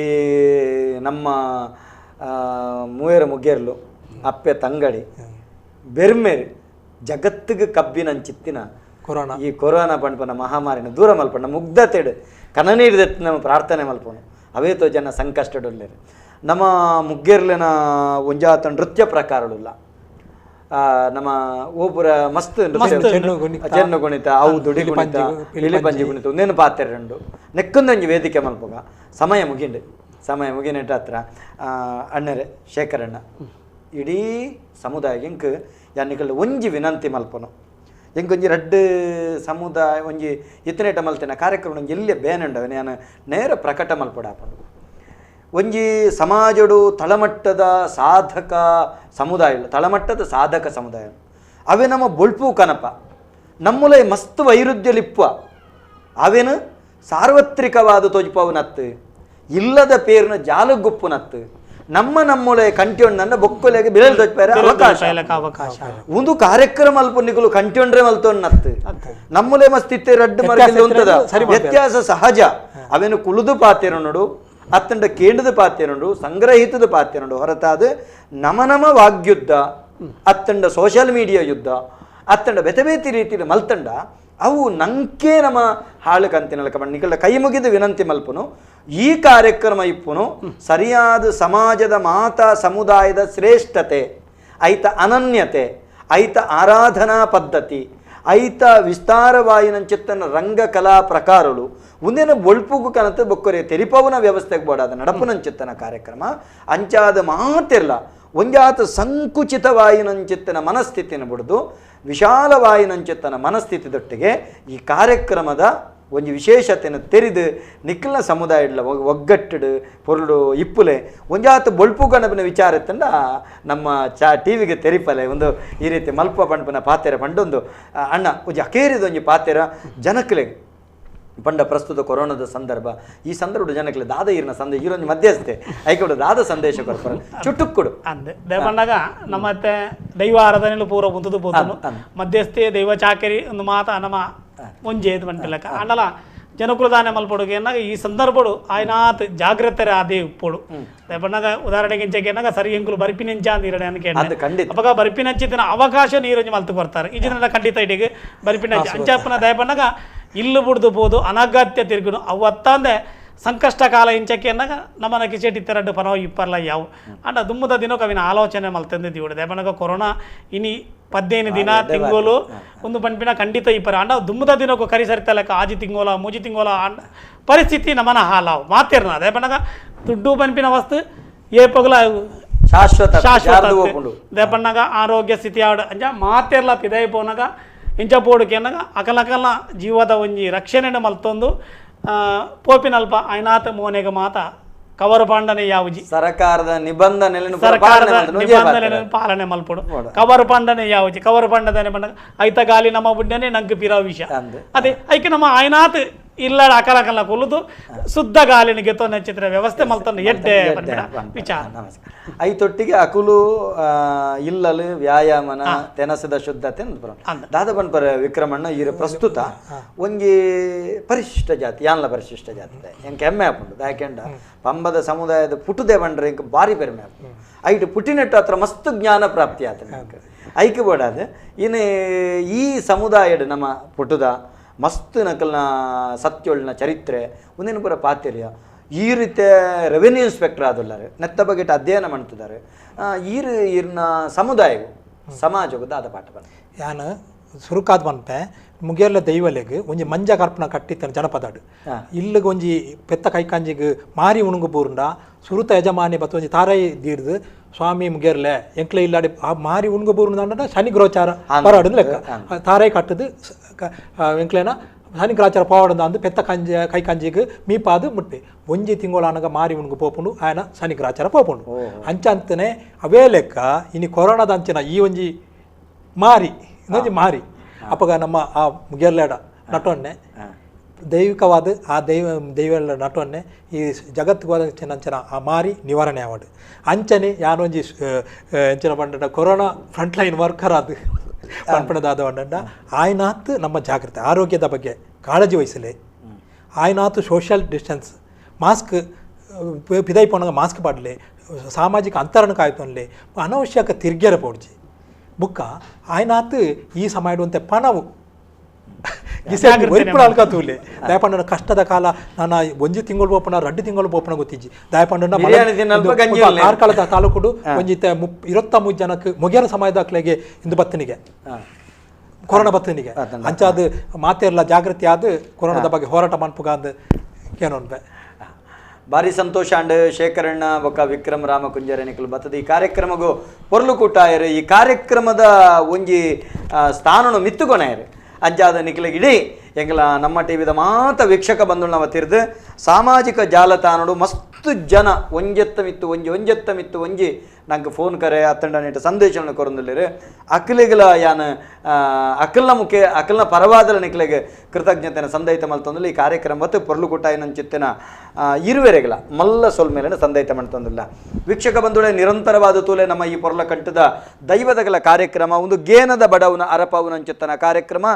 ನಮ್ಮ ಮೂವೇರು ಮುಗ್ಗೇರ್ಲು ಅಪ್ಪೆ ತಂಗಡಿ ಬೆರ್ಮೇರು ಜಗತ್ತಿಗೆ ಕಬ್ಬಿನಂಚಿತ್ತಿನ
ಕೊರೋನಾ
ಈ ಕೊರೋನಾ ಪಂಪನ ಮಹಾಮಾರಿನ ದೂರ ಮಲ್ಪಣ್ಣ ಮುಗ್ಧ ತೇಡು ಕನನೀರು ನಮ್ಮ ಪ್ರಾರ್ಥನೆ ಮಲ್ಪನು ಅವೇತೋ ಜನ ಸಂಕಷ್ಟಡುಳ್ಳೇರು ನಮ್ಮ ಮುಗ್ಗೇರ್ಲಿನ ಒಂಜಾತ ನೃತ್ಯ ಪ್ರಕಾರಳುಲ್ಲ ನಮ್ಮ ಓಪುರ ಮಸ್ತ್ ಚೆನ್ನು ಕುಣಿತ ಅವು ದುಡಿ ಕುಣಿತ ಇಲಿ ಪಂಜಿ ಕುಣಿತ ಒಂದೇನು ಪಾತ್ರೆ ರಂಡು ನೆಕ್ಕೊಂದೊಂಜಿ ವೇದಿಕೆ ಮಲ್ಪುಗ ಸಮಯ ಮುಗಿಂಡು ಸಮಯ ಮುಗಿನೆಟ್ಟ ಹತ್ರ ಅಣ್ಣರೇ ಶೇಖರಣ್ಣ ಇಡೀ ಸಮುದಾಯ ಎಂಕ್ ಯಾನಿಕಲ್ ಒಂಜಿ ವಿನಂತಿ ಮಲ್ಪನು ಎಂಕೊಂಜಿ ರಡ್ಡು ಸಮುದಾಯ ಒಂಜಿ ಇತ್ತನೇಟ ಮಲ್ತಿನ ಕಾರ್ಯಕ್ರಮ ಒಂಜಿ ಎಲ್ಲೇ ಬೇನಂಡವ ನಾನು ನೇರ ಪ್ರಕಟ ಮಲ್ಪಡಾಪಂಡು ಒಂಜಿ ಸಮಾಜಡು ತಳಮಟ್ಟದ ಸಾಧಕ ಸಮುದಾಯ ತಳಮಟ್ಟದ ಸಾಧಕ ಸಮುದಾಯ ಅವೇ ನಮ್ಮ ಬೊಳ್ಪು ಕನಪ ನಮ್ಮುಲೈ ಮಸ್ತ್ ವೈರುಧ್ಯ ಲಿಪ್ಪ ಅವೇನು ಸಾರ್ವತ್ರಿಕವಾದ ತೋಜ್ಪಾವು ನತ್ತು ಇಲ್ಲದ ಪೇರ್ನ ಜಾಲಗುಪ್ಪು ನತ್ತು ನಮ್ಮ ನಮ್ಮೊಳೆ ಕಂಟಿಯೊಂಡನ್ನ ಬೊಕ್ಕೊಲೆಗೆ ಬಿರಲ್ ದೊಚ್ಪೇರೆ ಅವಕಾಶ
ಅವಕಾಶ
ಒಂದು ಕಾರ್ಯಕ್ರಮ ಅಲ್ಪ ನಿಕುಲು ಕಂಟಿಯೊಂಡ್ರೆ ಮಲ್ತೊನ್ನತ್ತು ನಮ್ಮಲೆ ಮಸ್ತಿತ್ತೆ ರಡ್ಡು ಮರಗಿಲ್ಲ ಉಂಟದ ವ್ಯತ್ಯಾಸ ಸಹಜ ಅವೇನು ಕುಳುದು ಪಾತೆರೊಂಡು ಅತ್ತಂಡ ಕೇಂದ್ರದ ಪಾತೆರೊಂಡು ಸಂಗ್ರಹಿತದ ಪಾತೆರೊಂಡು ಹೊರತಾದ ನಮ ನಮ ವಾಗ್ಯುದ್ಧ ಅತ್ತಂಡ ಸೋಷಿಯಲ್ ಮೀಡಿಯಾ ಯುದ್ಧ ಅತ್ತಂಡ ಬೆತೆ ಬೇತಿ ರೀತಿಯಲ್ಲಿ ಮಲ್ತಂಡ ಅವು ನಂಕೆ ನಮ್ಮ ಹಾಳು ಕಂತಿನಲ್ಕ ನಿಕಲ ಕೈ ಮುಗಿದು ವಿನಂತಿ ಮಲ್ಪುನು ಈ ಕಾರ್ಯಕ್ರಮ ಇಪ್ಪುನು ಸರಿಯಾದ ಸಮಾಜದ ಮಾತಾ ಸಮುದಾಯದ ಶ್ರೇಷ್ಠತೆ ಐತ ಅನನ್ಯತೆ ಐತ ಆರಾಧನಾ ಪದ್ಧತಿ ಐತ ವಿಸ್ತಾರವಾಯಿನಂಚಿತ್ತನ ರಂಗಕಲಾ ಪ್ರಕಾರಗಳು ಒಂದೇನ ಒಳ್ಪುಗು ಕನತ ಬೊಕ್ಕರೆ ತೆರಿಪವನ ವ್ಯವಸ್ಥೆಗೆ ಬೋಡಾದ ನಡಪುನಂಚಿತ್ತನ ಕಾರ್ಯಕ್ರಮ ಅಂಚಾದ ಮಾತಿರ್ಲ ಒಂಜಾತ ಸಂಕುಚಿತವಾಯಿನಂಚಿತ್ತನ ಮನಸ್ಥಿತಿನ ಬಿಡ್ದು ವಿಶಾಲವಾಯಿನಂಚಿತ್ತನ ಮನಸ್ಥಿತಿದೊಟ್ಟಿಗೆ ಈ ಕಾರ್ಯಕ್ರಮದ ಒಂಜಿ ವಿಶೇಷತೆಯನ್ನು ತೆರಿದು ನಿಖಿಲ್ನ ಸಮುದಾಯ ಒಗ್ಗಟ್ಟಿಡು ಪೊರುಳು ಇಪ್ಪುಲೆ ಒಂಜಾತ ಬೊಳ್ಪು ಗಣಪನ ವಿಚಾರ ಇತ್ತಂಡ ನಮ್ಮ ಚಾ ಟಿ ವಿಗೆ ತೆರಿಪಲೆ ಒಂದು ಈ ರೀತಿ ಮಲ್ಪ ಪಂಪನ ಪಾತೆರ ಪಂಡೊಂದು ಅಣ್ಣ ಒಂಜಿ ಅಕೇರಿದ ಒಂಜಿ ಪಾತೆರ ಜನಕ್ಲೆಗ್ ಪಂಡ ಪ್ರಸ್ತುತ ಕೊರೋನಾದ ಸಂದರ್ಭ ಈ ಸಂದರ್ಭ ಜನಕ್ಕೆ ದಾದ ಇರ್ನ ಸಂದೇಶ ಇರೊಂದು ಮಧ್ಯಸ್ಥೆ ಐಕೊಡು ದಾದ ಸಂದೇಶ ಕೊರ್ಪರ ಚುಟುಕ್ಕುಡು
ಅಂದೆ ದೇಪಂಡಾಗ ನಮ್ಮತ್ತೆ ದೈವ ಆರಾಧನೆಲು ಪೂರ ಮುಂತದು ಪೋತನು ಮಧ್ಯಸ್ಥೆ ದೈವ ಚಾಕರಿ ಒಂದು ಮಾತ ನಮ್ಮ ಒಂಜೆ ಬಂಟಿಲಕ್ಕ ಅಂಡಲ ಜನಕುಲು ದಾನೆ ಮಲ್ಪೊಡುಗೆ ಎನ್ನಾಗ ಈ ಸಂದರ್ಭಡು ಆಯ್ನಾತ್ ಜಾಗ್ರತೆ ಆದೇ ಉಪ್ಪೋಡು ದೇಪಣ್ಣಾಗ ಉದಾಹರಣೆಗೆ ಇಂಚೆಗೆ ಸರಿ ಎಂಕುಲು ಬರಿಪಿನೆಂಚ ಅಂದಿರಡೆ ಅನ್ಕೆ ಅಪಗ ಬರಿಪಿನಂಚಿನ ಅವಕಾಶ ನೀರೊಂಜಿ ಮಲ್ತು ಕೊರ್ತಾರೆ ಈ ಜನ ಖಂಡಿತ ಇಡಿಗೆ ಬರಿಪಿನಂಚ ಅಂಚಪ್ಪನ ದಯಪಣ್ಣಾಗ ಇಲ್ಲು ಬುಡ್ದು ಬೋದು ಅನಗತ್ಯ ತಿರುಗುನು ಅವತ್ತಂದೆ ಸಂಕಷ್ಟ ಕಾಲ ಇಂಚಕ್ಕೆ ಅನ್ನಾಗ ನಮ್ಮನ ಕಿಚೆಟಿ ತೆರಡು ಪನೋ ಇಪ್ಪರ್ಲ ಯಾವು ಅಂಡ ದುಮ್ಮದ ದಿನಕ್ಕೆ ಅವಿನ ಆಲೋಚನೆ ಮಲ್ತಂದಿದ್ದೀವಿ ದೇಪನಗ ಕೊರೋನಾ ಇನಿ 15 ದಿನ ತಿಂಗಳು ಒಂದು ಪಂಪಿನ ಖಂಡಿತ ಇಪ್ಪರ ಅಂಡ ದುಮ್ಮದ ದಿನಕ್ಕೂ ಕರಿ ಸರಿತಲಕ್ಕ ಆಜಿ ತಿಂಗೋಲ ಮೂಜಿ ತಿಂಗೋಲ ಅಂಡ ಪರಿಸ್ಥಿತಿ ನಮ್ಮನ ಹಾಲಾವು ಮಾತಿರ್ನ ದೇಪನಗ ದುಡ್ಡು ಪಂಪಿನ ವಸ್ತು ಏ ಪಗಲ
ಶಾಶ್ವತ
ಶಾಶ್ವತ ದೇಪಣ್ಣಾಗ ಆರೋಗ್ಯ ಸ್ಥಿತಿ ಆಡ ಅಂಜ ಮಾತಿರ್ಲ ಪಿದೈ ಪೋನಾಗ ಇಂಚ ಪೋಡುಕೆನ್ನಗ ಅಕಲಕಲ ಜೀವದ ಒಂಜಿ ರಕ್ಷಣೆ ಮಲ್ತೊಂದು ಪೋಪಿನಲ್ಪ ಐನಾತ ಮೋನೆಗ ಮಾತ ಕವರ್ ಪಾಂಡನೆ ಯಾವುಜಿ
ಸರ್ಕಾರದ ನಿಬಂಧನೆ
ಸರ್ಕಾರದ ನಿಬಂಧನೆ ಪಾಲನೆ ಮಲ್ಪೊಡು ಕವರ್ ಪಾಂಡನೆ ಯಾವುಜಿ ಕವರ್ ಪಾಂಡನೆ ಬಂಡ ಐತ ಗಾಲಿ ನಮ್ಮ ಬುಡ್ಡನೆ ನಂಗೆ ಪಿರಾ ವಿಷ ಅದೇ ಐಕೆ ನಮ್ಮ ಐನಾತ್ ಇಲ್ಲ ಅಕಲಕಲ ಕೊಲ್ಲುದು ಶುದ್ಧ ಗಾಲಿನಿಗೆ ಚಿತ್ರ ವ್ಯವಸ್ಥೆ ಮಲ್ತೊಂದು ಎಡ್ಡೆ ವಿಚಾರ.
ನಮಸ್ಕಾರ. ಐತೊಟ್ಟಿಗೆ ಅಕುಲು ಇಲ್ಲಲು ವ್ಯಾಯಾಮನ ತೆನಸದ ಶುದ್ಧತೆ ದಾದ ಪನ್ಪರ ವಿಕ್ರಮಣ್ಣ ಈರ ಪ್ರಸ್ತುತ ಒಂಜಿ ಪರಿಶಿಷ್ಟ ಜಾತಿ ಯಾನ್ಲ ಪರಿಶಿಷ್ಟ ಜಾತಿ ಎಂಕ್ ಹೆಮ್ಮೆ ಆಪುಂಡು ದಾಕೆಂಡ ಪಂಬದ ಸಮುದಾಯದ ಪುಟುದೆ ಬಂಡ್ರೆ ಎಂಕ್ ಭಾರಿ ಪೆರ್ಮೆ ಆಪುಂಡು ಐಟು ಪುಟಿನೆಟ್ಟು ಹತ್ರ ಮಸ್ತ್ ಜ್ಞಾನ ಪ್ರಾಪ್ತಿ ಆತ ಐಕೆ ಬೋಡಾದ ಇನ್ನು ಈ ಸಮುದಾಯಡ್ ನಮ್ಮ ಪುಟುದ ಮಸ್ತ್ ನಕಲ್ನ ಸತ್ಯೊಳ್ನ ಚರಿತ್ರೆ ಒಂದೇನು ಪೂರ ಪಾತಿರ್ಯ ಈ ರೀತಿ ರೆವೆನ್ಯೂ ಇನ್ಸ್ಪೆಕ್ಟರ್ ಆದುಲ್ಲಾರೆ ನೆತ್ತ ಬಗ್ಗೆ ಅಧ್ಯಯನ ಮಾಡ್ತಿದ್ದಾರೆ ಈರು ಈರ್ನ ಸಮುದಾಯವು ಸಮಾಜವು ದಾದ ಪಾಠ ಬಂದ
ಯಾನು ಸುರುಕಾದ ಪನ್ಪೆ ಮುಗಿಯರ್ಲ ದೈವಲೆಗ್ ಒಂಜಿ ಮಂಜ ಕರ್ಪಣ ಕಟ್ಟಿತ್ತನ ಜನಪದಾಡು ಇಲ್ಲಿಗೆ ಒಂಜಿ ಪೆತ್ತ ಕೈಕಾಂಜಿಗ್ ಮಾರಿ ಉಣುಗು ಬೂರುಂಡ ಸುರುತ ಯಜಮಾನಿ ಬತ್ತ ಒಂಜಿ ತಾರೈ ದೀರ್ದು ಸ್ವಾಮಿ ಮುಗಿಯರ್ಲೆ ಎಂಕ್ಲೆ ಇಲ್ಲಾಡಿ ಆ ಮಾರಿ ಉಣುಗು ಬೂರುಂಡ ಶನಿ ಗ್ರೋಚಾರ ಪರಾಡು ಲೆಕ್ಕ ತಾರೈ ಕಟ್ಟದು ಎಂಕ್ಲೆನ ಶನಿ ಗ್ರಾಚಾರ ಪೋವಡಂದ ಅಂದು ಪೆತ್ತ ಕಂಜ ಕೈ ಕಂಜಿಗ್ ಮೀಪಾದು ಮುಟ್ಟಿ ಒಂಜಿ ತಿಂಗಳಾನಗ ಮಾರಿ ಉಣುಗು ಪೋಪುಂಡು ಆಯನ ಶನಿ ಗ್ರಾಚಾರ ಪೋಪುಂಡು ಅಂಚ ಅಂತನೆ ಅವೇ ಲೆಕ್ಕ ಇನಿ ಕೊರೋನಾದ ಅಂಚಿನ ಈ ಒಂಜಿ ಮಾರಿ ಇನ್ನೊಂಜಿ ಮಾರಿ ಅಪ್ಪಗ ನಮ್ಮ ಆ ಮುಗಿಯರ್ಲೇಡ ನಟೊನ್ನೆ ದೈವಿಕವಾದ ಆ ದೈವ ದೈವ ನಟೊನ್ನೆ ಈ ಜಗತ್ತಿಗೆ ಅಂಚನ ಆ ಮಾರಿ ನಿವಾರಣೆ ಆವಡು ಅಂಚನೆ ಯಾನೊಂಜಿ ಅಂಚನ ಪಂಡ corona front line worker ಅದು ಪಂಪಣದಾದ ಪಂಡ ಆಯ್ನಾತ್ ನಮ್ಮ ಜಾಗ್ರತೆ ಆರೋಗ್ಯದ ಬಗ್ಗೆ ಕಾಳಜಿ ವಹಿಸಲಿ ಆಯ್ನಾತ್ social distance mask ಪಿದೈ ಪೋನಾಗ ಮಾಸ್ಕ್ ಪಾಡಲಿ ಸಾಮಾಜಿಕ ಅಂತರಣ ಕಾಯ್ತೊನ್ಲಿ ಅನವಶ್ಯಕ ತಿರ್ಗ್ಯರ ಪೋಡ್ಜಿ ಬುಕ್ಕ ಆಯ್ನಾತ್ ಈ ಸಮಯ ಇಡುವಂತೆ ಪಣವು ತೂಲೆ ದಯಪಂಡನ ಕಷ್ಟದ ಕಾಲ ನಾನು ಒಂಜಿ ತಿಂಗಳು ಬೋಪನ 2 ತಿಂಗಳು ಬೋಪನ ಗೊತ್ತಿಜ್ಜಿ ದಯಪಂಡನ ಕಾರ್ಕಳದ ತಾಲೂಕುಡು ಒಂಜಿ 23 ಜನಕ್ಕೆ ಮೊಗೆರ ಸಮಯದಾಕ್ಲೆಗೆ ಇಂದು ಬತ್ತನಿಗೆ ಕೊರೋನಾ ಬತ್ತನಿಗೆ ಅಂಚಾದ ಮಾತೆಲ್ಲ ಜಾಗೃತಿ ಆದ ಕೊರೋನಾದ ಬಗ್ಗೆ ಹೋರಾಟ ಮನ್ಪುಗಾಂದ್ ಏನೊನ್ಬೆ.
ಭಾರಿ ಸಂತೋಷ ಅಂಡ್ ಶೇಖರಣ್ಣ ಬೊಕ್ಕ ವಿಕ್ರಮ್ ರಾಮಕುಂಜರ ನಿಕುಲು ಬತ್ತದ ಈ ಕಾರ್ಯಕ್ರಮಗೂ ಪೊರ್ಲು ಕೂಟಾಯರು ಈ ಕಾರ್ಯಕ್ರಮದ ಒಂಜಿ ಸ್ಥಾನನು ಮಿತ್ತುಕೊನಾಯರು ಅಂಚಾದ ನಿಖಿಲಿಗೆ ಇಡೀ ಎಂಗಲ ನಮ್ಮ ಟಿವಿದ ಮಾತ ವೀಕ್ಷಕ ಬಂಧುಗಳು ತಿರ್ದು ಸಾಮಾಜಿಕ ಜಾಲತಾಣಡು ಮಸ್ತ್ ಜನ ಒಂಜೆತ್ತ ಮಿತ್ತು ಒಂಜಿ ಒಂಜೆತ್ತ ಮಿತ್ತು ಒಂಜಿ ನಂಗೆ ಫೋನ್ ಕರೆ ಅತ್ತಂಡ ನೀಟ ಸಂದೇಶವನ್ನು ಕೊರೊಂದುಲ್ಲೆರ್ ಅಕ್ಲೆಗ್ಲ ಯಾನ್ ಅಕಲ್ನ ಮುಖೆ ಅಕಲ್ನ ಪರವಾದಲ ನಿಕ್ಲೆಗ್ ಕೃತಜ್ಞತೆನ ಸಂದೈತ ಮಲ್ತೊಂದುಲ್ಲ. ಈ ಕಾರ್ಯಕ್ರಮ ಪೊರ್ಲು ಕುಟ್ಟಾಯಿನಂಚಿತ್ತಿನ ಇರುವೆರೆಗಳ ಮಲ್ಲ ಸೊಲ್ಮೇಲೆನ ಸಂದೈತ ಮಲ್ತೊಂದುಲ್ಲ. ವೀಕ್ಷಕ ಬಂಧುಗಳೇ, ನಿರಂತರವಾದ ತೂಲೆ ನಮ್ಮ ಈ ಪೊರ್ಲ ಕಂಠದ ದೈವದಗಳ ಕಾರ್ಯಕ್ರಮ ಒಂದು ಗೇನದ ಬಡವನ ಅರಪವನಂಚಿತ್ತನ ಕಾರ್ಯಕ್ರಮ.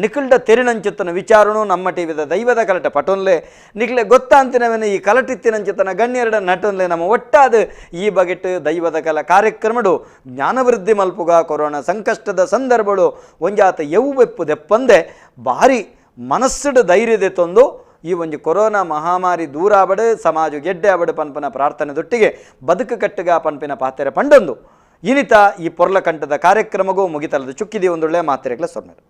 ನಿಖಲ್ಡ ತೆರಿನಂಚಿತ್ತನ ವಿಚಾರಣು ನಮ್ಮ ಟಿವಿದ ದೈವದ ಕಲಟ ಪಟೊನ್ಲೆ ನಿಕ್ಲೆ ಗೊತ್ತಾಂತಿನವನ ಈ ಕಲಟಿತ್ತಿನಂಚಿತ್ತನ ಗಣ್ಯರಡ ನಟನ್ಲೆ ನಮ್ಮ ಒಟ್ಟಾದ ಈ ಬಗೆಟ್ ದೈವದ ಕಲ ಕಾರ್ಯಕ್ರಮಡು ಜ್ಞಾನವೃದ್ಧಿ ಮಲ್ಪುಗ ಕೊರೋನಾ ಸಂಕಷ್ಟದ ಸಂದರ್ಭಡು ಒಂಜಾತ ಎವ್ವೆಪ್ಪು ದೆಪ್ಪಂದೆ ಭಾರಿ ಮನಸ್ಸುಡು ಧೈರ್ಯದೆ ತಂದು ಈ ಒಂದು ಕೊರೋನಾ ಮಹಾಮಾರಿ ದೂರ ಆಬಡು ಸಮಾಜ ಗೆಡ್ಡೆ ಆಬಡು ಪನ್ಪನ ಪ್ರಾರ್ಥನೆ ದೊಟ್ಟಿಗೆ ಬದುಕು ಕಟ್ಟುಗ ಪನ್ಪಿನ ಪಾತೆರ ಪಂಡೊಂದು ಇನಿತ ಈ ಪೊರ್ಲಕಂಠದ ಕಾರ್ಯಕ್ರಮಗೂ ಮುಗಿತಲದ ಚುಕ್ಕಿದಿ ಒಂದೊಳ್ಳೆ ಮಾತೆರೆಗ್ಲ ಸೊನ್ನೆರು.